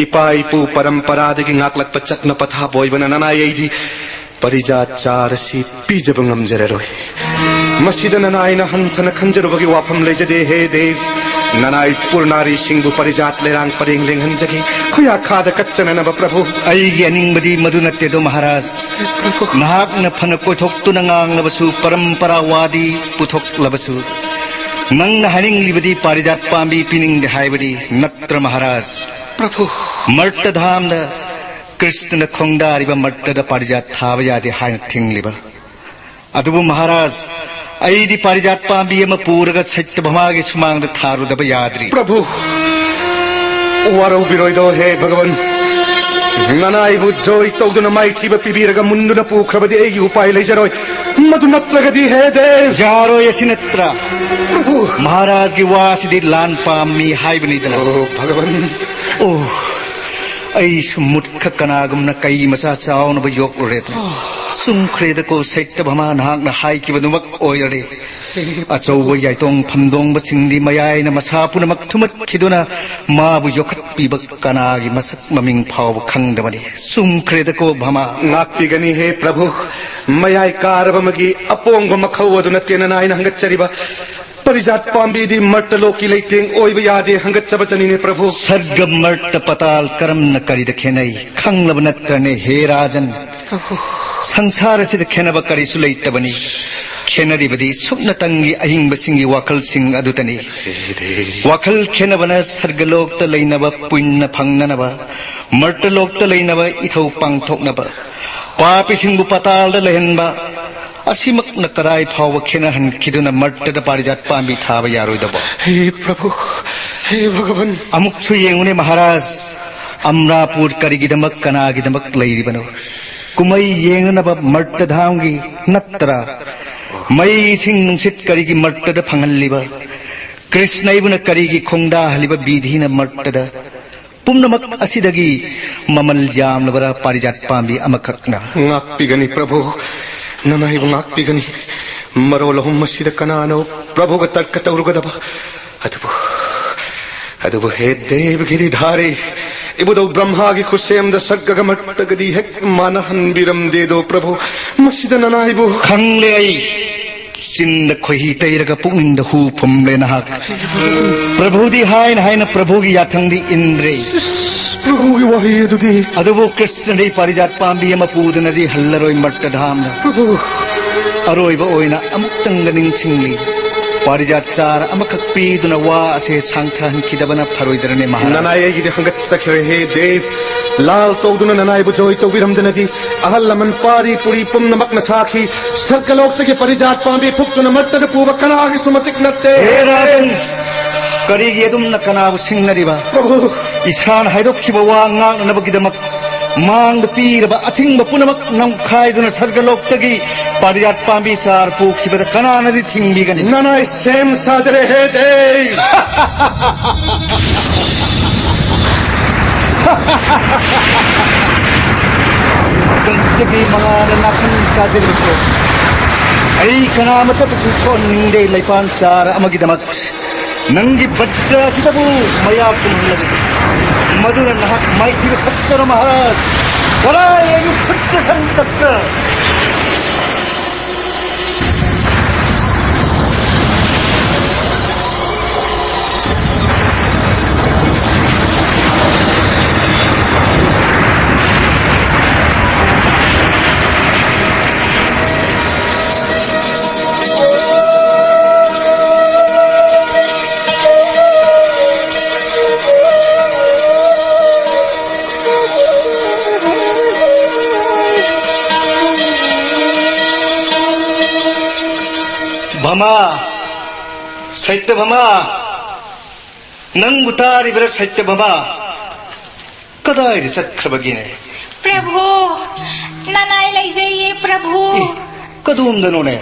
ꯏꯄꯥ ꯏꯄꯨ ꯄꯔꯝꯄꯔꯥꯗꯒꯤ ꯉꯥꯛꯂꯛꯄ ꯆꯠꯅ ꯄꯊꯥꯞ ꯑꯣꯏꯕꯅ ꯅꯅꯥꯏ ꯑꯩꯗꯤ ꯄꯔꯤꯖꯥꯠ ꯆꯥꯔ ꯑꯁꯤ ꯄꯤꯖꯕ ꯉꯝꯖꯔꯔꯣꯏ꯫ ꯃꯁꯤꯗ ꯅꯅꯥꯏꯅ ꯍꯟꯊꯅ ꯈꯟꯖꯔꯨꯕꯒꯤ ꯋꯥꯐꯝ ꯂꯩꯖꯗꯦ ꯍꯦ ꯗꯦꯕ꯫ ꯅꯅꯥꯏ ꯄꯨꯔꯅꯥꯔꯤꯁꯤꯡꯕꯨ ꯄꯔꯤꯖꯥꯠ ꯂꯩꯔꯥꯡ ꯄꯔꯦꯡ ꯂꯦꯡꯍꯟꯖꯒꯦ꯫ ꯈꯨꯌꯥꯈꯥꯗ ꯀꯠꯆꯅꯅꯕ ꯄ꯭ꯔꯚꯨ꯫ ꯑꯩꯒꯤ ꯑꯅꯤꯡꯕꯗꯤ ꯃꯗꯨ ꯅꯠꯇꯦꯗꯣ ꯃꯍꯥꯔꯥꯖ꯫ ꯄ꯭ꯔꯚꯨ꯫ ꯅꯍꯥꯛꯅ ꯐꯅ ꯀꯣꯏꯊꯣꯛꯇꯨꯅ ꯉꯥꯡꯂꯕꯁꯨ, ꯄꯔꯝꯄꯔꯥꯋꯥꯗꯤ ꯄꯨꯊꯣꯛꯂꯕꯁꯨ, ꯅꯪꯅ ꯍꯥꯏꯅꯤꯡꯂꯤꯕꯗꯤ ꯄꯥꯔꯤꯖꯥꯠ ꯄꯥꯝꯕꯤ ꯄꯤꯅꯤꯡꯗꯦ ꯍꯥꯏꯕꯗꯤ ꯅꯠꯇ꯭ꯔ ꯃꯍꯥꯔꯥꯖ? ꯄ꯭ꯔꯚꯨ꯫ ꯃꯔꯇ ꯙꯥꯝꯗ ꯀ꯭ꯔꯤꯁꯅꯅ ꯈꯣꯡꯗꯥꯔꯤꯕ ꯃꯔꯇꯗ ꯄꯥꯔꯤꯖꯥꯠ ꯊꯥꯕ ꯌꯥꯗꯦ ꯍꯥꯏꯅ ꯊꯤꯡꯂꯤꯕ꯫ ꯑꯗꯨꯕꯨ ꯃꯍꯥꯔꯥꯖ, ꯑꯩꯗꯤ ꯄꯥꯔꯤꯖꯥꯠ ꯄꯥꯝꯕꯤ ꯑꯃ ꯄꯨꯔꯒ ꯁꯩꯇꯚꯃꯥꯒꯤ ꯁꯨꯃꯥꯡꯗ ꯊꯥꯔꯨꯗꯕ ꯌꯥꯗ꯭ꯔꯤ꯫ ꯄ꯭ꯔꯚꯨ, ꯋꯥꯔꯧꯕꯤꯔꯣꯏꯗꯣ ꯍꯦ ꯚꯒꯋꯟ꯫ ꯅꯅꯥꯏꯕꯨ ꯖꯣꯏ ꯇꯧꯗꯨꯅ ꯃꯥꯏꯊꯤꯕ ꯄꯤꯕꯤꯔꯒ ꯃꯨꯟꯗꯨꯅ ꯄꯨꯈ꯭ꯔꯕꯗꯤ ꯑꯩꯒꯤ ꯎꯄꯥꯏ ꯂꯩꯖꯔꯣꯏ꯫ ꯃꯗꯨ ꯅꯠꯇ꯭ꯔꯒꯗꯤ ꯍꯦ ꯗꯦꯕ꯫ ꯌꯥꯔꯣꯏ, ꯑꯁꯤ ꯅꯠꯇ꯭ꯔꯥ? ꯄ꯭ꯔꯚꯨ꯫ ꯃꯍꯥꯔꯥꯖꯒꯤ ꯋꯥꯁꯤꯗꯤ ꯂꯥꯟ ꯄꯥꯝꯃꯤ ꯍꯥꯏꯕꯅꯤꯗꯅ꯫ ꯑꯣ ꯚꯒꯋꯟ꯫ ꯑꯣ, ꯑꯩꯁꯨ ꯃꯨꯠꯈ ꯀꯅꯥꯒꯨꯝꯅ ꯀꯩ ꯃꯆꯥ ꯆꯥꯎꯅꯕ ꯌꯣꯛꯂꯨꯔꯦꯗꯅ꯫ ꯆꯨꯝꯈ꯭ꯔꯦꯗꯀꯣ ꯁꯩꯇꯚꯃꯥ, ꯅꯍꯥꯛꯅ ꯍꯥꯏꯈꯤꯕꯗꯨꯃꯛ ꯑꯣꯏꯔꯔꯦ꯫ ꯑꯆꯧꯕ ꯌꯥꯏꯇꯣꯡ ꯐꯝꯗꯣꯡꯕꯁꯤꯡꯗꯤ ꯃꯌꯥꯏꯅ ꯃꯁꯥ ꯄꯨꯝꯅꯃꯛ ꯊꯨꯝꯃꯠꯈꯤꯗꯨꯅ ꯃꯥꯕꯨ ꯌꯣꯛꯈꯠꯄꯤꯕ ꯀꯅꯥꯒꯤ ꯃꯁꯛ ꯃꯃꯤꯡ ꯐꯥꯎꯕ ꯈꯪꯗꯕꯅꯤ꯫ ꯆꯨꯝꯈ꯭ꯔꯦꯗꯀꯣ ꯚꯃꯥ꯫ ꯉꯥꯛꯄꯤꯒꯅꯤ ꯍꯦ ꯄ꯭ꯔꯚꯨ꯫ ꯃꯌꯥꯏ ꯀꯥꯔꯕ ꯑꯃꯒꯤ ꯑꯄꯣꯡꯕ ꯃꯈꯧ ꯑꯗꯨ ꯅꯠꯇꯦ ꯅꯅꯥꯏꯅ ꯍꯪꯒꯠꯆꯔꯤꯕ꯫ ꯄꯔꯤꯖꯥꯠ ꯄꯥꯝꯕꯤꯗꯤ ꯃꯔꯇ ꯂꯣꯛꯀꯤ ꯂꯩꯇꯦꯡ ꯑꯣꯏꯕ ꯌꯥꯗꯦ ꯍꯪꯒꯠꯆꯕꯇꯅꯤꯅꯦ ꯄ꯭ꯔꯚꯨ꯫ ꯁꯔꯒ, ꯃꯔꯇ, ꯄꯇꯥꯜ ꯀꯔꯝꯅ ꯀꯔꯤꯗ ꯈꯦꯠꯅꯩ ꯈꯪꯂꯕ ꯅꯠꯇ꯭ꯔꯅꯦ ꯍꯦ ꯔꯥꯖꯟ? ꯄ꯭ꯔꯚꯨ꯫ ꯁꯪꯁꯥꯔ ꯑꯁꯤꯗ ꯈꯦꯠꯅꯕ ꯀꯔꯤꯁꯨ ꯂꯩꯇꯕꯅꯤ꯫ ꯈꯦꯠꯅꯔꯤꯕꯗꯤ ꯁꯨꯞꯅꯇꯪꯒꯤ ꯑꯍꯤꯡꯕꯁꯤꯡꯒꯤ ꯋꯥꯈꯜꯁꯤꯡ ꯑꯗꯨꯇꯅꯤ꯫ ꯋꯥꯈꯜ ꯈꯦꯠꯅꯕꯅ ꯁꯔꯒ ꯂꯣꯛꯇ ꯂꯩꯅꯕ ꯄꯨꯟꯅ ꯐꯪꯅꯅꯕ, ꯃꯔꯇ ꯂꯣꯛꯇ ꯂꯩꯅꯕ ꯏꯊꯧ ꯄꯥꯡꯊꯣꯛꯅꯕ, ꯄꯥꯄꯤꯁꯤꯡꯕꯨ ꯄꯇꯥꯜꯗ ꯂꯩꯍꯟꯕ, ꯑꯁꯤꯃꯛꯅ ꯀꯗꯥꯏ ꯐꯥꯎꯕ ꯈꯦꯠꯅꯍꯟꯈꯤꯗꯨꯅ ꯃꯔꯇꯗ ꯄꯥꯔꯤꯖꯥꯠ ꯄꯥꯝꯕꯤ ꯊꯥꯕ ꯌꯥꯔꯣꯏꯗꯕ? ꯍꯦ ꯄ꯭ꯔꯚꯨ, ꯍꯦ ꯚꯒꯋꯟ꯫ ꯑꯃꯨꯛꯁꯨ ꯌꯦꯡꯉꯨꯅꯦ ꯃꯍꯥꯔꯥꯖ, ꯑꯝꯔꯥꯄꯨꯔ ꯀꯔꯤꯒꯤꯗꯃꯛ, ꯀꯅꯥꯒꯤꯗꯃꯛ ꯂꯩꯔꯤꯕꯅꯣ? ꯀꯨꯝꯍꯩ ꯌꯦꯡꯅꯅꯕ ꯃꯔꯇ ꯙꯥꯝꯒꯤ ꯅꯠꯇ꯭ꯔꯥ? ꯃꯩ, ꯏꯁꯤꯡ, ꯅꯨꯡꯁꯤꯠ ꯀꯔꯤꯒꯤ ꯃꯔꯇꯗ ꯐꯪꯍꯜꯂꯤꯕ? ꯀ꯭ꯔꯤꯁꯅ ꯏꯕꯨꯅ ꯀꯔꯤꯒꯤ ꯈꯣꯡꯗꯥꯍꯜꯂꯤꯕ ꯕꯤꯙꯤꯅ ꯃꯔꯇꯗ? ꯄꯨꯝꯅꯃꯛ ꯑꯁꯤꯗꯒꯤ ꯃꯃꯜ ꯌꯥꯝꯂꯕꯔꯥ ꯄꯥꯔꯤꯖꯥꯠ ꯄꯥꯝꯕꯤ ꯑꯃꯈꯛꯅ? ꯉꯥꯛꯄꯤꯒꯅꯤ ꯄ꯭ꯔꯚꯨ, ꯅꯅꯥꯏꯕꯨ ꯉꯥꯛꯄꯤꯒꯅꯤ꯫ ꯃꯔꯣꯜ ꯑꯍꯨꯝ ꯑꯁꯤꯗ ꯀꯅꯥꯅꯣ ꯄ꯭ꯔꯚꯨꯒ ꯇꯔꯀ ꯇꯧꯔꯨꯒꯗꯕ? ꯑꯗꯨꯕꯨ, ꯑꯗꯨꯕꯨ ꯍꯦ ꯗꯦꯕ ꯒꯤꯔꯤꯙꯥꯔꯤ, ꯏꯕꯨꯙꯧ ꯕ꯭ꯔꯍ꯭ꯃꯥꯒꯤ ꯈꯨꯠꯁꯦꯝꯗ ꯁꯔꯒꯒ ꯃꯔꯇꯒꯗꯤ ꯍꯦꯛ ꯃꯥꯟꯅꯍꯟꯕꯤꯔꯝꯗꯦꯗꯣ ꯄ꯭ꯔꯚꯨ꯫ ꯃꯁꯤꯗ ꯅꯅꯥꯏꯕꯨ ꯈꯪꯂꯦ ꯑꯩ꯫ ꯆꯤꯟꯗ ꯈꯣꯏꯍꯤ ꯇꯩꯔꯒ ꯄꯨꯛꯅꯤꯡꯗ ꯍꯨ ꯐꯨꯝꯂꯦ ꯅꯍꯥꯛ꯫ ꯄ꯭ꯔꯚꯨꯗꯤ ꯍꯥꯏꯅ ꯍꯥꯏꯅ ꯄ꯭ꯔꯚꯨꯒꯤ ꯌꯥꯊꯪꯗꯤ ꯏꯟꯗ꯭ꯔꯦ꯫ ꯄ꯭ꯔꯚꯨꯒꯤ ꯋꯥꯍꯩ ꯑꯗꯨꯗꯤ꯫ ꯑꯗꯨꯕꯨ ꯀ꯭ꯔꯤꯁꯅꯗꯤ ꯄꯥꯔꯤꯖꯥꯠ ꯄꯥꯝꯕꯤ ꯑꯃ ꯄꯨꯗꯨꯅꯗꯤ ꯍꯜꯂꯔꯣꯏ ꯃꯔꯇ ꯙꯥꯝꯗ꯫ ꯄ꯭ꯔꯚꯨ꯫ ꯑꯔꯣꯏꯕ ꯑꯣꯏꯅ ꯑꯃꯨꯛꯇꯪꯒ ꯅꯤꯡꯁꯤꯡꯂꯤ꯫ ꯄꯥꯔꯤꯖꯥꯠ ꯆꯥꯔ ꯑꯃꯈꯛ ꯄꯤꯗꯨꯅ ꯋꯥ ꯑꯁꯦ ꯁꯥꯡꯊꯍꯟꯈꯤꯗꯕꯅ ꯐꯔꯣꯏꯗ꯭ꯔꯅꯦ ꯃꯍꯥꯔꯥꯖ? ꯅꯅꯥꯏ ꯑꯩꯒꯤꯗꯤ ꯍꯪꯒꯠꯆꯈ꯭ꯔꯦ ꯍꯦ ꯗꯦꯕ꯫ ꯂꯥꯜ ꯇꯧꯗꯨꯅ ꯅꯅꯥꯏꯕꯨ ꯖꯣꯏ ꯇꯧꯕꯤꯔꯝꯗꯅꯗꯤ ꯑꯍꯜ ꯂꯃꯟ ꯄꯥꯔꯤ ꯄꯨꯔꯤ ꯄꯨꯝꯅꯃꯛꯅ ꯁꯥꯈꯤ꯫ ꯁꯔꯒꯂꯣꯛꯇꯒꯤ ꯄꯥꯔꯤꯖꯥꯠ ꯄꯥꯝꯕꯤ ꯐꯨꯛꯇꯨꯅ ꯃꯔꯇꯗ ꯄꯨꯕ ꯀꯅꯥꯒꯤꯁꯨ ꯃꯇꯤꯛ ꯅꯠꯇꯦ꯫ ꯍꯦ ꯔꯥꯖꯟ, ꯀꯔꯤꯒꯤ ꯑꯗꯨꯝꯅ ꯀꯅꯥꯕꯨ ꯁꯤꯡꯅꯔꯤꯕ? ꯄ꯭ꯔꯚꯨ꯫ ꯏꯁꯥꯅ ꯍꯥꯏꯗꯣꯛꯈꯤꯕ ꯋꯥ ꯉꯥꯛꯅꯅꯕꯒꯤꯗꯃꯛ ꯃꯥꯡꯗ ꯄꯤꯔꯕ ꯑꯊꯤꯡꯕ ꯄꯨꯝꯅꯃꯛ ꯅꯝꯈꯥꯏꯗꯨꯅ ꯁꯔꯒꯂꯣꯛꯇꯒꯤ ꯄꯥꯔꯤꯖꯥꯠ ꯄꯥꯝꯕꯤ ꯆꯥꯔ ꯄꯨꯈꯤꯕꯗ ꯀꯅꯥꯅꯗꯤ ꯊꯤꯡꯕꯤꯒꯅꯤ? ꯅꯅꯥꯏ ꯁꯦꯝ ꯁꯥꯖꯔꯦ ꯍꯦ ꯗꯦꯕ꯫ ꯀꯟꯆꯒꯤ ꯃꯉꯥꯗ ꯅꯥꯈꯟ ꯀꯥꯖꯔꯤꯕ ꯄꯣꯠ꯫ ꯑꯩ ꯀꯅꯥꯃꯠꯇꯕꯨꯁꯨ ꯁꯣꯟꯍꯟꯅꯤꯡꯗꯦ ꯂꯩꯄꯥꯟ ꯆꯥꯔ ꯑꯃꯒꯤꯗꯃꯛ꯫ ꯅꯪꯒꯤ ꯕꯖ꯭ꯔ ꯑꯁꯤꯗꯕꯨ ꯃꯌꯥ ꯀꯨꯝꯍꯜꯂꯒꯦ꯫ ꯃꯗꯨꯅ ꯅꯍꯥꯛ ꯃꯥꯏꯊꯤꯕ ꯁꯛꯆꯔꯣ ꯃꯍꯥꯔꯥꯖ꯫ ꯀꯔꯥꯏ ꯑꯩꯒꯤ ꯁꯨꯠꯇ ꯁꯪ ꯆꯠꯄ꯭ꯔꯥ? ꯚꯃꯥ, ꯁꯩꯇꯚꯃꯥ, ꯅꯪꯕꯨ ꯇꯥꯔꯤꯕ꯭ꯔꯥ ꯁꯩꯇꯚꯃꯥ? ꯀꯗꯥꯏꯗ ꯆꯠꯈ꯭ꯔꯕꯒꯦꯅꯦ? ꯄ꯭ꯔꯚꯨ, ꯅꯅꯥꯏ ꯂꯩꯖꯩꯌꯦ ꯄ꯭ꯔꯚꯨ꯫ ꯑꯦ, ꯀꯗꯣꯝꯗꯅꯣꯅꯦ?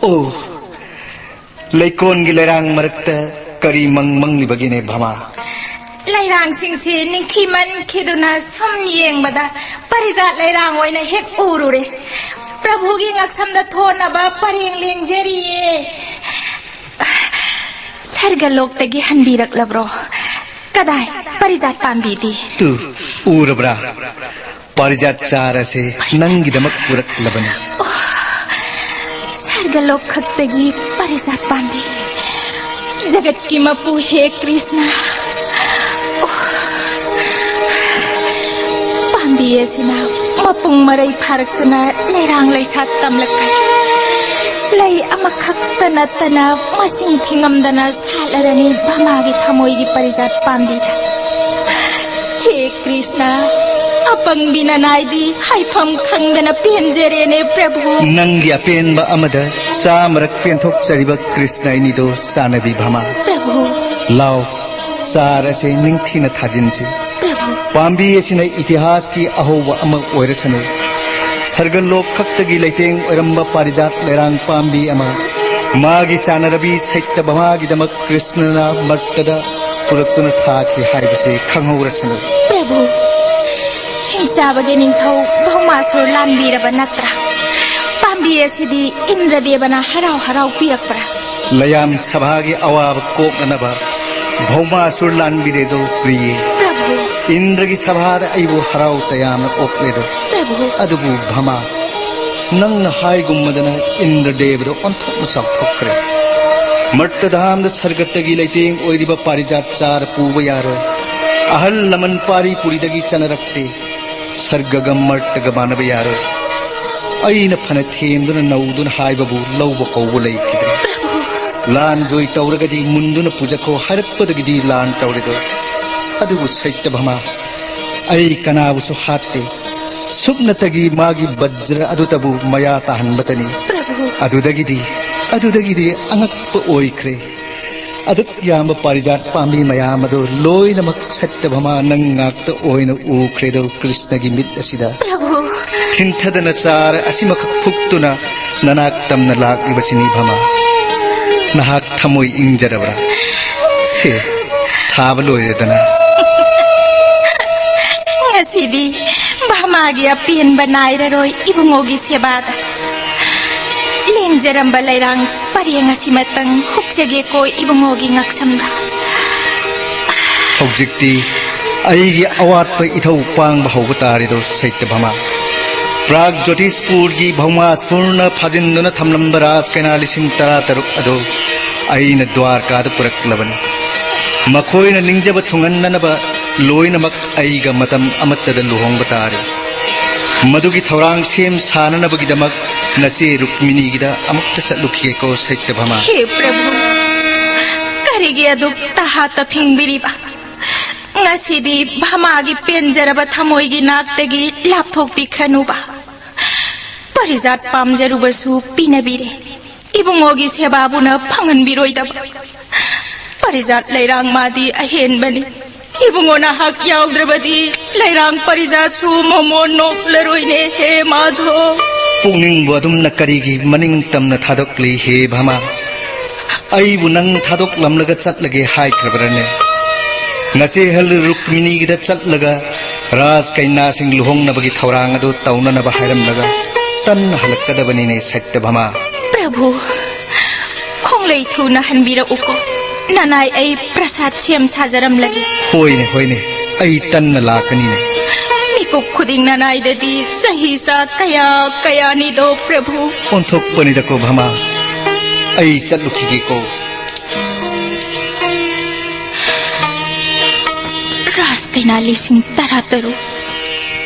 ꯑꯣ, ꯂꯩꯀꯣꯟꯒꯤ ꯂꯩꯔꯥꯡ ꯃꯔꯛꯇ ꯀꯔꯤ ꯃꯪ ꯃꯪꯂꯤꯕꯒꯦꯅꯦ ꯚꯃꯥ? ꯂꯩꯔꯥꯡꯁꯤꯡꯁꯤ ꯅꯤꯡꯊꯤꯃꯟꯈꯤꯗꯨꯅ ꯁꯨꯝ ꯌꯦꯡꯕꯗ ꯄꯔꯤꯖꯥꯠ ꯂꯩꯔꯥꯡ ꯑꯣꯏꯅ ꯍꯦꯛ ꯎꯔꯨꯔꯦ꯫ ꯄ꯭ꯔꯚꯨꯒꯤ ꯉꯛꯁꯝꯗ ꯊꯣꯟꯅꯕ ꯄꯔꯦꯡ ꯂꯦꯡꯖꯔꯤꯌꯦ꯫ ꯁꯔꯒꯂꯣꯛꯇꯒꯤ ꯍꯟꯕꯤꯔꯛꯂꯕ꯭ꯔꯣ? ꯀꯗꯥꯏ ꯄꯔꯤꯖꯥꯠ ꯄꯥꯝꯕꯤꯗꯤ? ꯇꯨ, ꯎꯔꯕ꯭ꯔꯥ? ꯄꯥꯔꯤꯖꯥꯠ ꯆꯥꯔꯁꯦ ꯅꯪꯒꯤꯗꯃꯛ ꯄꯨꯔꯛꯂꯕꯅꯤ꯫ ꯑꯣ, ꯁꯔ ꯒꯂꯣꯛ ꯈꯛꯇꯒꯤ ꯄꯥꯔꯤꯖꯥꯠ ꯄꯥꯝꯕꯤ꯫ ꯖꯒꯠꯀꯤ ꯃꯄꯨ ꯍꯦ ꯀ꯭ꯔꯤꯁꯅ, ꯑꯣ, ꯄꯥꯝꯕꯤ ꯑꯁꯤꯅ ꯃꯄꯨꯡ ꯃꯔꯩ ꯐꯥꯔꯛꯇꯨꯅ ꯂꯩꯔꯥꯡ ꯂꯩꯁꯥꯠ ꯇꯝꯂꯛꯀꯅꯤ꯫ ꯂꯩ ꯑꯃꯈꯛꯇ ꯅꯠꯇꯅ ꯃꯁꯤꯡ ꯊꯤꯉꯝꯗꯅ ꯁꯥꯠꯂꯔꯅꯤ ꯚꯥꯃꯥꯒꯤ ꯊꯃꯣꯏꯒꯤ ꯄꯥꯔꯤꯖꯥꯠ ꯄꯥꯝꯕꯤꯗ꯫ ꯍꯦ ꯀ꯭ꯔꯤꯁꯅ, ꯑꯄꯪꯕꯤ ꯅꯅꯥꯏꯗꯤ ꯍꯥꯏꯐꯝ ꯈꯪꯗꯅ ꯄꯦꯟꯖꯔꯦꯅꯦ ꯄ꯭ꯔꯚꯨ꯫ ꯅꯪꯒꯤ ꯑꯄꯦꯟꯕ ꯑꯃꯗ ꯆꯥꯃꯔꯛ ꯄꯦꯟꯊꯣꯛꯆꯔꯤꯕ ꯀ꯭ꯔꯤꯁꯅ ꯑꯩꯅꯤꯗꯣ ꯆꯥꯟꯅꯕꯤ ꯚꯥꯃꯥ꯫ ꯄ꯭ꯔꯚꯨ꯫ ꯂꯥꯎ, ꯆꯥꯔ ꯑꯁꯦ ꯅꯤꯡꯊꯤꯅ ꯊꯥꯖꯤꯟꯁꯤ꯫ ꯄ꯭ꯔꯚꯨ꯫ ꯄꯥꯝꯕꯤ ꯑꯁꯤꯅ ꯏꯇꯤꯍꯥꯁꯀꯤ ꯑꯍꯧꯕ ꯑꯃ ꯑꯣꯏꯔꯁꯅꯨ꯫ ꯁꯔꯒꯂꯣꯛ ꯈꯛꯇꯒꯤ ꯂꯩꯇꯦꯡ ꯑꯣꯏꯔꯝꯕ ꯄꯥꯔꯤꯖꯥꯠ ꯂꯩꯔꯥꯡ ꯄꯥꯝꯕꯤ ꯑꯃ ꯃꯥꯒꯤ ꯆꯥꯟꯅꯔꯕꯤ ꯁꯩꯇ ꯚꯥꯃꯥꯒꯤꯗꯃꯛ ꯀ꯭ꯔꯤꯁꯅꯅ ꯃꯔꯛꯇꯗ ꯄꯨꯔꯛꯇꯨꯅ ꯊꯥꯈꯤ ꯍꯥꯏꯕꯁꯤ ꯈꯪꯍꯧꯔꯁꯅꯨ꯫ ꯄ꯭ꯔꯚꯨ, ꯍꯤꯡꯆꯥꯕꯒꯤ ꯅꯤꯡꯊꯧ ꯚꯧꯃꯥꯁꯨꯔ ꯂꯥꯟꯕꯤꯔꯕ ꯅꯠꯇ꯭ꯔꯥ? ꯄꯥꯝꯕꯤ ꯑꯁꯤꯗꯤ ꯏꯟꯗ꯭ꯔꯗꯦꯕꯅ ꯍꯔꯥꯎ ꯍꯔꯥꯎ ꯄꯤꯔꯛꯄ꯭ꯔꯥ? ꯂꯌꯥꯝ ꯁꯚꯥꯒꯤ ꯑꯋꯥꯕ ꯀꯣꯛꯅꯅꯕ ꯚꯧꯃꯥꯁꯨꯔ ꯂꯥꯟꯕꯤꯔꯦꯗꯣ ꯄ꯭ꯔꯤꯌꯦ꯫ ꯄ꯭ꯔꯚꯨ꯫ ꯏꯟꯗ꯭ꯔꯒꯤ ꯁꯚꯥꯗ ꯑꯩꯕꯨ ꯍꯔꯥꯎ ꯇꯌꯥꯝꯅ ꯑꯣꯛꯂꯦꯗꯣ꯫ ꯄ꯭ꯔꯚꯨ꯫ ꯑꯗꯨꯕꯨ ꯚꯥꯃꯥ, ꯅꯪꯅ ꯍꯥꯏꯒꯨꯝꯕꯗꯅ ꯏꯟꯗ꯭ꯔꯗꯦꯕꯗꯣ ꯑꯣꯟꯊꯣꯛꯅ ꯆꯥꯎꯊꯣꯛꯈ꯭ꯔꯦ꯫ ꯃꯔꯇꯗꯥꯝꯗ ꯁꯔꯒꯇꯒꯤ ꯂꯩꯇꯦꯡ ꯑꯣꯏꯔꯤꯕ ꯄꯥꯔꯤꯖꯥꯠ ꯆꯥꯔ ꯄꯨꯕ ꯌꯥꯔꯣꯏ꯫ ꯑꯍꯜ ꯂꯃꯟ ꯄꯥꯔꯤ ꯄꯨꯔꯤꯗꯒꯤ ꯆꯠꯅꯔꯛꯇꯦ꯫ ꯁꯔꯒꯒ ꯃꯔꯇꯒ ꯃꯥꯟꯅꯕ ꯌꯥꯔꯣꯏ꯫ ꯑꯩꯅ ꯐꯅ ꯊꯦꯝꯗꯨꯅ ꯅꯧꯗꯨꯅ ꯍꯥꯏꯕꯕꯨ ꯂꯧꯕ ꯀꯧꯕ ꯂꯩꯈꯤꯗ꯭ꯔꯦ꯫ ꯂꯥꯟ ꯖꯣꯏ ꯇꯧꯔꯒꯗꯤ ꯃꯨꯟꯗꯨꯅ ꯄꯨꯖꯈꯣ ꯍꯥꯏꯔꯛꯄꯗꯒꯤꯗꯤ ꯂꯥꯟ ꯇꯧꯔꯦꯗꯣ꯫ ꯑꯗꯨꯕꯨ ꯁꯩꯇ ꯚꯥꯃꯥ, ꯑꯩ ꯀꯅꯥꯕꯨꯁꯨ ꯍꯥꯠꯇꯦ꯫ ꯁꯨꯞꯅꯇꯒꯤ ꯃꯥꯒꯤ ꯕꯖ꯭ꯔ ꯑꯗꯨꯇꯕꯨ ꯃꯌꯥ ꯇꯥꯍꯟꯕꯇꯅꯤ꯫ ꯄ꯭ꯔꯚꯨ꯫ ꯑꯗꯨꯗꯒꯤꯗꯤ, ꯑꯗꯨꯗꯒꯤꯗꯤ ꯑꯉꯛꯄ ꯑꯣꯏꯈ꯭ꯔꯦ꯫ ꯑꯗꯨꯛ ꯌꯥꯝꯕ ꯄꯥꯔꯤꯖꯥꯠ ꯄꯥꯝꯕꯤ ꯃꯌꯥꯝ ꯑꯗꯨ ꯂꯣꯏꯅꯃꯛ ꯁꯠꯇꯚꯥꯃꯥ ꯅꯪ ꯉꯥꯛꯇ ꯑꯣꯏꯅ ꯎꯈ꯭ꯔꯦꯗꯣ ꯀ꯭ꯔꯤꯁꯅꯒꯤ ꯃꯤꯠ ꯑꯁꯤꯗ꯫ ꯄ꯭ꯔꯚꯨ꯫ ꯊꯤꯟꯊꯗꯅ ꯆꯥꯔ ꯑꯁꯤꯃꯈꯛ ꯐꯨꯛꯇꯨꯅ ꯅꯅꯥꯛ ꯇꯝꯅ ꯂꯥꯛꯂꯤꯕꯁꯤꯅꯤ ꯚꯥꯃꯥ꯫ ꯅꯍꯥꯛ ꯊꯃꯣꯏ ꯏꯪꯖꯔꯕ꯭ꯔꯥ? ꯁꯦ, ꯊꯥꯕ ꯂꯣꯏꯔꯦꯗꯅ꯫ ꯉꯁꯤꯗꯤ ꯚꯥꯃꯥꯒꯤ ꯑꯄꯦꯟꯕ ꯅꯥꯏꯔꯔꯣꯏ ꯏꯕꯨꯡꯉꯣꯒꯤ ꯁꯦꯕꯥꯗ꯫ ꯂꯦꯡꯖꯔꯝꯕ ꯂꯩꯔꯥꯡ ꯄꯔꯦꯡ ꯑꯁꯤꯃꯇꯪ ꯍꯨꯛꯆꯒꯦꯀꯣ ꯏꯕꯨꯡꯉꯣꯒꯤ ꯉꯛꯁꯝꯗ꯫ ꯍꯧꯖꯤꯛꯇꯤ ꯑꯩꯒꯤ ꯑꯋꯥꯠꯄ ꯏꯊꯧ ꯄꯥꯡꯕ ꯍꯧꯕ ꯇꯥꯔꯦꯗꯣ ꯁꯩꯇꯚꯥꯃꯥ꯫ ꯄ꯭ꯔꯥꯒ ꯖꯣꯇꯤꯁꯄꯨꯔꯒꯤ ꯚꯧꯃꯥꯁꯄꯨꯔꯅ ꯐꯥꯖꯤꯟꯗꯨꯅ ꯊꯝꯂꯝꯕ ꯔꯥꯖ ꯀꯩꯅꯥ ꯂꯤꯁꯤꯡ ꯇꯔꯥ ꯇꯔꯨꯛ ꯑꯗꯨ ꯑꯩꯅ ꯗ꯭ꯋꯥꯔꯀꯥꯗ ꯄꯨꯔꯛꯂꯕꯅꯤ꯫ ꯃꯈꯣꯏꯅ ꯅꯤꯡꯖꯕ ꯊꯨꯡꯍꯟꯅꯅꯕ ꯂꯣꯏꯅꯃꯛ ꯑꯩꯒ ꯃꯇꯝ ꯑꯃꯠꯇꯗ ꯂꯨꯍꯣꯡꯕ ꯇꯥꯔꯦ꯫ ꯃꯗꯨꯒꯤ ꯊꯧꯔꯥꯡ ꯁꯦꯝ ꯁꯥꯅꯅꯕꯒꯤꯗꯃꯛ ꯅꯆꯦ ꯔꯨꯛꯃꯤꯅꯤꯒꯤꯗ ꯑꯃꯨꯛꯇ ꯆꯠꯂꯨꯈꯤꯒꯦꯀꯣ, ꯁꯩꯇꯚꯃꯥ꯫ ꯍꯦ ꯄ꯭ꯔꯚꯨ, ꯀꯔꯤꯒꯤ ꯑꯗꯨꯛ ꯇꯍꯥ ꯇꯐꯤꯡꯕꯤꯔꯤꯕ? ꯉꯁꯤꯗꯤ ꯚꯃꯥꯒꯤ ꯄꯦꯟꯖꯔꯕ ꯊꯃꯣꯏꯒꯤ ꯅꯥꯛꯇꯒꯤ ꯂꯥꯞꯊꯣꯛꯄꯤꯈ꯭ꯔꯅꯨꯕ꯫ ꯄꯔꯤꯖꯥꯠ ꯄꯥꯝꯖꯔꯨꯕꯁꯨ ꯄꯤꯅꯕꯤꯔꯦ꯫ ꯏꯕꯨꯡꯉꯣꯒꯤ ꯁꯦꯕꯥꯕꯨꯅ ꯐꯪꯍꯟꯕꯤꯔꯣꯏꯗꯕ? ꯄꯔꯤꯖꯥꯠ ꯂꯩꯔꯥꯡ ꯃꯥꯗꯤ ꯑꯍꯦꯟꯕꯅꯤ꯫ ꯏꯕꯨꯡꯉꯣ ꯅꯍꯥꯛ ꯌꯥꯎꯗ꯭ꯔꯕꯗꯤ ꯂꯩꯔꯥꯡ ꯄꯔꯤꯖꯥꯠꯁꯨ ꯃꯃꯣꯟ ꯅꯣꯛꯂꯔꯣꯏꯅꯦ, ꯍꯦ ꯃꯥꯙꯣ꯫ ꯄꯨꯛꯅꯤꯡꯕꯨ ꯑꯗꯨꯝꯅ ꯀꯔꯤꯒꯤ ꯃꯅꯤꯡ ꯇꯝꯅ ꯊꯥꯗꯣꯛꯂꯤ, ꯍꯦ ꯚꯃꯥ? ꯑꯩꯕꯨ ꯅꯪ ꯊꯥꯗꯣꯛꯂꯝꯂꯒ ꯆꯠꯂꯒꯦ ꯍꯥꯏꯈ꯭ꯔꯕ꯭ꯔꯅꯦ? ꯅꯆꯦ ꯍꯜ ꯔꯨꯛꯃꯤꯅꯤꯒꯤꯗ ꯆꯠꯂꯒ ꯔꯥꯖ ꯀꯩꯅꯥꯁꯤꯡ ꯂꯨꯍꯣꯡꯅꯕꯒꯤ ꯊꯧꯔꯥꯡ ꯑꯗꯨ ꯇꯧꯅꯅꯕ ꯍꯥꯏꯔꯝꯂꯒ ꯇꯟꯅ ꯍꯜꯂꯛꯀꯗꯕꯅꯤꯅꯦ, ꯁꯩꯇꯚꯃꯥ꯫ ꯄ꯭ꯔꯚꯨ, ꯈꯣꯡꯂꯩ ꯊꯨꯅ ꯍꯟꯕꯤꯔꯛꯎꯀꯣ꯫ ꯅꯅꯥꯏ ꯑꯩ ꯄ꯭ꯔꯁꯥꯗ ꯁꯦꯝ ꯁꯥꯖꯔꯝꯂꯒꯦ꯫ ꯍꯣꯏꯅꯦ, ꯍꯣꯏꯅꯦ, ꯑꯩ ꯇꯟꯅ ꯂꯥꯛꯀꯅꯤꯅꯦ꯫ ꯃꯤꯀꯨꯞ ꯈꯨꯗꯤꯡ ꯅꯅꯥꯏꯗꯗꯤ ꯆꯍꯤ ꯆꯥ ꯀꯌꯥ ꯀꯌꯥꯅꯤꯗꯣ, ꯄ꯭ꯔꯚꯨ꯫ ꯑꯣꯟꯊꯣꯛꯄꯅꯤꯗꯀꯣ, ꯚꯃꯥ꯫ ꯑꯩ ꯆꯠꯂꯨꯈꯤꯒꯦꯀꯣ꯫ ꯔꯥꯖ ꯀꯩꯅꯥ ꯂꯤꯁꯤꯡ ꯇꯔꯥ ꯇꯔꯨꯛ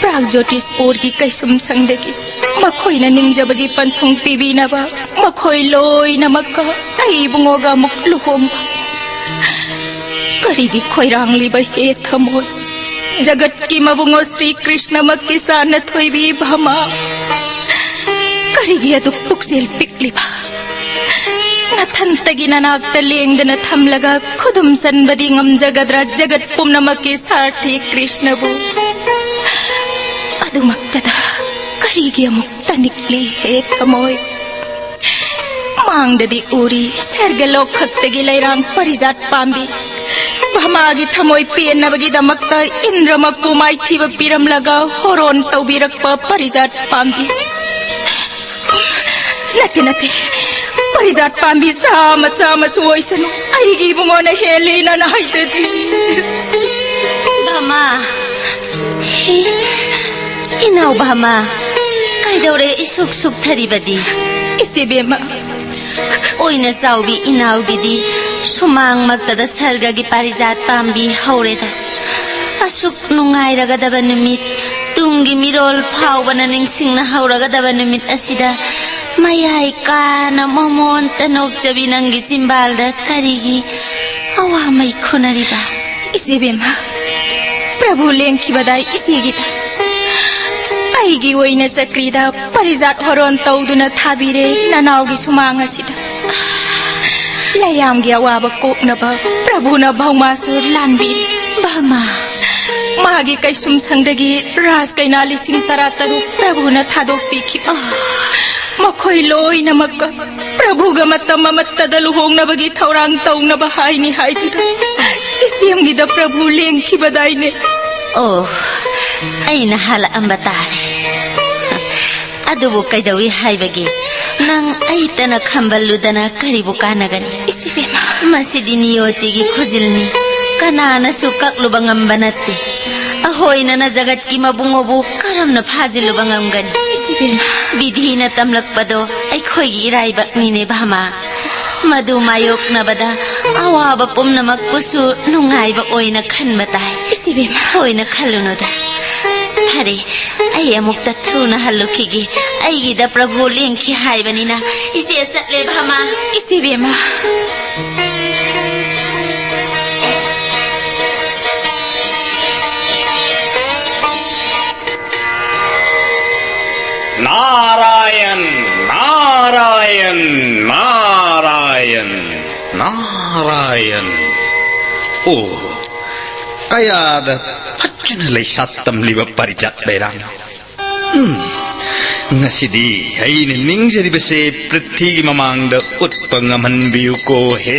ꯄ꯭ꯔꯥꯒ ꯖꯣꯇꯤꯁꯄꯨꯔꯒꯤ ꯀꯩꯁꯨꯝ ꯁꯪꯗꯒꯤ ꯃꯈꯣꯏꯅ ꯅꯤꯡꯖꯕꯒꯤ ꯄꯟꯊꯨꯡ ꯄꯤꯕꯤꯅꯕ ꯃꯈꯣꯏ ꯂꯣꯏꯅꯃꯛꯀ ꯑꯩ ꯏꯕꯨꯡꯉꯣꯒ ꯑꯃꯨꯛ ꯂꯨꯍꯣꯡꯕ꯫ ꯀꯔꯤꯒꯤ ꯈꯣꯏꯔꯥꯡꯂꯤꯕ ꯍꯦ ꯊꯃꯣꯏ? ꯖꯒꯠꯀꯤ ꯃꯕꯨꯡꯉꯣ ꯁ꯭ꯔꯤ ꯀ꯭ꯔꯤꯁꯅꯃꯛꯀꯤ ꯆꯥꯅ ꯊꯣꯏꯕꯤ ꯚꯃꯥ, ꯀꯔꯤꯒꯤ ꯑꯗꯨꯛ ꯄꯨꯛꯆꯦꯜ ꯄꯤꯛꯂꯤꯕ? ꯅꯊꯟꯇꯒꯤ ꯅꯅꯥꯛꯇ ꯂꯦꯡꯗꯅ ꯊꯝꯂꯒ ꯈꯨꯗꯨꯝ ꯆꯟꯕꯗꯤ ꯉꯝꯖꯒꯗ꯭ꯔꯥ ꯖꯒꯠ ꯄꯨꯝꯅꯃꯛꯀꯤ ꯁꯥꯔꯊꯤ ꯀ꯭ꯔꯤꯁꯅꯕꯨ? ꯑꯗꯨꯃꯛꯇꯗ ꯀꯔꯤꯒꯤ ꯑꯃꯨꯛ ꯇꯅꯤꯛꯂꯤ ꯍꯦ ꯊꯃꯣꯏ? ꯃꯥꯡꯗꯗꯤ ꯎꯔꯤ ꯁꯔꯒꯂꯣꯛ ꯈꯛꯇꯒꯤ ꯂꯩꯔꯥꯡ ꯄꯔꯤꯖꯥꯠ ꯄꯥꯝꯕꯤ꯫ ꯚꯃꯥꯒꯤ ꯊꯃꯣꯏ ꯄꯦꯟꯅꯕꯒꯤꯗꯃꯛꯇ ꯏꯟꯗ꯭ꯔꯃꯛꯄꯨ ꯃꯥꯏꯊꯤꯕ ꯄꯤꯔꯝꯂꯒ ꯍꯣꯔꯣꯟ ꯇꯧꯕꯤꯔꯛꯄ ꯄꯔꯤꯖꯥꯠ ꯄꯥꯝꯕꯤ꯫ ꯅꯠꯇꯦ, ꯅꯠꯇꯦ, ꯄꯔꯤꯖꯥꯠ ꯄꯥꯝꯕꯤ ꯆꯥꯃ ꯆꯥꯃꯁꯨ ꯑꯣꯏꯁꯅꯨ, ꯑꯩꯒꯤ ꯏꯕꯨꯡꯉꯣꯅ ꯍꯦꯜꯂꯤ ꯅꯅꯥꯏꯗꯗꯤ꯫ ꯚꯃꯥ꯫ ꯍꯦ, ꯏꯅꯥꯎ ꯚꯃꯥ, ꯀꯩꯗꯧꯔꯦ ꯏꯁꯨꯛ ꯁꯨꯛꯊꯔꯤꯕꯗꯤ? ꯏꯆꯦ ꯕꯦꯝꯃ, ꯑꯣꯏꯅ ꯆꯥꯎꯕꯤ ꯏꯅꯥꯎꯒꯤꯗꯤ ꯁꯨꯃꯥꯡꯃꯛꯇꯗ ꯁꯔꯒꯒꯤ ꯄꯥꯔꯤꯖꯥꯠ ꯄꯥꯝꯕꯤ ꯍꯧꯔꯦꯗ꯫ ꯑꯁꯨꯛ ꯅꯨꯡꯉꯥꯏꯔꯒꯗꯕ ꯅꯨꯃꯤꯠ, ꯇꯨꯡꯒꯤ ꯃꯤꯔꯣꯜ ꯐꯥꯎꯕꯅ ꯅꯤꯡꯁꯤꯡꯅ ꯍꯧꯔꯒꯗꯕ ꯅꯨꯃꯤꯠ ꯑꯁꯤꯗ ꯃꯌꯥꯏ ꯀꯥꯅ ꯃꯃꯣꯟꯇ ꯅꯣꯛꯆꯕꯤ ꯅꯪꯒꯤ ꯆꯤꯝꯕꯥꯜꯗ ꯀꯔꯤꯒꯤ ꯑꯋꯥ ꯃꯩ ꯈꯨꯅꯔꯤꯕ? ꯏꯆꯦ ꯕꯦꯝꯃ, ꯄ꯭ꯔꯚꯨ ꯂꯦꯡꯈꯤꯕꯗꯥꯏ ꯏꯆꯦꯒꯤꯗ꯫ ꯑꯩꯒꯤ ꯑꯣꯏꯅ ꯆꯀ꯭ꯔꯤꯗ ꯄꯔꯤꯖꯥꯠ ꯍꯣꯔꯣꯟ ꯇꯧꯗꯨꯅ ꯊꯥꯕꯤꯔꯦ ꯅꯅꯥꯎꯒꯤ ꯁꯨꯃꯥꯡ ꯑꯁꯤꯗ꯫ ꯂꯌꯥꯝꯒꯤ ꯑꯋꯥꯕ ꯀꯣꯛꯅꯕ ꯄ꯭ꯔꯚꯨꯅ ꯚꯧꯃꯥꯁꯨ ꯂꯥꯟꯕꯤꯔꯦ꯫ ꯚꯃꯥ, ꯃꯥꯒꯤ ꯀꯩꯁꯨꯝ ꯁꯪꯗꯒꯤ ꯔꯥꯖ ꯀꯩꯅꯥ ꯂꯤꯁꯤꯡ ꯇꯔꯥ ꯇꯔꯨꯛ ꯄ꯭ꯔꯚꯨꯅ ꯊꯥꯗꯣꯛꯄꯤꯈꯤ꯫ ꯃꯈꯣꯏ ꯂꯣꯏꯅꯃꯛꯀ ꯄ꯭ꯔꯚꯨꯒ ꯃꯇꯝ ꯑꯃꯠꯇꯗ ꯂꯨꯍꯣꯡꯅꯕꯒꯤ ꯊꯧꯔꯥꯡ ꯇꯧꯅꯕ ꯍꯥꯏꯅꯤ ꯍꯥꯏꯗꯨꯅ ꯏꯆꯦꯝꯒꯤꯗ ꯄ꯭ꯔꯚꯨ ꯂꯦꯡꯈꯤꯕꯗꯥꯏꯅꯦ꯫ ꯑꯣ, ꯑꯩꯅ ꯍꯜꯂꯛꯑꯝꯕ ꯇꯥꯔꯦ꯫ ꯑꯗꯨꯕꯨ ꯀꯩꯗꯧꯏ ꯍꯥꯏꯕꯒꯤ? ꯅꯪ ꯑꯩꯇꯅ ꯈꯝꯕꯜꯂꯨꯗꯅ ꯀꯔꯤꯕꯨ ꯀꯥꯟꯅꯒꯅꯤ? ꯏꯆꯦꯕꯦꯝꯃ꯫ ꯃꯁꯤꯗꯤ ꯅꯤꯌꯣꯇꯤꯒꯤ ꯈꯨꯖꯤꯜꯅꯤ, ꯀꯅꯥꯅꯁꯨ ꯀꯛꯂꯨꯕ ꯉꯝꯕ ꯅꯠꯇꯦ꯫ ꯑꯍꯣꯏꯅꯅ ꯖꯒꯠꯀꯤ ꯃꯕꯨꯡ ꯑꯕꯨ ꯀꯔꯝꯅ ꯐꯥꯖꯤꯜꯂꯨꯕ ꯉꯝꯒꯅꯤ? ꯏꯆꯦꯕꯦꯝꯃ꯫ ꯕꯤꯙꯤꯅ ꯇꯝꯂꯛꯄꯗꯣ ꯑꯩꯈꯣꯏꯒꯤ ꯏꯔꯥꯏꯕꯛꯅꯤꯅꯦ ꯚꯃꯥ꯫ ꯃꯗꯨ ꯃꯥꯌꯣꯛꯅꯕꯗ ꯑꯋꯥꯕ ꯄꯨꯝꯅꯃꯛꯄꯨꯁꯨ ꯅꯨꯡꯉꯥꯏꯕ ꯑꯣꯏꯅ ꯈꯟꯕ ꯇꯥꯏ꯫ ꯏꯆꯦꯕꯦꯝꯃ꯫ ꯊꯣꯏꯅ ꯈꯜꯂꯨꯅꯨꯗ꯫ ꯐꯔꯦ, ꯑꯩ ꯑꯃꯨꯛꯇ ꯊꯨꯅ ꯍꯜꯂꯨꯈꯤꯒꯦ꯫ ꯑꯩꯒꯤꯗ ꯄ꯭ꯔꯚꯨ ꯂꯦꯡꯈꯤ ꯍꯥꯏꯕꯅꯤꯅ ꯏꯆꯦ ꯆꯠꯂꯦ ꯚꯃꯥ꯫ ꯏꯆꯦꯕꯦꯝꯃ꯫ ꯅꯥꯔꯥꯌꯟ, ꯅꯥꯔꯥꯌꯟ, ꯅꯥꯔꯥꯌꯟ, ꯅꯥꯔꯥꯌꯟ꯫ ꯑꯣ, ꯀꯌꯥꯗ ꯐꯖꯅ ꯂꯩꯁꯥ ꯇꯝꯂꯤꯕ ꯄꯔꯤꯖꯥꯠ ꯂꯩꯔꯥꯡ꯫ ꯎꯝ, ꯉꯁꯤꯗꯤ ꯑꯩꯅ ꯅꯤꯡꯖꯔꯤꯕꯁꯦ ꯄ꯭ꯔꯤꯊꯤꯒꯤ ꯃꯃꯥꯡꯗ ꯎꯠꯄ ꯉꯝꯍꯟꯕꯤꯌꯨꯀꯣ, ꯍꯦ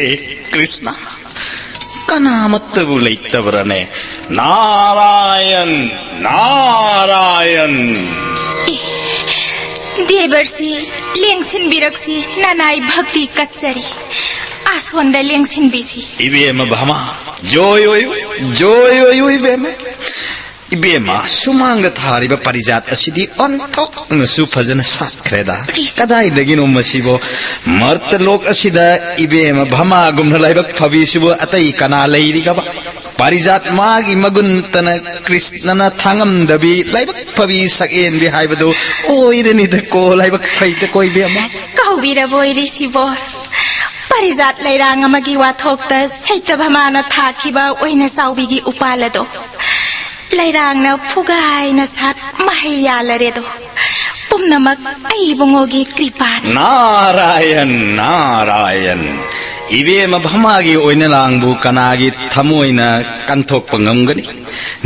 ꯀ꯭ꯔꯤꯁꯅ꯫ ꯀꯅꯥꯃꯠꯇꯕꯨ ꯂꯩꯇꯕ꯭ꯔꯅꯦ? ꯅꯥꯔꯥꯌꯟ, ꯅꯥꯔꯥꯌꯟ꯫ ꯗꯦꯕꯔꯁꯤ, ꯂꯦꯡꯁꯤꯟꯕꯤꯔꯛꯁꯤ, ꯅꯅꯥꯏ ꯚꯛꯇꯤ ꯀꯠꯆꯔꯤ꯫ ꯑꯁꯣꯟꯗ ꯂꯦꯡꯁꯤꯟꯕꯤꯁꯤ꯫ ꯏꯕꯦꯝꯃ ꯚꯃꯥ, ꯖꯣꯏ ꯑꯣꯏꯌꯨ, ꯖꯣꯏ ꯑꯣꯏꯌꯨ ꯏꯕꯦꯝꯃ꯫ ꯏꯕꯦꯝꯃ, ꯁꯨꯃꯥꯡꯗ ꯊꯥꯔꯤꯕ ꯄꯥꯔꯤꯖꯥꯠ ꯑꯁꯤꯗꯤ ꯑꯣꯟꯊꯣꯛꯅꯁꯨ ꯐꯖꯅ ꯁꯥꯠꯈ꯭ꯔꯦꯗ꯫ ꯀꯗꯥꯏꯗꯒꯤꯅꯣ ꯃꯁꯤꯕꯣ? ꯃꯔꯇꯂꯣꯛ ꯑꯁꯤꯗ ꯏꯕꯦꯝꯃ ꯚꯃꯥꯒꯨꯝꯅ ꯂꯥꯏꯕꯛ ꯐꯕꯤꯁꯤꯕꯨ ꯑꯇꯩ ꯀꯅꯥ ꯂꯩꯔꯤꯒꯕ? ꯄꯥꯔꯤꯖꯥꯠ ꯃꯥꯒꯤ ꯃꯒꯨꯟꯇꯅ ꯀ꯭ꯔꯤꯁꯅꯅ ꯊꯥꯡꯉꯝꯗꯕꯤ ꯂꯥꯏꯕꯛ ꯐꯕꯤ ꯁꯛꯍꯦꯟꯕꯤ ꯍꯥꯏꯕꯗꯨ ꯑꯣꯏꯔꯅꯤꯗꯀꯣ, ꯂꯥꯏꯕꯛ ꯐꯩꯗꯀꯣ ꯏꯕꯦꯝꯃ꯫ ꯀꯥꯎꯕꯤꯔꯕꯣꯏ ꯔꯤꯁꯤꯕꯣ? ꯄꯥꯔꯤꯖꯥꯠ ꯂꯩꯔꯥꯡ ꯑꯃꯒꯤ ꯋꯥꯊꯣꯛꯇ ꯁꯩꯇꯚꯃꯥꯅ ꯊꯥꯈꯤꯕ ꯑꯣꯏꯅ ꯆꯥꯎꯕꯤꯒꯤ ꯎꯄꯥꯜ ꯑꯗꯣ ꯂꯩꯔꯥꯡꯅ ꯐꯨꯒꯥꯏꯅ ꯁꯥꯠ ꯃꯍꯩ ꯌꯥꯜꯂꯔꯦꯗꯣ꯫ ꯄꯨꯝꯅꯃꯛ ꯑꯩ ꯏꯕꯨꯡꯉꯣꯒꯤ ꯀ꯭ꯔꯤꯄꯥꯅꯤ꯫ ꯅꯥꯔꯥꯌꯟ, ꯅꯥꯔꯥꯌꯟ, ꯏꯕꯦꯝꯃ ꯚꯃꯥꯒꯤ ꯑꯣꯏꯅ ꯂꯥꯡꯕꯨ ꯀꯅꯥꯒꯤ ꯊꯃꯣꯏꯅ ꯀꯟꯊꯣꯛꯄ ꯉꯝꯒꯅꯤ?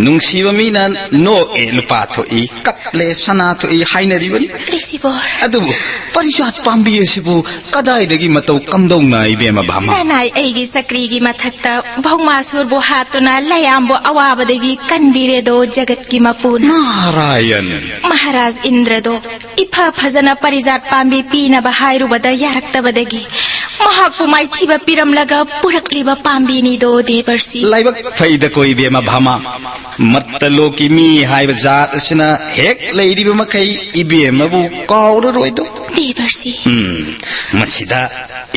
ꯅꯨꯡꯁꯤꯕ ꯃꯤꯅ ꯅꯣꯛꯑꯦ ꯂꯨꯄꯥ ꯊꯣꯛꯏ, ꯀꯞꯂꯦ ꯁꯅꯥ ꯊꯣꯛꯏ ꯍꯥꯏꯅꯔꯤꯕꯅꯤ꯫ ꯔꯤꯁꯤꯕꯣꯔ꯫ ꯑꯗꯨꯕꯨ ꯄꯥꯔꯤꯖꯥꯠ ꯄꯥꯝꯕꯤ ꯑꯁꯤꯕꯨ ꯀꯗꯥꯏꯗꯒꯤ ꯃꯇꯧ ꯀꯝꯗꯧꯅ, ꯏꯕꯦꯝꯃ ꯚꯃꯥ? ꯅꯅꯥꯏ ꯑꯩꯒꯤ ꯆꯀ꯭ꯔꯤꯒꯤ ꯃꯊꯛꯇ ꯚꯧꯃꯥꯁꯨꯔꯕꯨ ꯍꯥꯠꯇꯨꯅ ꯂꯌꯥꯝꯕꯨ ꯑꯋꯥꯕꯗꯒꯤ ꯀꯟꯕꯤꯔꯦꯗꯣ ꯖꯒꯠꯀꯤ ꯃꯄꯨꯅ꯫ ꯅꯥꯔꯥꯌꯟ꯫ ꯃꯍꯥꯔꯥꯖ ꯏꯟꯗ꯭ꯔꯗꯣ ꯏꯐ ꯐꯖꯅ ꯄꯥꯔꯤꯖꯥꯠ ꯄꯥꯝꯕꯤ ꯄꯤꯅꯕ ꯍꯥꯏꯔꯨꯕꯗ ꯌꯥꯔꯛꯇꯕꯗꯒꯤ ꯃꯍꯥꯛꯄꯨ ꯃꯥꯏꯊꯤꯕ ꯄꯤꯔꯝꯂꯒ ꯄꯨꯔꯛꯂꯤꯕ ꯄꯥꯝꯕꯤꯅꯤꯗꯣ ꯗꯦꯕꯔꯁꯤ꯫ ꯂꯥꯏꯕꯛ ꯐꯩꯗꯀꯣ ꯏꯕꯦꯝꯃ ꯚꯃꯥ꯫ ꯃꯠꯇꯂꯣꯛꯀꯤ ꯃꯤ ꯍꯥꯏꯕ ꯖꯥꯠ ꯑꯁꯤꯅ ꯍꯦꯛ ꯂꯩꯔꯤꯕ ꯃꯈꯩ ꯏꯕꯦꯝꯃꯕꯨ ꯀꯥꯎꯔꯔꯣꯏꯗꯣ꯫ ꯗꯦꯕꯔꯁꯤ꯫ ꯎꯝ, ꯃꯁꯤꯗ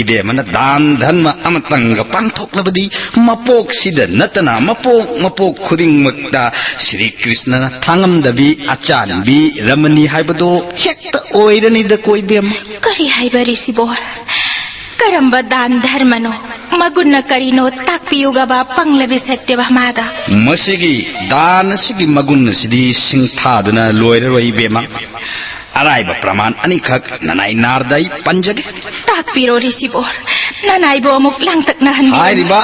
ꯏꯕꯦꯝꯃꯅ ꯗꯥꯟ ꯙꯔꯃ ꯑꯃꯇꯪꯒ ꯄꯥꯡꯊꯣꯛꯂꯕꯗꯤ ꯃꯄꯣꯛꯁꯤꯗ ꯅꯠꯇꯅ ꯃꯄꯣꯛ ꯃꯄꯣꯛ ꯈꯨꯗꯤꯡꯃꯛꯇ ꯁ꯭ꯔꯤ ꯀ꯭ꯔꯤꯁꯅꯅ ꯊꯥꯡꯉꯝꯗꯕꯤ ꯑꯆꯥꯟꯕꯤ ꯔꯃꯅꯤ ꯍꯥꯏꯕꯗꯣ ꯍꯦꯛꯇ ꯑꯣꯏꯔꯅꯤꯗꯀꯣ ꯏꯕꯦꯝꯃ꯫ ꯀꯔꯤ ꯍꯥꯏꯕ ꯔꯤꯁꯤꯕꯣꯔ? ꯀꯔꯝꯕ ꯗꯥꯟ ꯙꯔꯃꯅꯣ? ꯃꯒꯨꯟꯅ ꯀꯔꯤꯅꯣ? ꯇꯥꯛꯄꯤꯌꯨꯒꯕ ꯄꯪꯂꯕꯤ ꯁꯠꯇ꯭ꯌꯚꯥꯃꯥꯗ꯫ ꯃꯁꯤꯒꯤ ꯗꯥꯟ ꯑꯁꯤꯒꯤ ꯃꯒꯨꯟ ꯑꯁꯤꯗꯤ ꯁꯤꯡꯊꯥꯗꯨꯅ ꯂꯣꯏꯔꯔꯣꯏ ꯏꯕꯦꯝꯃ꯫ ꯑꯔꯥꯏꯕ ꯄ꯭ꯔꯃꯥꯟ ꯑꯅꯤꯈꯛ ꯅꯅꯥꯏ ꯅꯥꯔꯗ ꯑꯩ ꯄꯟꯖꯒꯦ꯫ ꯇꯥꯛꯄꯤꯔꯣ ꯔꯤꯁꯤꯕꯣꯔ, ꯅꯅꯥꯏꯕꯨ ꯑꯃꯨꯛ ꯂꯥꯡꯇꯛꯅꯍꯟꯕꯤꯔꯣ꯫ ꯍꯥꯏꯔꯤꯕ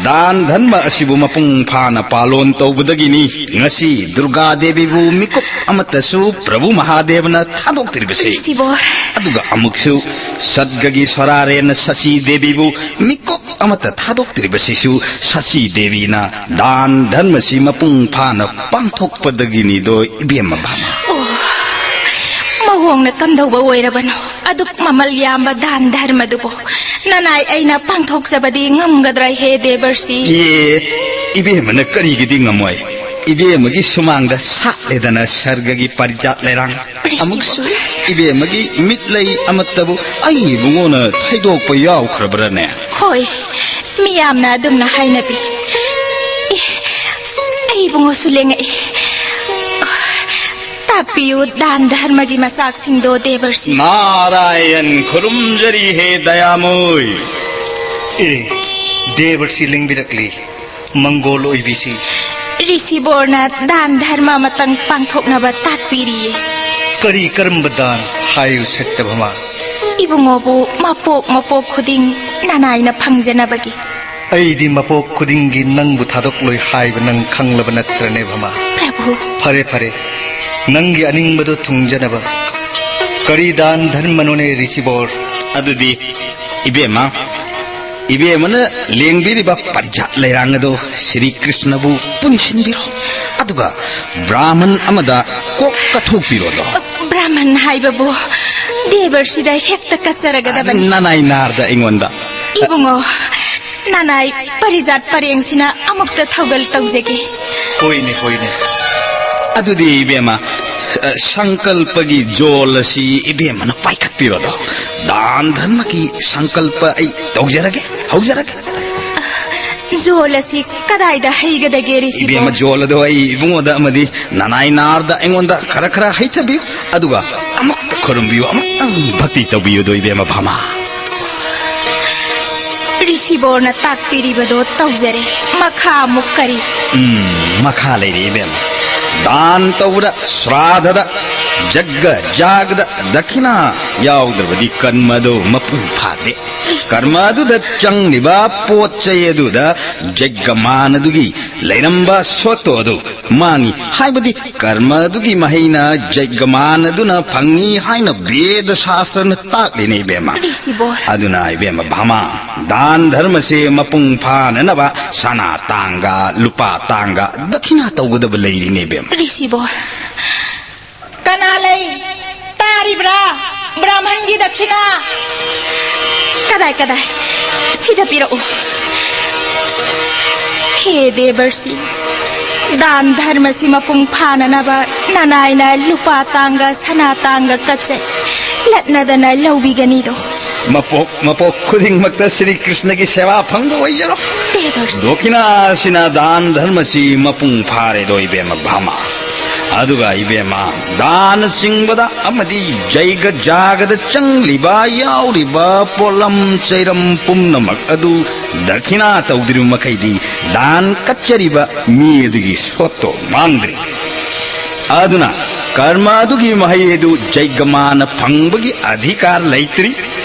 ꯗꯥꯟ ꯙꯔꯃ ꯑꯁꯤꯕꯨ ꯃꯄꯨꯡ ꯐꯥꯅ ꯄꯥꯂꯣꯟ ꯇꯧꯕꯗꯒꯤꯅꯤ ꯉꯁꯤ ꯗꯨꯔꯒꯥ ꯗꯦꯕꯤꯕꯨ ꯃꯤꯀꯨꯞ ꯑꯃꯠꯇꯁꯨ ꯄ꯭ꯔꯚꯨ ꯃꯍꯥꯗꯦꯕꯅ ꯊꯥꯗꯣꯛꯇ꯭ꯔꯤꯕꯁꯤ꯫ ꯔꯤꯁꯤꯕꯣꯔ꯫ ꯑꯗꯨꯒ ꯑꯃꯨꯛꯁꯨ ꯁꯠꯒꯒꯤ ꯁꯣꯔꯥꯔꯦꯟꯅ ꯁꯆꯤ ꯗꯦꯕꯤꯕꯨ ꯃꯤꯀꯨꯞ ꯑꯃꯠꯇ ꯊꯥꯗꯣꯛꯇ꯭ꯔꯤꯕꯁꯤꯁꯨ ꯁꯆꯤ ꯗꯦꯕꯤꯅ ꯗꯥꯟ ꯙꯔꯃꯁꯤ ꯃꯄꯨꯡ ꯐꯥꯅ ꯄꯥꯡꯊꯣꯛꯄꯗꯒꯤꯅꯤꯗꯣ ꯏꯕꯦꯝꯃ ꯚꯥꯃꯥ꯫ ꯑꯣ, ꯃꯑꯣꯡꯅ ꯀꯝꯗꯧꯕ ꯑꯣꯏꯔꯕꯅꯣ? ꯑꯗꯨꯛ ꯃꯃꯜ ꯌꯥꯝꯕ ꯗꯥꯟ ꯙꯔꯃꯗꯨꯕꯨ ꯅꯅꯥꯏ ꯑꯩꯅ ꯄꯥꯡꯊꯣꯛꯆꯕꯗꯤ ꯉꯝꯒꯗ꯭ꯔꯥ ꯍꯦ ꯗꯦꯕꯔꯁꯤ? ꯑꯦ, ꯏꯕꯦꯝꯃꯅ ꯀꯔꯤꯒꯤꯗꯤ ꯉꯝꯃꯣꯏ? ꯏꯕꯦꯝꯃꯒꯤ ꯁꯨꯃꯥꯡꯗ ꯁꯥꯠꯂꯦꯗꯅ ꯁꯔꯒꯒꯤ ꯄꯥꯔꯤꯖꯥꯠ ꯂꯩꯔꯥꯡ꯫ ꯔꯤꯁꯤꯕꯣ꯫ ꯑꯃꯨꯛꯁꯨ ꯏꯕꯦꯝꯃꯒꯤ ꯃꯤꯠꯂꯩ ꯑꯃꯠꯇꯕꯨ ꯑꯩ ꯏꯕꯨꯡꯉꯣꯅ ꯊꯩꯗꯣꯛꯄ ꯌꯥꯎꯈ꯭ꯔꯕ꯭ꯔꯥꯅꯦ? ꯍꯣꯏ, ꯃꯤꯌꯥꯝꯅ ꯑꯗꯨꯝꯅ ꯍꯥꯏꯅꯕꯤ꯫ ꯑꯦ, ꯑꯩ ꯏꯕꯨꯡꯉꯣꯁꯨ ꯂꯦꯡꯉꯛꯏ꯫ ꯇꯥꯛꯄꯤꯌꯨ, ꯗꯥꯟ ꯙꯔꯃꯒꯤ ꯃꯆꯥꯛꯁꯤꯡꯗꯣ ꯗꯦꯕꯔꯁꯤ꯫ ꯅꯥꯔꯥꯌꯟ ꯈꯨꯔꯨꯝꯖꯔꯤ ꯍꯦ ꯗꯌꯥꯃꯣꯏ꯫ ꯑꯦ, ꯗꯦꯕꯔꯁꯤ ꯂꯦꯡꯕꯤꯔꯛꯂꯤ꯫ ꯃꯪꯒꯣꯜ ꯑꯣꯏꯕꯤꯁꯤ꯫ ꯔꯤꯁꯤꯕꯣꯔꯅ ꯗꯥꯟ ꯙꯔꯃ ꯑꯃꯇꯪ ꯄꯥꯡꯊꯣꯛꯅꯕ ꯇꯥꯛꯄꯤꯔꯤꯌꯦ꯫ ꯀꯔꯤ ꯀꯔꯝꯕ ꯗꯥꯟ ꯍꯥꯏꯌꯨ ꯁꯠꯇꯚꯃꯥ? ꯏꯕꯨꯡꯉꯣꯕꯨ ꯃꯄꯣꯛ ꯃꯄꯣꯛ ꯈꯨꯗꯤꯡ ꯅꯅꯥꯏꯅ ꯐꯪꯖꯅꯕꯒꯤ꯫ ꯑꯩꯗꯤ ꯃꯄꯣꯛ ꯈꯨꯗꯤꯡꯒꯤ ꯅꯪꯕꯨ ꯊꯥꯗꯣꯛꯂꯣꯏ ꯍꯥꯏꯕ ꯅꯪ ꯈꯪꯂꯕ ꯅꯠꯇ꯭ꯔꯅꯦ ꯚꯃꯥ? ꯄ꯭ꯔꯚꯨ꯫ ꯐꯔꯦ ꯐꯔꯦ, ꯅꯪꯒꯤ ꯑꯅꯤꯡꯕꯗꯨ ꯊꯨꯡꯖꯅꯕ꯫ ꯀꯔꯤ ꯗꯥꯟ ꯙꯔꯃꯅꯣꯅꯦ ꯔꯤꯁꯤꯕꯣꯔ? ꯑꯗꯨꯗꯤ ꯏꯕꯦꯝꯃ, ꯏꯕꯦꯝꯃꯅ ꯂꯦꯡꯕꯤꯔꯤꯕ ꯄꯥꯔꯤꯖꯥꯠ ꯂꯩꯔꯥꯡ ꯑꯗꯨ ꯁ꯭ꯔꯤ ꯀ꯭ꯔꯤꯁꯅꯕꯨ ꯄꯨꯟꯁꯤꯟꯕꯤꯔꯣ꯫ ꯑꯗꯨꯒ ꯕ꯭ꯔꯥꯍꯃꯟ ꯑꯃꯗ ꯀꯣꯛ ꯀꯠꯊꯣꯛꯄꯤꯔꯣꯗꯣ꯫ ꯕ꯭ꯔꯥꯍꯃꯟ ꯍꯥꯏꯕꯕꯨ ꯗꯦꯕꯔꯁꯤꯗ ꯍꯦꯛꯇ ꯀꯠꯆꯔꯒꯗꯕꯅꯤ꯫ ꯅꯅꯥꯏ ꯅꯥꯔꯗ ꯑꯩꯉꯣꯟꯗ꯫ ꯏꯕꯨꯡꯉꯣ, ꯅꯅꯥꯏ ꯄꯥꯔꯤꯖꯥꯠ ꯄꯔꯦꯡꯁꯤꯅ ꯑꯃꯨꯛꯇ ꯊꯧꯒꯜ ꯇꯧꯖꯒꯦ꯫ ꯍꯣꯏꯅꯦ, ꯍꯣꯏꯅꯦ꯫ ꯑꯗꯨꯗꯤ ꯏꯕꯦꯝꯃ, ꯑ, ꯁꯪꯀꯜꯄꯒꯤ ꯖꯣꯜ ꯑꯁꯤ ꯏꯕꯦꯝꯃꯅ ꯄꯥꯏꯈꯠꯄꯤꯔꯣꯗꯣ꯫ ꯗꯥꯟ ꯙꯔꯃꯒꯤ ꯁꯪꯀꯜꯄ ꯑꯩ ꯇꯧꯖꯔꯒꯦ, ꯍꯧꯖꯔꯒꯦ꯫ ꯖꯣꯜ ꯑꯁꯤ ꯀꯗꯥꯏꯗ ꯍꯩꯒꯗꯒꯦ, ꯔꯤꯁꯤꯕꯣ? ꯏꯕꯦꯝꯃ, ꯖꯣꯜ ꯑꯗꯣ ꯑꯩ ꯏꯕꯨꯡꯉꯣꯗ ꯑꯃꯗꯤ ꯅꯅꯥꯏ ꯅꯥꯔꯗ ꯑꯩꯉꯣꯟꯗ ꯈꯔ ꯈꯔ ꯍꯩꯊꯕꯤꯌꯨ, ꯑꯗꯨꯒ ꯑꯃꯨꯛꯇ ꯈꯨꯔꯨꯝꯕꯤꯌꯨ, ꯑꯃꯨꯛꯇꯪ ꯚꯛꯇꯤ ꯇꯧꯕꯤꯌꯨꯗꯣ, ꯏꯕꯦꯝꯃ ꯚꯃꯥ꯫ ꯔꯤꯁꯤꯕꯣꯔꯅ ꯇꯥꯛꯄꯤꯔꯤꯕꯗꯣ ꯇꯧꯖꯔꯦ꯫ ꯃꯈꯥ ꯑꯃꯨꯛ ꯀꯔꯤ? ꯎꯝ, ꯃꯈꯥ ꯂꯩꯔꯤ, ꯏꯕꯦꯝꯃ꯫ ꯗꯥꯟ ꯇꯧꯕꯗ, ꯁ꯭ꯔꯥꯙꯗ, ꯖꯒ ꯖꯥꯒꯗ ꯗꯈꯤꯅꯥ ꯌꯥꯎꯗ꯭ꯔꯕꯗꯤ ꯀꯔꯃ ꯑꯗꯨ ꯃꯄꯨꯡ ꯐꯥꯗꯦ꯫ ꯀꯔꯃ ꯑꯗꯨꯗ ꯆꯪꯂꯤꯕ ꯄꯣꯠ ꯆꯩ ꯑꯗꯨꯗ ꯖꯒꯃꯥꯟ ꯑꯗꯨꯒꯤ ꯂꯩꯔꯝꯕ ꯁꯣꯠꯇꯣ ꯑꯗꯨ ꯃꯥꯡꯉꯤ꯫ ꯍꯥꯏꯕꯗꯤ ꯀꯔꯃ ꯑꯗꯨꯒꯤ ꯃꯍꯩꯅ ꯖꯒꯃꯥꯟ ꯑꯗꯨꯅ ꯐꯪꯉꯤ ꯍꯥꯏꯅ ꯕꯦꯗ ꯁꯥꯁ꯭ꯇꯔꯅ ꯇꯥꯛꯂꯤꯅꯦ, ꯏꯕꯦꯝꯃ꯫ ꯔꯤꯁꯤꯕꯣꯔ꯫ ꯑꯗꯨꯅ, ꯏꯕꯦꯝꯃ ꯚꯃꯥ, ꯗꯥꯟ ꯙꯔꯃꯁꯦ ꯃꯄꯨꯡ ꯐꯥꯅꯅꯕ ꯁꯅꯥ ꯇꯥꯡꯒ, ꯂꯨꯄꯥ ꯇꯥꯡꯒ ꯗꯈꯤꯅꯥ ꯇꯧꯒꯗꯕ ꯂꯩꯔꯤꯅꯦ, ꯏꯕꯦꯝꯃ꯫ ꯔꯤꯁꯤꯕꯣꯔ꯫ ꯀꯅꯥ ꯂꯩ? ꯇꯥꯔꯤꯕ꯭ꯔꯥ? ꯕ꯭ꯔꯥꯍꯃꯟꯒꯤ ꯗꯈꯤꯅꯥ꯫ ꯀꯗꯥꯏ, ꯀꯗꯥꯏ? ꯁꯤꯗ ꯄꯤꯔꯛꯎ꯫ ꯍꯦ ꯗꯦꯕꯔꯁꯤ, ꯗꯥꯟ ꯙꯔꯃꯁꯤ ꯃꯄꯨꯡ ꯐꯥꯅꯅꯕ ꯅꯅꯥꯏꯅ ꯂꯨꯄꯥ ꯇꯥꯡꯒ ꯁꯅꯥ ꯇꯥꯡꯒ ꯀꯠꯆꯩ꯫ ꯂꯠꯅꯗꯅ ꯂꯧꯕꯤꯒꯅꯤꯗꯣ꯫ ꯃꯄꯣꯛ ꯃꯄꯣꯛ ꯈꯨꯗꯤꯡꯃꯛꯇ ꯁ꯭ꯔꯤ ꯀ꯭ꯔꯤꯁꯅꯒꯤ ꯁꯦꯕꯥ ꯐꯪꯕ ꯑꯣꯏꯖꯔꯣ꯫ ꯗꯦꯕꯔꯁꯤ꯫ ꯗꯈꯤꯅꯥꯁꯤꯅ ꯗꯥꯟ ꯙꯔꯃꯁꯤ ꯃꯄꯨꯡ ꯐꯥꯔꯦꯗꯣ ꯏꯕꯦꯝꯃ ꯚꯥꯃꯥ꯫ ꯑꯗꯨꯒ ꯏꯕꯦꯝꯃ, ꯗꯥꯅꯆꯤꯡꯕꯗ ꯑꯃꯗꯤ ꯖꯩꯒ ꯖꯥꯒꯗ ꯆꯪꯂꯤꯕ ꯌꯥꯎꯔꯤꯕ ꯄꯣꯠꯂꯝ ꯆꯩꯔꯝ ꯄꯨꯝꯅꯃꯛ ꯑꯗꯨ ꯗꯈꯤꯅꯥ ꯇꯧꯗ꯭ꯔꯤꯕ ꯃꯈꯩꯗꯤ ꯗꯥꯟ ꯀꯠꯆꯔꯤꯕ ꯃꯤ ꯑꯗꯨꯒꯤ ꯁꯣꯠꯇꯣ ꯃꯥꯡꯗ꯭ꯔꯤ꯫ ꯑꯗꯨꯅ ꯀꯔꯃ ꯑꯗꯨꯒꯤ ꯃꯍꯩ ꯑꯗꯨ ꯖꯩꯒꯃꯥꯅ ꯐꯪꯕꯒꯤ ꯑꯙꯤꯀꯥꯔ ꯂꯩꯇ꯭ꯔꯤ꯫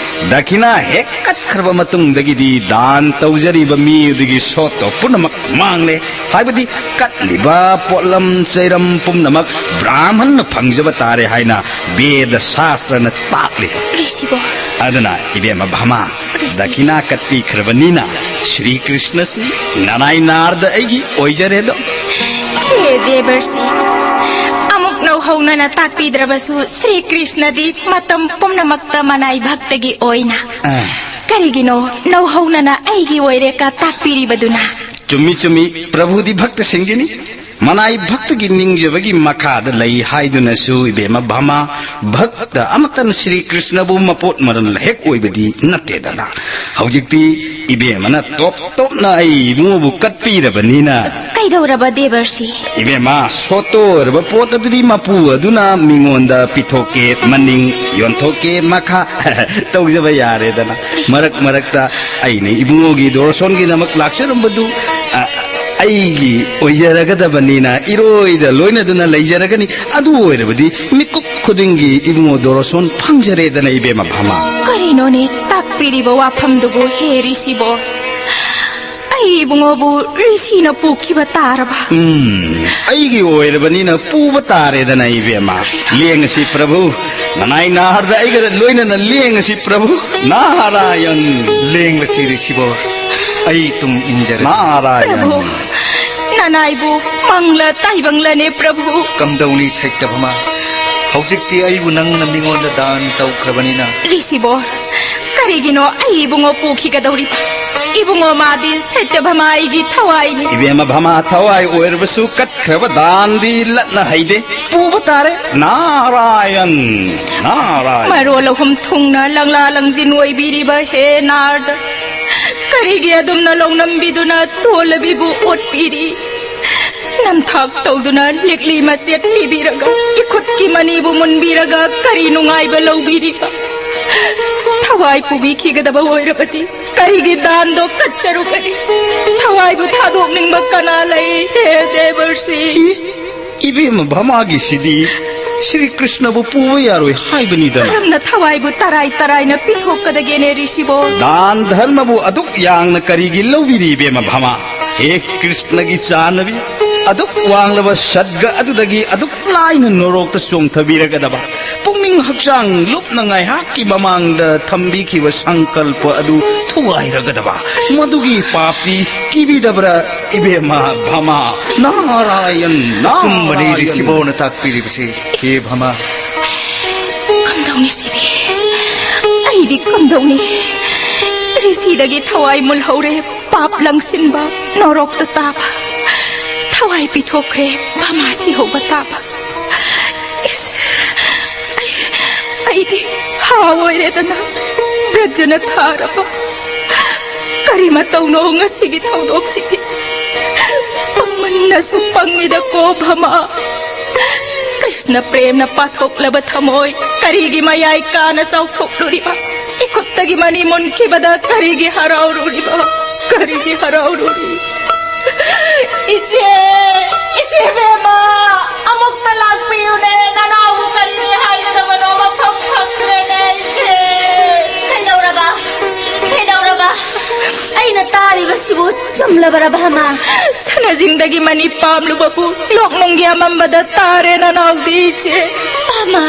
ꯗꯈꯤꯅꯥ ꯍꯦꯛ ꯀꯠꯈ꯭ꯔꯕ ꯃꯇꯨꯡꯗꯒꯤꯗꯤ ꯗꯥꯟ ꯇꯧꯖꯔꯤꯕ ꯃꯤ ꯑꯗꯨꯒꯤ ꯁꯣꯠꯇꯣ ꯄꯨꯝꯅꯃꯛ ꯃꯥꯡꯂꯦ꯫ ꯍꯥꯏꯕꯗꯤ ꯀꯠꯂꯤꯕ ꯄꯣꯠꯂꯝ ꯆꯩꯔꯝ ꯄꯨꯝꯅꯃꯛ ꯕ꯭ꯔꯥꯍꯃꯟꯅ ꯐꯪꯖꯕ ꯇꯥꯔꯦ ꯍꯥꯏꯅ ꯕꯦꯗ ꯁꯥꯁꯇ꯭ꯔꯅ ꯇꯥꯛꯂꯤ꯫ ꯔꯤꯁꯤꯕꯣ꯫ ꯑꯗꯨꯅ ꯏꯕꯦꯝꯃ ꯚꯥꯃꯥ, ꯔꯤꯁꯤ꯫ ꯗꯈꯤꯅꯥ ꯀꯠꯄꯤꯈ꯭ꯔꯕꯅꯤꯅ ꯁ꯭ꯔꯤ ꯀ꯭ꯔꯤꯁꯅꯁꯤ ꯅꯅꯥꯏ ꯅꯥꯔꯗ ꯑꯩꯒꯤ ꯑꯣꯏꯖꯔꯦꯗꯣ꯫ ꯍꯦ ꯗꯦꯕꯔꯁꯤ, ꯑꯃꯨꯛ ꯅꯧꯍꯧꯅꯅ ꯇꯥꯛꯄꯤꯗ꯭ꯔꯕꯁꯨ ꯁ꯭ꯔꯤ ꯀ꯭ꯔꯤꯁꯅꯗꯤ ꯃꯇꯝ ꯄꯨꯝꯅꯃꯛꯇ ꯃꯅꯥꯏ ꯚꯛꯇꯒꯤ ꯑꯣꯏꯅ꯫ ꯑꯥ꯫ ꯀꯔꯤꯒꯤꯅꯣ ꯅꯧꯍꯧꯅꯅ ꯑꯩꯒꯤ ꯑꯣꯏꯔꯦꯀ ꯇꯥꯛꯄꯤꯔꯤꯕꯗꯨꯅ? ꯆꯨꯝꯃꯤ, ꯆꯨꯝꯃꯤ, ꯄ꯭ꯔꯚꯨꯗꯤ ꯚꯛꯇꯁꯤꯡꯒꯤꯅꯤ꯫ ꯃꯅꯥꯏ ꯚꯛꯇꯒꯤ ꯅꯤꯡꯖꯕꯒꯤ ꯃꯈꯥꯗ ꯂꯩ ꯍꯥꯏꯗꯨꯅꯁꯨ ꯏꯕꯦꯝꯃ ꯚꯥꯃꯥ, ꯚꯛꯇ ꯑꯃꯠꯇꯅ ꯁ꯭ꯔꯤ ꯀ꯭ꯔꯤꯁꯅꯕꯨ ꯃꯄꯣꯠ ꯃꯔꯜ ꯍꯦꯛ ꯑꯣꯏꯕꯗꯤ ꯅꯠꯇꯦꯗꯅ꯫ ꯍꯧꯖꯤꯛꯇꯤ ꯏꯕꯦꯝꯃꯅ ꯇꯣꯞ ꯇꯣꯞꯅ ꯑꯩ ꯏꯕꯨꯡꯉꯣꯕꯨ ꯀꯠꯄꯤꯔꯕꯅꯤꯅ꯫ ꯀꯩꯗꯧꯔꯕ ꯗꯦꯕꯔꯁꯤ? ꯏꯕꯦꯝꯃ, ꯁꯣꯠꯇꯣꯔꯕ ꯄꯣꯠ ꯑꯗꯨꯗꯤ ꯃꯄꯨ ꯑꯗꯨꯅ ꯃꯤꯉꯣꯟꯗ ꯄꯤꯊꯣꯛꯀꯦ, ꯃꯅꯤꯡ ꯌꯣꯟꯊꯣꯛꯀꯦ, ꯃꯈꯥ ꯇꯧꯖꯕ ꯌꯥꯔꯦꯗꯅ꯫ ꯃꯔꯛ ꯃꯔꯛꯇ ꯑꯩꯅ ꯏꯕꯨꯡꯉꯣꯒꯤ ꯗꯣꯔꯁꯣꯟꯒꯤꯗꯃꯛ ꯂꯥꯛꯆꯔꯝꯕꯗꯨ, ꯑ, ꯑꯩꯒꯤ ꯑꯣꯏꯖꯔꯒꯗꯕꯅꯤꯅ ꯏꯔꯣꯏꯗ ꯂꯣꯏꯅꯗꯨꯅ ꯂꯩꯖꯔꯒꯅꯤ꯫ ꯑꯗꯨ ꯑꯣꯏꯔꯕꯗꯤ ꯃꯤꯀꯨꯞ ꯈꯨꯗꯤꯡꯒꯤ ꯏꯕꯨꯡꯉꯣ ꯗꯣꯔꯁꯣꯟ ꯐꯪꯖꯔꯦꯗꯅ, ꯏꯕꯦꯝꯃ ꯚꯥꯃꯥ꯫ ꯀꯔꯤꯅꯣꯅꯦ ꯇꯥꯛꯄꯤꯔꯤꯕ ꯋꯥꯐꯝꯗꯨꯕꯨ, ꯍꯦ ꯔꯤꯁꯤꯕꯣ? ꯑꯩ ꯏꯕꯨꯡꯉꯣꯕꯨ ꯔꯤꯁꯤꯅ ꯄꯨꯈꯤꯕ ꯇꯥꯔꯕ? ꯎꯝ, ꯑꯩꯒꯤ ꯑꯣꯏꯔꯕꯅꯤꯅ ꯄꯨꯕ ꯇꯥꯔꯦꯗꯅ, ꯏꯕꯦꯝꯃ꯫ ꯂꯦꯡꯉꯁꯤ ꯄ꯭ꯔꯚꯨ, ꯅꯅꯥꯏ ꯅꯥꯔꯗ ꯑꯩꯒ ꯂꯣꯏꯅꯅ ꯂꯦꯡꯉꯁꯤ ꯄ꯭ꯔꯚꯨ꯫ ꯅꯥꯔꯥꯌꯟ꯫ ꯂꯦꯡꯂꯁꯤ ꯔꯤꯁꯤꯕꯣ, ꯑꯩ ꯇꯨꯡ ꯏꯟꯖꯔꯒꯦ꯫ ꯅꯥꯔꯥꯌꯟ꯫ ꯄ꯭ꯔꯚꯨ, ꯅꯅꯥꯏꯕꯨ ꯃꯪꯂ ꯇꯥꯏꯕꯪꯂꯅꯦ ꯄ꯭ꯔꯚꯨ꯫ ꯀꯝꯗꯧꯅꯤ ꯁꯩꯇꯚꯃꯥ, ꯍꯧꯖꯤꯛꯇꯤ ꯑꯩꯕꯨ ꯅꯪꯅ ꯃꯤꯉꯣꯟꯗ ꯗꯥꯟ ꯇꯧꯈ꯭ꯔꯕꯅꯤꯅ꯫ ꯔꯤꯁꯤꯕꯣ, ꯀꯔꯤꯒꯤꯅꯣ ꯑꯩ ꯏꯕꯨꯡꯉꯣ ꯄꯨꯈꯤꯒꯗꯧꯔꯤꯕ? ꯏꯕꯨꯡꯉꯣ, ꯃꯥꯗꯤ ꯁꯩꯇꯚꯃꯥ ꯑꯩꯒꯤ ꯊꯋꯥꯏꯅꯤ꯫ ꯏꯕꯦꯝꯃ ꯚꯃꯥ, ꯊꯋꯥꯏ ꯑꯣꯏꯔꯕꯁꯨ ꯀꯠꯈ꯭ꯔꯕ ꯗꯥꯟꯗꯤ ꯂꯠꯅ ꯍꯩꯗꯦ꯫ ꯄꯨꯕ ꯇꯥꯔꯦ꯫ ꯅꯥꯔꯥꯌꯟ, ꯅꯥꯔꯥꯌꯟ꯫ ꯃꯔꯣꯜ ꯑꯍꯨꯝ ꯊꯨꯡꯅ ꯂꯪꯂꯥ ꯂꯪꯖꯤꯟ ꯑꯣꯏꯕꯤꯔꯤꯕ ꯍꯦ ꯅꯥꯔꯗ, ꯀꯔꯤꯒꯤ ꯑꯗꯨꯝꯅ ꯂꯧꯅꯝꯕꯤꯗꯨꯅ ꯇꯣꯜꯂꯕꯤꯕꯨ ꯑꯣꯠꯄꯤꯔꯤ? ꯅꯝꯊꯥꯛ ꯇꯧꯗꯨꯅ ꯂꯤꯛꯂꯤ ꯃꯆꯦꯠ ꯄꯤꯕꯤꯔꯒ, ꯏꯈꯨꯠꯀꯤ ꯃꯅꯤꯕꯨ ꯃꯨꯟꯕꯤꯔꯒ ꯀꯔꯤ ꯅꯨꯡꯉꯥꯏꯕ ꯂꯧꯕꯤꯔꯤꯕ? ꯊꯋꯥꯏ ꯄꯨꯕꯤꯈꯤꯒꯗꯕ ꯑꯣꯏꯔꯕꯗꯤ ꯀꯔꯤꯒꯤ ꯗꯥꯟꯗꯣ ꯀꯠꯆꯔꯨꯒꯅꯤ? ꯊꯋꯥꯏꯕꯨ ꯊꯥꯗꯣꯛꯅꯤꯡꯕ ꯀꯅꯥ ꯂꯩ, ꯍꯦ ꯗꯦꯕꯔꯁꯤ? ꯏ, ꯏꯕꯦꯝꯃ ꯚꯃꯥꯒꯤꯁꯤꯗꯤ ꯁ꯭ꯔꯤ ꯀ꯭ꯔꯤꯁꯅꯕꯨ ꯄꯨꯕ ꯌꯥꯔꯣꯏ ꯍꯥꯏꯕꯅꯤꯗꯅ꯫ ꯀꯔꯝꯅ ꯊꯋꯥꯏꯕꯨ ꯇꯔꯥꯏ ꯇꯔꯥꯏꯅ ꯄꯤꯊꯣꯛꯀꯗꯒꯦꯅꯦ, ꯔꯤꯁꯤꯕꯣ? ꯗꯥꯟ ꯙꯔꯃꯕꯨ ꯑꯗꯨꯛ ꯌꯥꯡꯅ ꯀꯔꯤꯒꯤ ꯂꯧꯕꯤꯔꯤ, ꯏꯕꯦꯝꯃ ꯚꯃꯥ? ꯍꯦ ꯀ꯭ꯔꯤꯁꯅꯒꯤ ꯆꯥꯟꯅꯕꯤ, ꯑꯗꯨꯛ ꯋꯥꯡꯂꯕ ꯁꯠꯒ ꯑꯗꯨꯗꯒꯤ ꯑꯗꯨꯛ ꯂꯥꯏꯅ ꯅꯣꯔꯣꯛꯇ ꯆꯣꯡꯊꯕꯤꯔꯒꯗꯕ, ꯄꯨꯛꯅꯤꯡ ꯍꯛꯆꯥꯡ ꯂꯨꯞꯅ ꯉꯥꯏꯍꯥꯛꯀꯤ ꯃꯃꯥꯡꯗ ꯊꯝꯕꯤꯈꯤꯕ ꯁꯪꯀꯜꯄ ꯑꯗꯨ ꯊꯨꯒꯥꯏꯔꯒꯗꯕ, ꯃꯗꯨꯒꯤ ꯄꯥꯞꯇꯤ ꯀꯤꯕꯤꯗꯕ꯭ꯔꯥ, ꯏꯕꯦꯝꯃ ꯚꯃꯥ? ꯅꯥꯔꯥꯌꯟ, ꯑꯆꯨꯝꯕꯅꯤ ꯅꯥꯔꯥꯌꯟ꯫ ꯔꯤꯁꯤꯕꯣꯅ ꯇꯥꯛꯄꯤꯔꯤꯕꯁꯤ, ꯍꯦ ꯚꯃꯥ꯫ ꯀꯝꯗꯧꯅꯤ ꯁꯤꯗꯤ? ꯑꯩꯗꯤ ꯀꯝꯗꯧꯅꯤ? ꯔꯤꯁꯤꯗꯒꯤ ꯊꯋꯥꯏ ꯃꯨꯜꯍꯧꯔꯦ, ꯄꯥꯞ ꯂꯪꯁꯤꯟꯕ, ꯅꯣꯔꯣꯛꯇ ꯇꯥꯕ꯫ ꯊꯋꯥꯏ ꯄꯤꯊꯣꯛꯈ꯭ꯔꯦ, ꯚꯃꯥ ꯁꯤꯍꯧꯕ ꯇꯥꯕ꯫ ꯏꯁ, ꯑꯩ, ꯑꯩꯗꯤ ꯍꯥ ꯑꯣꯏꯔꯦꯗꯅ, ꯕ꯭ꯔꯖꯅ ꯊꯥꯔꯕ꯫ ꯀꯔꯤ ꯃꯇꯧꯅꯣ ꯉꯁꯤꯒꯤ ꯊꯧꯗꯣꯛꯁꯤꯗꯤ? ꯄꯪꯃꯟꯅꯁꯨ ꯄꯪꯉꯤꯗꯀꯣ, ꯚꯃꯥ꯫ ꯀ꯭ꯔꯤꯁꯅ ꯄ꯭ꯔꯦꯝꯅ ꯄꯥꯊꯣꯛꯂꯕ ꯊꯃꯣꯏ ꯀꯔꯤꯒꯤ ꯃꯌꯥꯏ ꯀꯥꯅ ꯆꯥꯎꯊꯣꯛꯂꯨꯔꯤꯕ? ꯏꯈꯨꯠꯇꯒꯤ ꯃꯅꯤ ꯃꯨꯟꯈꯤꯕꯗ ꯀꯔꯤꯒꯤ ꯍꯔꯥꯎꯔꯨꯔꯤꯕ? ꯀꯔꯤꯒꯤ ꯍꯔꯥꯎꯔꯨꯔꯤ? ꯏꯆꯦ, ꯏꯆꯦ ꯕꯦꯝꯃ, ꯑꯃꯨꯛꯇ ꯂꯥꯛꯄꯤꯌꯨꯅꯦ, ꯅꯅꯥꯎꯕꯨ ꯀꯔꯤ ꯍꯥꯏꯒꯗꯕꯅꯣ ꯃꯐꯝ ꯈꯪꯗ꯭ꯔꯦꯅꯦ, ꯏꯆꯦ꯫ ꯀꯩꯗꯧꯔꯕ? ꯀꯩꯗꯧꯔꯕ? ꯑꯩꯅ ꯇꯥꯔꯤꯕꯁꯤꯕꯨ ꯆꯨꯝꯂꯕꯔꯕ, ꯚꯃꯥ? ꯁꯅꯥꯖꯤꯡꯗꯒꯤ ꯃꯅꯤ ꯄꯥꯝꯂꯨꯕꯕꯨ ꯂꯣꯛꯅꯨꯡꯒꯤ ꯑꯃꯝꯕꯗ ꯇꯥꯔꯦ, ꯅꯅꯥꯎꯗꯤ, ꯏꯆꯦ꯫ ꯚꯃꯥ꯫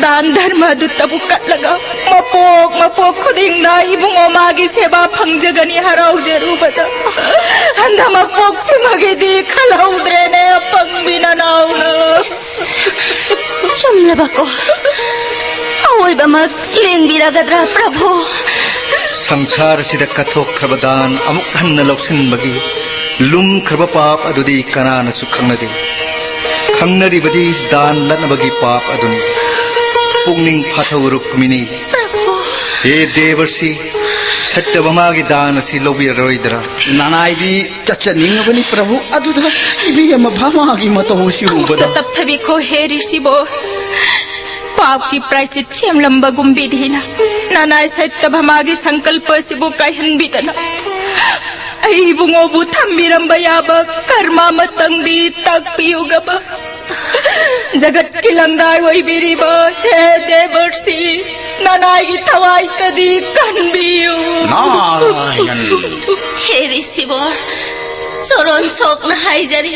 ꯗꯥꯟ ꯙꯔꯃ ꯑꯗꯨꯇꯕꯨ ꯀꯠꯂꯒ ꯃꯄꯣꯛ ꯃꯄꯣꯛ ꯈꯨꯗꯤꯡꯗ ꯏꯕꯨꯡꯉꯣ ꯃꯥꯒꯤ ꯁꯦꯕꯥ ꯐꯪꯖꯒꯅꯤ ꯍꯔꯥꯎꯖꯔꯨꯕꯗ, ꯍꯟꯗꯛ ꯃꯄꯣꯛꯁꯤꯃꯒꯤꯗꯤ ꯈꯜꯍꯧꯗ꯭ꯔꯦꯅꯦ, ꯑꯄꯪꯕꯤ ꯅꯅꯥꯎꯅ꯫ ꯆꯨꯝꯂꯕꯀꯣ? ꯑꯋꯣꯏꯕꯃꯛ ꯂꯦꯡꯕꯤꯔꯒꯗ꯭ꯔꯥ, ꯄ꯭ꯔꯚꯨ? ꯁꯪꯁꯥꯔ ꯑꯁꯤꯗ ꯀꯠꯊꯣꯛꯈ꯭ꯔꯕ ꯗꯥꯟ ꯑꯃꯨꯛ ꯍꯟꯅ ꯂꯧꯁꯤꯟꯕꯒꯤ ꯂꯨꯝꯈ꯭ꯔꯕ ꯄꯥꯞ ꯑꯗꯨꯗꯤ ꯀꯅꯥꯅꯁꯨ ꯈꯪꯅꯗꯦ꯫ ꯈꯪꯅꯔꯤꯕꯗꯤ ꯗꯥꯟ ꯂꯠꯅꯕꯒꯤ ꯄꯥꯞ ꯑꯗꯨꯅꯤ꯫ ꯄꯨꯛꯅꯤꯡ ꯐꯥꯊꯧ ꯔꯨꯛꯃꯤꯅꯤ꯫ ꯍꯦ ꯗꯦꯕꯔꯁꯤ, ꯁꯠꯇꯚꯥꯃꯥꯒꯤ ꯗꯥꯟ ꯑꯁꯤ ꯂꯧꯕꯤꯔꯔꯣꯏꯗ꯭ꯔꯥ? ꯅꯅꯥꯏꯗꯤ ꯆꯠꯆꯅꯤꯡꯉꯕꯅꯤ ꯄ꯭ꯔꯚꯨ, ꯑꯗꯨꯗ ꯏꯕꯦꯝꯃ ꯚꯥꯃꯥꯒꯤ ꯃꯇꯧ ꯑꯁꯤ ꯎꯕꯗ꯫ ꯇꯞꯊꯕꯤꯈꯣ ꯍꯦ ꯔꯤꯁꯤꯕꯣ꯫ ꯄꯥꯞꯀꯤ ꯄ꯭ꯔꯥꯏꯆꯤꯠ ꯁꯦꯝꯂꯝꯕꯒꯨꯝ ꯕꯤꯙꯤꯅ ꯅꯅꯥꯏ ꯁꯠꯇꯚꯥꯃꯥꯒꯤ ꯁꯪꯀꯜꯄ ꯑꯁꯤꯕꯨ ꯀꯥꯏꯍꯟꯕꯤꯗꯅ ꯑꯩ ꯏꯕꯨꯡꯉꯣꯕꯨ ꯊꯝꯕꯤꯔꯝꯕ ꯌꯥꯕ ꯀꯔꯃ ꯑꯃꯇꯪꯗꯤ ꯇꯥꯛꯄꯤꯌꯨꯒꯕ꯫ ꯖꯒꯠꯀꯤ ꯂꯪꯗꯥꯏ ꯑꯣꯏꯕꯤꯔꯤꯕ ꯍꯦ ꯗꯦꯕꯔꯁꯤ, ꯅꯅꯥꯏꯒꯤ ꯊꯋꯥꯏꯇꯗꯤ ꯀꯟꯕꯤꯌꯨ꯫ ꯅꯥꯔꯥꯌꯟ꯫ ꯍꯦ ꯔꯤꯁꯤꯕꯣꯔ, ꯆꯣꯔꯣꯟ ꯁꯣꯛꯅ ꯍꯥꯏꯖꯔꯤ,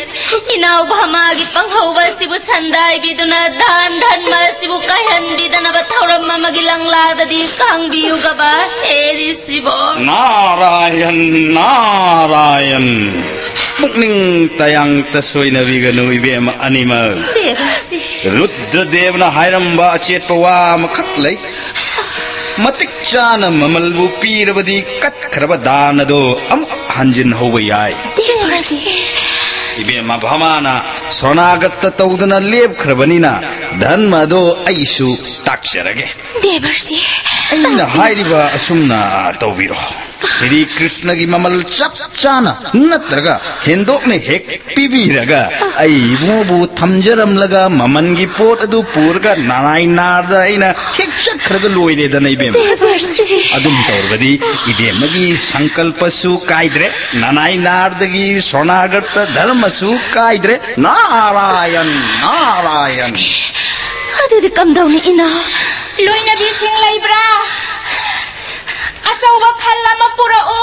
ꯏꯅꯥꯎ ꯚꯥꯃꯥꯒꯤ ꯄꯪꯍꯧꯕ ꯑꯁꯤꯕꯨ ꯁꯟꯗꯥꯏꯕꯤꯗꯨꯅ ꯗꯥꯟ ꯙꯔꯃ ꯑꯁꯤꯕꯨ ꯀꯥꯏꯍꯟꯕꯤꯗꯅꯕ ꯊꯧꯔꯝ ꯑꯃꯒꯤ ꯂꯪꯂꯥꯗꯗꯤ ꯀꯥꯡꯕꯤꯌꯨꯒꯕ ꯍꯦ ꯔꯤꯁꯤꯕꯣꯔ꯫ ꯅꯥꯔꯥꯌꯟ, ꯅꯥꯔꯥꯌꯟ꯫ ꯄꯨꯛꯅꯤꯡ ꯇꯌꯥꯡꯇ ꯁꯣꯏꯅꯕꯤꯒꯅꯨ ꯏꯕꯦꯝꯃ ꯑꯅꯤꯃꯛ꯫ ꯗꯦꯕꯔꯁꯤ꯫ ꯔꯨꯗ꯭ꯔꯗꯦꯕꯅ ꯍꯥꯏꯔꯝꯕ ꯑꯆꯦꯠꯄ ꯋꯥ ꯑꯃꯈꯛ ꯂꯩ꯫ ꯃꯇꯤꯛ ꯆꯥꯅ ꯃꯃꯜꯕꯨ ꯄꯤꯔꯕꯗꯤ ꯀꯠꯈ꯭ꯔꯕ ꯗꯥꯟ ꯑꯗꯣ ꯑꯃꯨꯛ ꯍꯟꯖꯤꯟꯍꯧꯕ ꯌꯥꯏ꯫ ꯗꯦꯕꯔꯁꯤ꯫ ꯏꯕꯦꯝꯃ ꯚꯥꯃꯥꯅ ꯁꯣꯅꯥꯒꯠꯇ ꯇꯧꯗꯅ ꯂꯦꯞꯈ꯭ꯔꯕꯅꯤꯅ ꯙꯔꯃ ꯑꯗꯣ ꯑꯩꯁꯨ ꯇꯥꯛꯆꯔꯒꯦ꯫ ꯗꯦꯕꯔꯁꯤ꯫ ꯑꯩꯅ ꯍꯥꯏꯔꯤꯕ ꯑꯁꯨꯝꯅ ꯇꯧꯕꯤꯔꯣ꯫ ꯁ꯭ꯔꯤ ꯀ꯭ꯔꯤꯁꯅꯒꯤ ꯃꯃꯜ ꯆꯞ ꯆꯥꯅ ꯅꯠꯇ꯭ꯔꯒ ꯍꯦꯟꯗꯣꯛꯅ ꯍꯦꯛ ꯄꯤꯕꯤꯔꯒ ꯑꯩ ꯏꯕꯨꯡꯉꯣꯕꯨ ꯊꯝꯖꯔꯝꯂꯒ ꯃꯃꯜꯒꯤ ꯄꯣꯠ ꯑꯗꯨ ꯄꯨꯔꯒ ꯅꯅꯥꯏ ꯅꯥꯔꯗ ꯑꯩꯅ ꯍꯦꯛ ꯆꯠꯈ꯭ꯔꯒ ꯂꯣꯏꯔꯦꯗꯅ ꯏꯕꯦꯝꯃ꯫ ꯗꯦꯕꯔꯁꯤ꯫ ꯑꯗꯨꯝ ꯇꯧꯔꯕꯗꯤ ꯏꯕꯦꯝꯃꯒꯤ ꯁꯪꯀꯜꯄꯁꯨ ꯀꯥꯏꯗ꯭ꯔꯦ, ꯅꯅꯥꯏ ꯅꯥꯔꯗꯒꯤ ꯁꯣꯅꯥꯒꯠꯇ ꯙꯔꯃꯁꯨ ꯀꯥꯏꯗ꯭ꯔꯦ꯫ ꯅꯥꯔꯥꯌꯟ, ꯅꯥꯔꯥꯌꯟ꯫ ꯑꯗꯨꯗꯤ ꯀꯝꯗꯧꯅꯤ ꯏꯅꯥꯎ? ꯂꯣꯏꯅꯕꯤꯁꯤꯡ ꯂꯩꯕ꯭ꯔꯥ? ꯑꯆꯧꯕ ꯈꯜ ꯑꯃ ꯄꯨꯔꯛꯎ꯫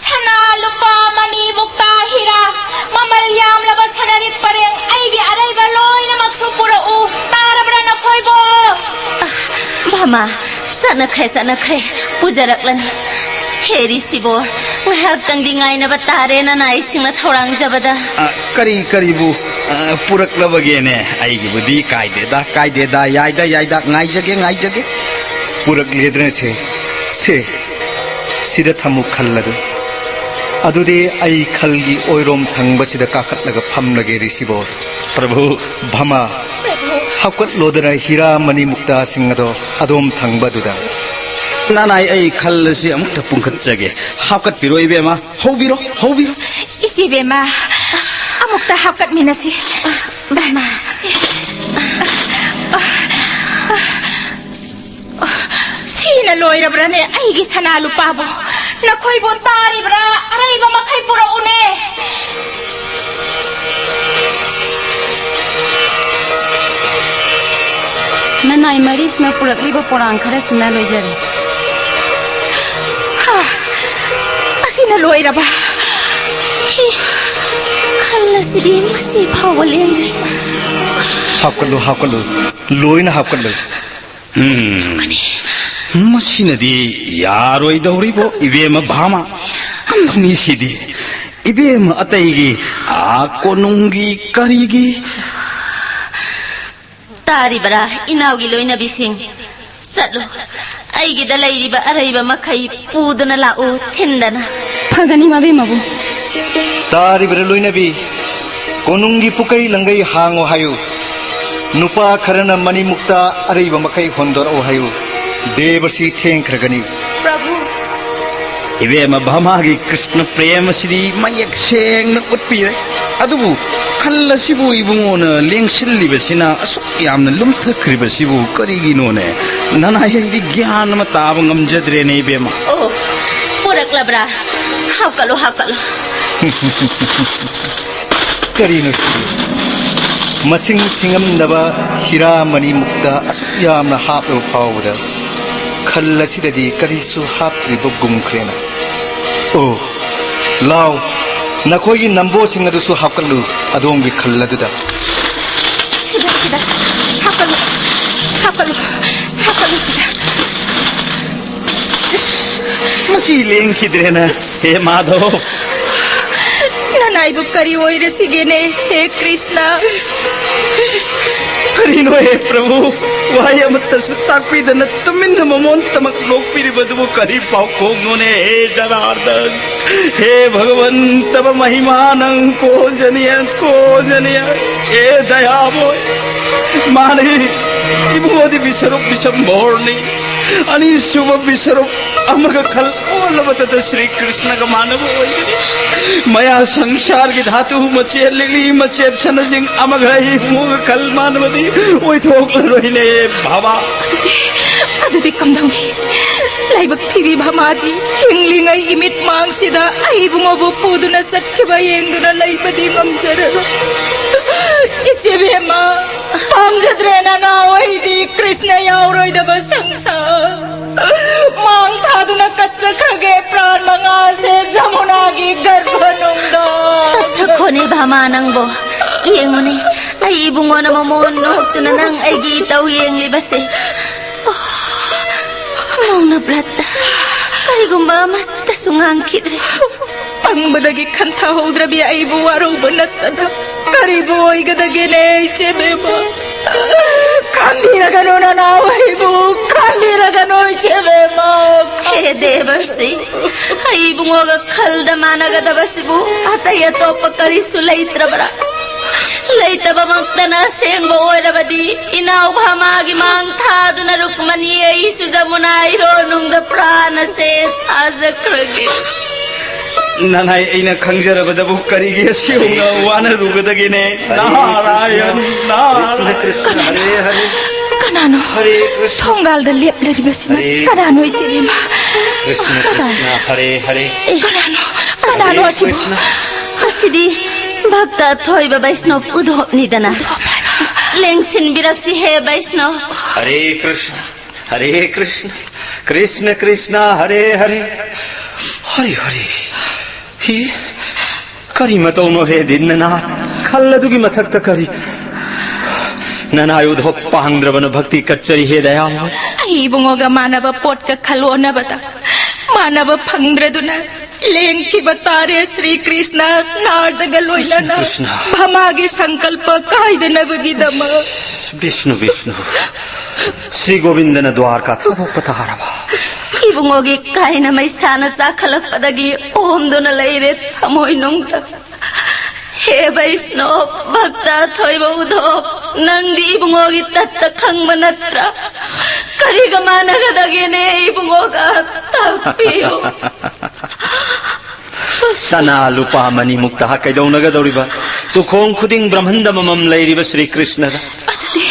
ꯁꯅꯥ, ꯂꯨꯄꯥ, ꯃꯅꯤ, ꯃꯨꯛꯇꯥ, ꯍꯤꯔꯥ, ꯃꯃꯜ ꯌꯥꯝꯂꯕ ꯁꯅꯥꯔꯤꯛ ꯄꯔꯦꯡ, ꯑꯩꯒꯤ ꯑꯔꯩꯕ ꯂꯣꯏꯅꯃꯛꯁꯨ ꯄꯨꯔꯛꯎ꯫ ꯇꯥꯔꯕ꯭ꯔꯥ ꯅꯈꯣꯏꯕꯣ? ꯚꯥꯃꯥ, ꯆꯠꯅꯈ꯭ꯔꯦ, ꯆꯠꯅꯈ꯭ꯔꯦ꯫ ꯄꯨꯖꯔꯛꯂꯅꯤ꯫ ꯍꯦ ꯔꯤꯁꯤꯕꯣ, ꯉꯥꯏꯍꯥꯛꯇꯪꯗꯤ ꯉꯥꯏꯅꯕ ꯇꯥꯔꯦ, ꯅꯅꯥꯏꯁꯤꯡꯅ ꯊꯧꯔꯥꯡꯖꯕꯗ꯫ ꯑ, ꯀꯔꯤ, ꯀꯔꯤꯕꯨ, ꯑ, ꯄꯨꯔꯛꯂꯕꯒꯦꯅꯦ? ꯑꯩꯒꯤꯕꯨꯗꯤ ꯀꯥꯏꯗꯦꯗ, ꯀꯥꯏꯗꯦꯗ, ꯌꯥꯏꯗ, ꯌꯥꯏꯗ, ꯉꯥꯏꯖꯒꯦ, ꯉꯥꯏꯖꯒꯦ꯫ ꯄꯨꯔꯛꯂꯦꯗꯅꯁꯦ꯫ ꯁꯦ, ꯁꯤꯗ ꯊꯝꯃꯨ ꯈꯜ ꯑꯗꯨ꯫ ꯑꯗꯨꯗꯤ ꯑꯩ ꯈꯜꯒꯤ ꯑꯣꯏꯔꯣꯝ ꯊꯪꯕꯁꯤꯗ ꯀꯥꯈꯠꯂꯒ ꯐꯝꯂꯒꯦ, ꯔꯤꯁꯤꯕꯣꯔ꯫ ꯄ꯭ꯔꯚꯨ꯫ ꯚꯃꯥ, ꯍꯥꯞꯀꯠꯂꯣꯗꯅ ꯍꯤꯔꯥ ꯃꯅꯤ ꯃꯨꯛꯇꯥꯁꯤꯡ ꯑꯗꯣ ꯑꯗꯣꯝ ꯊꯪꯕꯗꯨꯗ꯫ ꯅꯅꯥꯏ, ꯑꯩ ꯈꯜ ꯑꯁꯤ ꯑꯃꯨꯛꯇ ꯄꯨꯡꯈꯠꯆꯒꯦ꯫ ꯍꯥꯞꯀꯠꯄꯤꯔꯣ, ꯏꯕꯦꯝꯃ꯫ ꯍꯧꯕꯤꯔꯣ, ꯍꯧꯕꯤꯔꯣ꯫ ꯏꯆꯦ ꯕꯦꯝꯃ, ꯑꯃꯨꯛꯇ ꯍꯥꯞꯀꯠꯃꯤꯟꯅꯁꯤ꯫ ꯕꯦꯝꯃ꯫ ꯁꯤꯅ ꯂꯣꯏꯔꯕ꯭ꯔꯥꯅꯦ ꯑꯩꯒꯤ ꯁꯅꯥ ꯂꯨꯄꯥꯕꯨ? ꯅꯈꯣꯏꯕꯨ ꯇꯥꯔꯤꯕ꯭ꯔꯥ? ꯑꯔꯩꯕ ꯃꯈꯩ ꯄꯨꯔꯛꯎꯅꯦ꯫ ꯅꯅꯥꯏ ꯃꯔꯤꯁꯤꯅ ꯄꯨꯔꯛꯂꯤꯕ ꯄꯣꯔꯥꯡ ꯈꯔꯁꯤꯅ ꯂꯣꯏꯖꯔꯦ꯫ ꯍꯥ, ꯑꯁꯤꯅ ꯂꯣꯏꯔꯕ? ꯍꯤ, ꯈꯜ ꯑꯁꯤꯗꯤ ꯃꯁꯤ ꯐꯥꯎꯕ ꯂꯦꯡꯗ꯭ꯔꯤ꯫ ꯍꯥꯞꯀꯠꯂꯨ, ꯍꯥꯞꯀꯠꯂꯨ, ꯂꯣꯏꯅ ꯍꯥꯞꯀꯠꯂꯨ꯫ ꯎꯝ, ꯃꯁꯤꯅꯗꯤ ꯌꯥꯔꯣꯏꯗꯧꯔꯤꯕꯣ, ꯏꯕꯦꯝꯃ ꯚꯥꯃ꯫ ꯃꯤꯁꯤꯗꯤ ꯏꯕꯦꯝꯃ ꯑꯇꯩꯒꯤ, ꯑꯥ, ꯀꯣꯅꯨꯡꯒꯤ ꯀꯔꯤꯒꯤ꯫ ꯇꯥꯔꯤꯕꯔꯥ, ꯏꯅꯥꯎꯒꯤ ꯂꯣꯏꯅꯕꯤꯁꯤꯡ? ꯆꯠꯂꯨ, ꯑꯩꯒꯤꯗ ꯂꯩꯔꯤꯕ ꯑꯔꯩꯕ ꯃꯈꯩ ꯄꯨꯗꯨꯅ ꯂꯥꯛꯎ, ꯊꯤꯟꯗꯅ꯫ ꯐꯒꯅꯤ, ꯃꯕꯦꯝꯃꯕꯨ꯫ ꯇꯥꯔꯤꯕꯔꯥ, ꯂꯣꯏꯅꯕꯤ? ꯀꯣꯅꯨꯡꯒꯤ ꯄꯨꯀꯩ ꯂꯪꯒꯩ ꯍꯥꯡꯉꯣ ꯍꯥꯏꯌꯨ꯫ ꯅꯨꯄꯥ ꯈꯔꯅ ꯃꯅꯤꯃꯨꯛꯇ ꯑꯔꯩꯕ ꯃꯈꯩ ꯍꯣꯟꯗꯣꯔꯛꯎ ꯍꯥꯏꯌꯨ꯫ ꯗꯦꯕꯁꯤ ꯊꯦꯡꯈ꯭ꯔꯒꯅꯤ꯫ ꯄ꯭ꯔꯚꯨ꯫ ꯏꯕꯦꯝꯃ ꯚꯥꯃꯥꯒꯤ ꯀ꯭ꯔꯤꯁꯅ ꯄ꯭ꯔꯦꯝ ꯑꯁꯤꯗꯤ ꯃꯌꯦꯛ ꯁꯦꯡꯅ ꯎꯠꯄꯤꯔꯦ꯫ ꯑꯗꯨꯕꯨ ꯈꯜ ꯑꯁꯤꯕꯨ ꯏꯕꯨꯡꯉꯣꯅ ꯂꯦꯡꯁꯤꯜꯂꯤꯕꯁꯤꯅ ꯑꯁꯨꯛ ꯌꯥꯝꯅ ꯂꯨꯝꯊꯈ꯭ꯔꯤꯕꯁꯤꯕꯨ ꯀꯔꯤꯒꯤꯅꯣꯅꯦ? ꯅꯅꯥꯏ, ꯑꯩꯗꯤ ꯒ꯭ꯌꯥꯟ ꯑꯃ ꯇꯥꯕ ꯉꯝꯖꯗ꯭ꯔꯦꯅꯦ, ꯏꯕꯦꯝꯃ꯫ ꯑꯣ, ꯄꯨꯔꯛꯂꯕ꯭ꯔꯥ? ꯍꯥꯞꯀꯠꯂꯣ, ꯍꯥꯞꯀꯠꯂꯣ꯫ ꯀꯔꯤꯅꯣ ꯁꯤꯕꯨ? ꯃꯁꯤꯡ ꯊꯤꯉꯝꯗꯕ ꯍꯤꯔꯥ ꯃꯅꯤ ꯃꯨꯛꯇ ꯑꯁꯨꯛ ꯌꯥꯝꯅ ꯍꯥꯞꯂꯕ ꯐꯥꯎꯕꯗ ꯈꯜ ꯑꯁꯤꯗꯗꯤ ꯀꯔꯤꯁꯨ ꯍꯥꯞꯇ꯭ꯔꯤꯕꯒꯨꯝꯈ꯭ꯔꯦꯅ꯫ ꯑꯣ, ꯂꯥꯎ, ꯅꯈꯣꯏꯒꯤ ꯅꯝꯕꯣꯁꯤꯡ ꯑꯗꯨꯁꯨ ꯍꯥꯞꯀꯠꯂꯨ ꯑꯗꯣꯝꯒꯤ ꯈꯜ ꯑꯗꯨꯗ꯫ ꯁꯤꯗ, ꯁꯤꯗ꯫ ꯍꯥꯞꯀꯠꯂꯨ, ꯍꯥꯞꯀꯠꯂꯨ, ꯍꯥꯞꯀꯠꯂꯨ ꯁꯤꯗ꯫ ꯃꯁꯤ ꯂꯦꯡꯈꯤꯗ꯭ꯔꯦꯅ, ꯍꯦ ꯃꯥꯙꯕ꯫ ꯅꯅꯥꯏꯕꯨ ꯀꯔꯤ ꯑꯣꯏꯔꯁꯤꯒꯦꯅꯦ, ꯍꯦ ꯀ꯭ꯔꯤꯁꯅ? ꯀꯔꯤꯅꯣ ꯍꯦ ꯄ꯭ꯔꯚꯨ? ꯋꯥꯍꯩ ꯑꯃꯠꯇꯁꯨ ꯇꯥꯛꯄꯤꯗꯅ ꯇꯨꯃꯤꯟꯅ ꯃꯃꯣꯟꯇꯃꯛ ꯅꯣꯛꯄꯤꯔꯤꯕꯗꯨꯕꯨ ꯀꯔꯤ ꯄꯥꯎꯈꯣꯡꯅꯣꯅꯦ ꯍꯦ ꯖꯅꯥꯔꯗꯟ? ꯍꯦ ꯚꯒꯋꯟ, ꯇꯕ ꯃꯍꯤꯃꯥ ꯅꯪ ꯀꯣꯖꯅꯤꯌ, ꯀꯣꯖꯅꯤꯌ꯫ ꯍꯦ ꯗꯌꯥꯃꯣꯏ, ꯃꯥꯅꯤ, ꯏꯕꯨꯡꯉꯣꯗꯤ ꯕꯤꯁꯔꯨꯞ ꯕꯤꯁꯝꯕꯣꯔꯅꯤ꯫ ꯑꯅꯤꯁꯨꯕ ꯕꯤꯁꯔꯨꯞ ꯑꯃꯒ ꯈꯜ ꯑꯣꯜꯂꯕꯗꯗ ꯁ꯭ꯔꯤ ꯀ꯭ꯔꯤꯁꯅꯒ ꯃꯥꯟꯅꯕ ꯑꯣꯏꯒꯅꯤ꯫ ꯃꯌꯥ ꯁꯪꯁꯥꯔꯒꯤ ꯙꯥꯇꯨ ꯃꯆꯦꯠ ꯂꯤꯛꯂꯤ ꯃꯆꯦꯠ ꯁꯅꯁꯤꯡ ꯑꯃꯒ ꯑꯩ ꯏꯕꯨꯡꯉꯣꯒ ꯈꯜ ꯃꯥꯟꯅꯕꯗꯤ ꯑꯣꯏꯊꯣꯛꯂꯔꯣꯏꯅꯦ ꯚꯥꯃꯥ꯫ ꯑꯗꯨꯗꯤ, ꯑꯗꯨꯗꯤ ꯀꯝꯗꯧꯅꯤ? ꯂꯥꯏꯕꯛ ꯊꯤꯕꯤ ꯚꯥꯃꯥꯗꯤ ꯍꯤꯡꯂꯤꯉꯩ ꯏꯃꯤꯠ ꯃꯥꯡꯁꯤꯗ ꯑꯩ ꯏꯕꯨꯡꯉꯣꯕꯨ ꯄꯨꯗꯨꯅ ꯆꯠꯈꯤꯕ ꯌꯦꯡꯗꯨꯅ ꯂꯩꯕꯗꯤ ꯉꯝꯖꯔꯔꯣꯏ꯫ ꯏꯆꯦ ꯕꯦꯝꯃ, ꯄꯥꯝꯖꯗ꯭ꯔꯦ ꯅꯅꯥꯎ ꯑꯩꯗꯤ ꯀ꯭ꯔꯤꯁꯅ ꯌꯥꯎꯔꯣꯏꯗꯕ ꯁꯪꯁꯥꯔ꯫ ꯃꯥꯡ ꯊꯥꯗꯨꯅ ꯀꯠꯆꯈ꯭ꯔꯒꯦ ꯄ꯭ꯔꯥꯟ ꯃꯉꯥꯁꯦ ꯖꯃꯨꯅꯥꯒꯤ ꯒꯔꯚꯅꯨꯡꯗ꯫ ꯇꯞꯊꯈꯣꯅꯦ ꯚꯥꯃꯥ ꯅꯪꯕꯣ꯫ ꯌꯦꯡꯉꯨꯅꯦ, ꯑꯩ ꯏꯕꯨꯡꯉꯣꯅ ꯃꯃꯣꯟ ꯅꯣꯛꯇꯨꯅ ꯅꯪ ꯑꯩꯒꯤ ꯏꯇꯧ ꯌꯦꯡꯂꯤꯕꯁꯦ꯫ ꯑꯣ, ꯃꯧꯅ ꯕ꯭ꯔꯠꯇ ꯀꯔꯤꯒꯨꯝꯕ ꯑꯃꯠꯇꯁꯨ ꯉꯥꯡꯈꯤꯗ꯭ꯔꯦ꯫ ꯐꯪꯕꯗꯒꯤ ꯈꯟꯊꯍꯧꯗ꯭ꯔꯕꯤ ꯑꯩꯕꯨ ꯋꯥꯔꯧꯕ ꯅꯠꯇꯅ ꯀꯔꯤꯕꯨ ꯑꯣꯏꯒꯗꯒꯦꯅꯦ, ꯏꯆꯦ ꯕꯦꯝꯃ? ꯈꯟꯕꯤꯔꯒꯅꯨ ꯅꯅꯥꯎ ꯑꯩꯕꯨ, ꯈꯟꯕꯤꯔꯒꯅꯨ, ꯏꯆꯦ ꯕꯦꯝꯃ꯫ ꯍꯦ ꯗꯦꯕꯔꯁꯤ, ꯑꯩ ꯏꯕꯨꯡꯉꯣꯒ ꯈꯜꯗ ꯃꯥꯟꯅꯒꯗꯕꯁꯤꯕꯨ ꯑꯇꯩ ꯑꯇꯣꯞꯄ ꯀꯔꯤꯁꯨ ꯂꯩꯇ꯭ꯔꯕ꯭ꯔꯥ? ꯂꯩꯇꯕꯃꯛꯇꯅ ꯑꯁꯦꯡꯕ ꯑꯣꯏꯔꯕꯗꯤ, ꯏꯅꯥꯎ ꯚꯥꯃꯥꯒꯤ ꯃꯥꯡ ꯊꯥꯗꯨꯅ ꯔꯨꯛꯃꯅꯤ ꯑꯩꯁꯨ ꯖꯃꯨꯅꯥ ꯏꯔꯣꯟꯅꯨꯡꯗ ꯄ꯭ꯔꯥꯟ ꯑꯁꯦ ꯊꯥꯖꯈ꯭ꯔꯒꯦ꯫ ꯅꯅꯥꯏ ꯑꯩꯅ ꯈꯪꯖꯔꯕꯗꯕꯨ ꯀꯔꯤꯒꯤ ꯑꯁꯤꯒꯨꯝꯅ ꯋꯥꯅꯔꯨꯒꯗꯒꯦꯅꯦ? ꯅꯥꯔꯥꯌꯟ, ꯅꯥꯔꯥꯌꯟ꯫ ꯀ꯭ꯔꯤꯁꯅ ꯀ꯭ꯔꯤꯁꯅ ꯍꯔꯦ ꯍꯔꯦ꯫ ꯀꯅꯥꯅꯣ? ꯍꯔꯦ ꯀ꯭ꯔꯤꯁꯅ꯫ ꯊꯣꯡꯒꯥꯜꯗ ꯂꯦꯞꯂꯤꯕꯁꯤꯅ ꯍꯔꯦ꯫ ꯀꯅꯥꯅꯣ, ꯏꯆꯦ ꯏꯃꯥ? ꯀ꯭ꯔꯤꯁꯅ ꯀ꯭ꯔꯤꯁꯅ ꯍꯔꯦ ꯍꯔꯦ꯫ ꯑꯦ, ꯀꯅꯥꯅꯣ? ꯀꯅꯥꯅꯣ ꯍꯔꯦ ꯑꯁꯤꯕꯨ? ꯀ꯭ꯔꯤꯁꯅ꯫ ꯑꯁꯤꯗꯤ ꯚꯛꯇ ꯑꯊꯣꯏꯕ ꯕꯩꯁꯅꯣꯞ ꯎꯙꯣꯞꯅꯤꯗꯅ꯫ ꯂꯦꯡꯁꯤꯟꯕꯤꯔꯛꯁꯤ ꯍꯦ ꯕꯩꯁꯅꯣꯞ꯫ ꯍꯔꯦ ꯀ꯭ꯔꯤꯁꯅ, ꯍꯔꯦ ꯀ꯭ꯔꯤꯁꯅ, ꯀ꯭ꯔꯤꯁꯅ ꯀ꯭ꯔꯤꯁꯅ, ꯍꯔꯦ ꯍꯔꯦ꯫ ꯍꯔꯦ ꯍꯔꯦ꯫ ꯍꯤ, ꯀꯔꯤ ꯃꯇꯧꯅꯣ ꯍꯦ ꯗꯤꯟꯅꯅꯥꯊ? ꯈꯜ ꯑꯗꯨꯒꯤ ꯃꯊꯛꯇ ꯀꯔꯤ? ꯅꯅꯥꯏ ꯎꯙꯣꯞ ꯄꯥꯡꯗ꯭ꯔꯕꯅ ꯚꯛꯇꯤ ꯀꯠꯆꯔꯤ ꯍꯦ ꯗꯌꯥꯃꯣꯏ꯫ ꯑꯩ ꯏꯕꯨꯡꯉꯣꯒ ꯃꯥꯟꯅꯕ ꯄꯣꯠꯀ ꯈꯜ ꯑꯣꯟꯅꯕꯗ ꯃꯥꯟꯅꯕ ꯐꯪꯗ꯭ꯔꯗꯨꯅ ꯂꯦꯡꯈꯤꯕ ꯇꯥꯔꯦ, ꯁ꯭ꯔꯤ ꯀ꯭ꯔꯤꯁꯅ ꯅꯥꯔꯗꯒ ꯂꯣꯏꯅꯅ꯫ ꯀ꯭ꯔꯤꯁꯅ, ꯀ꯭ꯔꯤꯁꯅ꯫ ꯚꯥꯃꯥꯒꯤ ꯁꯪꯀꯜꯄ ꯀꯥꯏꯗꯅꯕꯒꯤꯗꯃꯛ꯫ ꯕꯤꯁꯅꯨ, ꯕꯤꯁꯅꯨ, ꯁ꯭ꯔꯤ ꯒꯣꯕꯤꯟꯗꯅ ꯗ꯭ꯋꯥꯔꯀꯥ ꯊꯥꯗꯣꯛꯄ ꯇꯥꯔꯕ? ꯏꯕꯨꯡꯉꯣꯒꯤ ꯀꯥꯏꯅ ꯃꯩꯁꯥꯅ ꯆꯥꯛꯈꯠꯂꯛꯄꯗꯒꯤ ꯑꯣꯝꯗꯨꯅ ꯂꯩꯔꯦ ꯊꯃꯣꯏꯅꯨꯡꯗ꯫ ꯍꯦ ꯕꯩꯁꯅꯣ, ꯚꯛꯇ ꯑꯊꯣꯏꯕ ꯎꯙꯣꯞ, ꯅꯪꯗꯤ ꯏꯕꯨꯡꯉꯣꯒꯤ ꯇꯠꯇ ꯈꯪꯕ ꯅꯠꯇ꯭ꯔꯥ? ꯀꯔꯤꯒ ꯃꯥꯟꯅꯒꯗꯒꯦꯅꯦ ꯏꯕꯨꯡꯉꯣꯒ? ꯇꯥꯛꯄꯤꯌꯨ꯫ ꯁꯅꯥ ꯂꯨꯄꯥ ꯃꯅꯤꯃꯨꯛꯇ ꯀꯩꯗꯧꯅꯒꯗꯧꯔꯤꯕ? ꯇꯨꯈꯣꯡ ꯈꯨꯗꯤꯡ ꯕ꯭ꯔꯍꯃꯟꯗ ꯑꯃꯃꯝ ꯂꯩꯔꯤꯕ ꯁ꯭ꯔꯤ ꯀ꯭ꯔꯤꯁꯅꯗ꯫ ꯑꯗꯨꯗꯤ,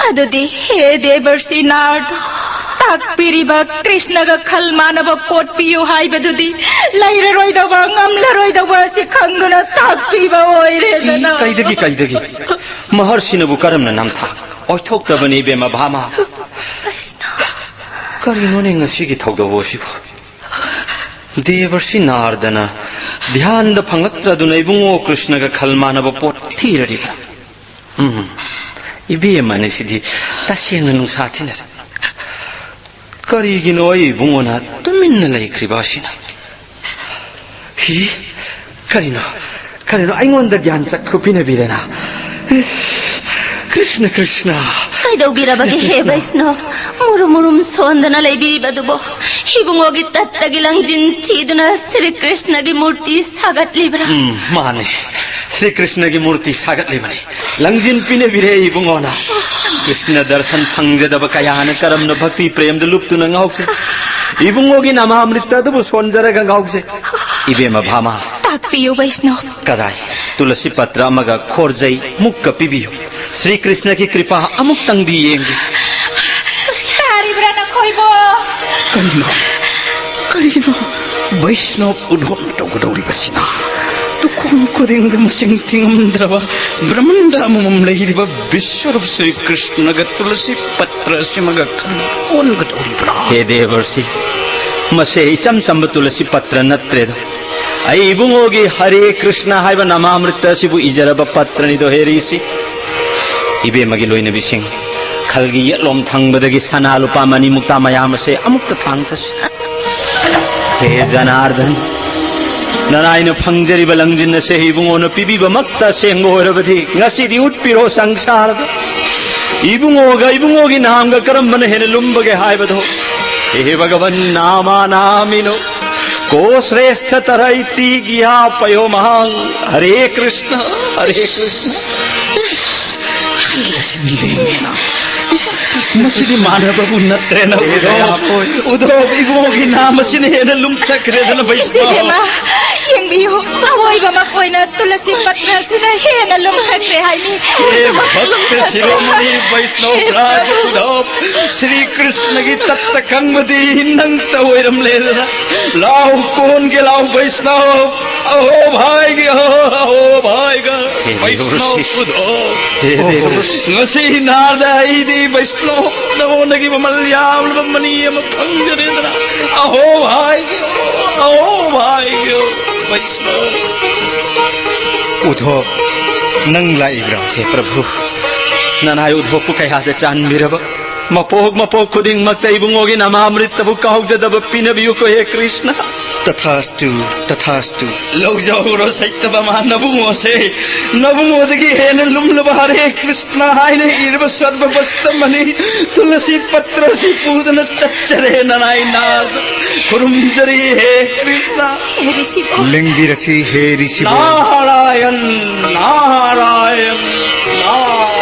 ꯑꯗꯨꯗꯤ, ꯍꯦ ꯗꯦꯕꯔꯁꯤ ꯅꯥꯔꯗ, ꯇꯥꯛꯄꯤꯔꯤꯕ ꯀ꯭ꯔꯤꯁꯅꯒ ꯈꯜ ꯃꯥꯟꯅꯕ ꯄꯣꯠ ꯄꯤꯌꯨ ꯍꯥꯏꯕꯗꯨꯗꯤ ꯂꯩꯔꯔꯣꯏꯗꯧꯕ, ꯉꯝꯂꯔꯣꯏꯗꯧꯕ ꯑꯁꯤ ꯈꯪꯗꯨꯅ ꯇꯥꯛꯄꯤꯕ ꯑꯣꯏꯔꯦꯗꯅ꯫ ꯀꯩꯗꯒꯤ, ꯀꯩꯗꯒꯤ? ꯃꯍꯔꯁꯤꯅꯕꯨ ꯀꯔꯝꯅ ꯅꯝꯊꯥꯛ ꯑꯣꯏꯊꯣꯛꯇꯕꯅꯤ, ꯏꯕꯦꯝꯃ ꯚꯥꯃꯥ꯫ ꯀꯔꯤꯅꯣꯅꯦ ꯉꯁꯤꯒꯤ ꯊꯧꯗꯧ ꯑꯁꯤꯕꯨ? ꯗꯦꯕꯔꯁꯤ ꯅꯥꯔꯗꯅ ꯙ꯭ꯌꯥꯟꯗ ꯐꯪꯂꯛꯇ꯭ꯔꯗꯨꯅ ꯏꯕꯨꯡꯉꯣ ꯀ꯭ꯔꯤꯁꯅꯒ ꯈꯜ ꯃꯥꯟꯅꯕ ꯄꯣꯠ ꯊꯤꯔꯔꯤꯕ꯭ꯔꯥ? ꯎꯝ, ꯏꯕꯦꯝꯃꯅꯤ ꯁꯤꯗꯤ ꯇꯁꯦꯡꯅ ꯅꯨꯡꯁꯥ ꯊꯤꯅꯔꯦ꯫ ꯀꯔꯤꯒꯤꯅꯣ ꯑꯩ ꯏꯕꯨꯡꯉꯣꯅ ꯇꯨꯃꯤꯟꯅ ꯂꯩꯈ꯭ꯔꯤꯕ ꯑꯁꯤꯅ? ꯍꯤ, ꯀꯔꯤꯅꯣ, ꯀꯔꯤꯅꯣ ꯑꯩꯉꯣꯟꯗ ꯒ꯭ꯌꯥꯟ ꯆꯛ ꯈꯨꯄꯤꯅꯕꯤꯔꯅ? ꯀ꯭ꯔꯤꯁꯅ, ꯀ꯭ꯔꯤꯁꯅ꯫ ꯀꯩꯗꯧꯕꯤꯔꯕꯒꯦ, ꯍꯦ ꯕꯩꯁꯅꯣ? ꯃꯨꯔꯨꯝ ꯃꯨꯔꯨꯝ ꯁꯣꯟꯗꯅ ꯂꯩꯕꯤꯔꯤꯕꯗꯨꯕꯣ? ꯏꯕꯨꯡꯉꯣꯒꯤ ꯇꯠꯇꯒꯤ ꯂꯪꯖꯤꯟ ꯊꯤꯗꯨꯅ ꯁ꯭ꯔꯤ ꯀ꯭ꯔꯤꯁꯅꯒꯤ ꯃꯨꯔꯇꯤ ꯁꯥꯒꯠꯂꯤꯕ꯭ꯔꯥ? ꯎꯝ, ꯃꯥꯅꯦ꯫ ꯁ꯭ꯔꯤ ꯀ꯭ꯔꯤꯁꯅꯒꯤ ꯃꯨꯔꯇꯤ ꯁꯥꯒꯠꯂꯤꯕꯅꯤ꯫ ꯂꯪꯖꯤꯟ ꯄꯤꯅꯕꯤꯔꯦ ꯏꯕꯨꯡꯉꯣꯅ꯫ ꯀ꯭ꯔꯤꯁꯅ ꯗꯔꯁꯟ ꯐꯪꯖꯗꯕ ꯀꯌꯥꯅ ꯀꯔꯝꯅ ꯚꯛꯇꯤ ꯄ꯭ꯔꯦꯝꯗ ꯂꯨꯞꯇꯨꯅ ꯉꯥꯎꯈꯤ꯫ ꯏꯕꯨꯡꯉꯣꯒꯤ ꯅꯃꯥꯃ꯭ꯔꯤꯠꯇ ꯑꯗꯨꯕꯨ ꯁꯣꯟꯖꯔꯒ ꯉꯥꯎꯖꯩ꯫ ꯏꯕꯦꯝꯃ ꯚꯥꯃꯥ꯫ ꯇꯥꯛꯄꯤꯌꯨ ꯕꯩꯁꯅꯣ꯫ ꯀꯗꯥꯏ? ꯇꯨꯂꯁꯤ ꯄꯇ꯭ꯔ ꯑꯃꯒ ꯈꯣꯔꯖꯩ ꯃꯨꯛꯀ ꯄꯤꯕꯤꯌꯨ꯫ ꯁ꯭ꯔꯤ ꯀ꯭ꯔꯤꯁꯅꯒꯤ ꯀ꯭ꯔꯤꯄꯥ ꯑꯃꯨꯛꯇꯪꯗꯤ ꯌꯦꯡꯒꯦ꯫ ꯇꯥꯔꯤꯕ꯭ꯔꯥ ꯅꯈꯣꯏꯕꯣ? ꯀꯔꯤꯅꯣ? ꯀꯔꯤꯅꯣ? ꯕꯩꯁꯅꯣꯞ ꯎꯗꯣꯝ ꯇꯧꯒꯗꯧꯔꯤꯕꯁꯤꯅ ꯇꯨꯈꯣꯡ ꯈꯨꯗꯤꯡꯗ ꯃꯁꯤꯡ ꯊꯤꯉꯝꯗ꯭ꯔꯕ ꯕ꯭ꯔꯍꯃꯟꯗ ꯑꯃꯃꯝ ꯂꯩꯔꯤꯕ ꯕꯤꯁ꯭ꯋꯔꯨꯞ ꯁ꯭ꯔꯤ ꯀ꯭ꯔꯤꯁꯅꯒ ꯇꯨꯂꯁꯤ ꯄꯇ꯭ꯔ ꯑꯁꯤꯃꯒ ꯀꯔꯤ ꯑꯣꯟꯒꯗꯧꯔꯤꯕ꯭ꯔꯥ? ꯍꯦ ꯗꯦꯕꯔꯁꯤ, ꯃꯁꯦ ꯏꯆꯝ ꯆꯝꯕ ꯇꯨꯂꯁꯤ ꯄꯇ꯭ꯔ ꯅꯠꯇ꯭ꯔꯦꯗꯣ꯫ ꯑꯩ ꯏꯕꯨꯡꯉꯣꯒꯤ ꯍꯔꯦ ꯀ꯭ꯔꯤꯁꯅ ꯍꯥꯏꯕ ꯅꯃꯥꯃ꯭ꯔꯤꯇ ꯑꯁꯤꯕꯨ ꯏꯖꯔꯕ ꯄꯇ꯭ꯔꯅꯤꯗꯣ ꯍꯦ ꯔꯤꯁꯤ꯫ ꯏꯕꯦꯝꯃꯒꯤ ꯂꯣꯏꯅꯕꯤꯁꯤꯡ, ꯈꯜꯒꯤ ꯌꯦꯠꯂꯣꯝ ꯊꯪꯕꯗꯒꯤ ꯁꯅꯥ ꯂꯨꯄꯥ ꯃꯅꯤ ꯃꯨꯛꯇꯥ ꯃꯌꯥꯝ ꯑꯁꯦ ꯑꯃꯨꯛꯇ ꯊꯥꯡꯊꯁꯤ꯫ ꯍꯦ ꯖꯅꯥꯔꯗꯟ, ꯅꯅꯥꯏꯅ ꯐꯪꯖꯔꯤꯕ ꯂꯪꯖꯤꯟ ꯑꯁꯦ ꯏꯕꯨꯡꯉꯣꯅ ꯄꯤꯕꯤꯕꯃꯛꯇ ꯑꯁꯦꯡꯕ ꯑꯣꯏꯔꯕꯗꯤ ꯉꯁꯤꯗꯤ ꯎꯠꯄꯤꯔꯣ ꯁꯪꯁꯥꯔꯗ꯫ ꯏꯕꯨꯡꯉꯣꯒ ꯏꯕꯨꯡꯉꯣꯒꯤ ꯅꯥꯝꯒ ꯀꯔꯝꯕꯅ ꯍꯦꯟꯅ ꯂꯨꯝꯕꯒꯦ ꯍꯥꯏꯕꯗꯣ꯫ ꯍꯦ ꯚꯒꯋꯟ ꯅꯥꯃꯥ ꯅꯥꯃꯤꯅꯣ ꯀꯣ ꯁ꯭ꯔꯦꯁꯊ ꯇꯔꯩꯇꯤ ꯒꯤꯌꯥ ꯄꯌꯣ ꯃꯍꯥꯡ꯫ ꯍꯔꯦ ꯀ꯭ꯔꯤꯁꯅ, ꯍꯔꯦ ꯀ꯭ꯔꯤꯁꯅ꯫ ꯃꯁꯤꯗꯤ ꯃꯥꯟꯅꯕꯕꯨ ꯅꯠꯇ꯭ꯔꯦꯅ꯫ ꯎꯙꯣꯞ, ꯎꯙꯣꯞ, ꯏꯕꯨꯡꯉꯣꯒꯤ ꯅꯥꯝ ꯑꯁꯤꯅ ꯍꯦꯟꯅ ꯂꯨꯝꯊꯈ꯭ꯔꯦꯗꯅ ꯕꯩꯁꯅꯣ꯫ ꯏꯕꯦꯝꯃ, ꯌꯦꯡꯕꯤꯌꯨ, ꯑꯋꯣꯏꯕꯃꯛ ꯑꯣꯏꯅ ꯇꯨꯂꯁꯤ ꯄꯠꯇ꯭ꯔ ꯑꯁꯤꯅ ꯍꯦꯟꯅ ꯂꯨꯝꯊꯈ꯭ꯔꯦ ꯍꯥꯏꯃꯤ꯫ ꯍꯦ ꯚꯛꯇ ꯁꯤꯔꯣꯃꯅꯤ ꯕꯩꯁꯅꯣ ꯔꯥꯖ ꯎꯙꯣꯞ, ꯁ꯭ꯔꯤ ꯀ꯭ꯔꯤꯁꯅꯒꯤ ꯇꯠꯇ ꯈꯪꯕꯗꯤ ꯅꯪꯇ ꯑꯣꯏꯔꯝꯂꯦꯗꯅ꯫ ꯂꯥꯎ ꯀꯣꯟꯒꯦ ꯂꯥꯎ ꯕꯩꯁꯅꯣ꯫ ꯑꯍꯣ ꯚꯥꯏꯒꯤ, ꯑꯍꯣ, ꯑꯍꯣ ꯚꯥꯏꯒ꯫ ꯍꯦ ꯕꯩꯁꯅꯣ ꯗꯦꯕꯔꯁꯤ꯫ ꯎꯙꯣꯞ꯫ ꯍꯦ ꯗꯦꯕꯔꯁꯤ꯫ ꯉꯁꯤ ꯅꯥꯗ ꯑꯩꯗꯤ ꯕꯩꯁꯅꯣ ꯅꯉꯣꯟꯗꯒꯤ ꯃꯃꯜ ꯌꯥꯝꯂꯕ ꯃꯅꯤ ꯑꯃ ꯐꯪꯖꯔꯦꯗꯅ꯫ ꯑꯍꯣ ꯚꯥꯏꯒꯤ, ꯑꯍꯣ ꯚꯥꯏꯒꯤ ꯕꯩꯁꯅꯣ꯫ ꯎꯙꯣꯞ, ꯅꯪ ꯂꯥꯛꯏꯕ꯭ꯔꯥ? ꯍꯦ ꯄ꯭ꯔꯚꯨ, ꯅꯅꯥꯏ ꯎꯙꯣꯞꯄꯨ ꯀꯌꯥꯗ ꯆꯥꯟꯕꯤꯔꯕ? ꯃꯄꯣꯛ ꯃꯄꯣꯛ ꯈꯨꯗꯤꯡꯃꯛꯇ ꯏꯕꯨꯡꯉꯣꯒꯤ ꯅꯃꯥꯃ꯭ꯔꯤꯠꯇꯕꯨ ꯀꯥꯎꯖꯗꯕ ꯄꯤꯅꯕꯤꯌꯨꯀꯣ ꯍꯦ ꯀ꯭ꯔꯤꯁꯅ꯫ ꯇꯊꯥꯁꯇꯨ, ꯇꯊꯥꯁꯇꯨ꯫ ꯂꯧꯖꯍꯧꯔꯣ ꯁꯩꯇꯕꯃꯥ ꯅꯕꯨꯡꯉꯣꯁꯦ꯫ ꯅꯕꯨꯡꯉꯣꯗꯒꯤ ꯍꯦꯟꯅ ꯂꯨꯝꯂꯕ ꯍꯔꯦ ꯀ꯭ꯔꯤꯁꯅ ꯍꯥꯏꯅ ꯏꯔꯕ ꯁꯔꯕ ꯕꯁꯇꯃꯅꯤ ꯇꯨꯂꯁꯤ ꯄꯠꯇ꯭ꯔ ꯑꯁꯤ ꯄꯨꯗꯨꯅ ꯆꯠꯆꯔꯦ ꯅꯅꯥꯏ ꯅꯥꯔꯗ꯫ ꯈꯨꯔꯨꯝꯖꯔꯤ ꯍꯦ ꯀ꯭ꯔꯤꯁꯅ꯫ ꯍꯦ ꯔꯤꯁꯤꯕꯣ꯫ ꯂꯦꯡꯕꯤꯔꯁꯤ ꯍꯦ ꯔꯤꯁꯤꯕꯣ꯫ ꯅꯥꯔꯥꯌꯟ, ꯅꯥꯔꯥꯌꯟ, ꯅꯥꯔꯥꯌꯟ꯫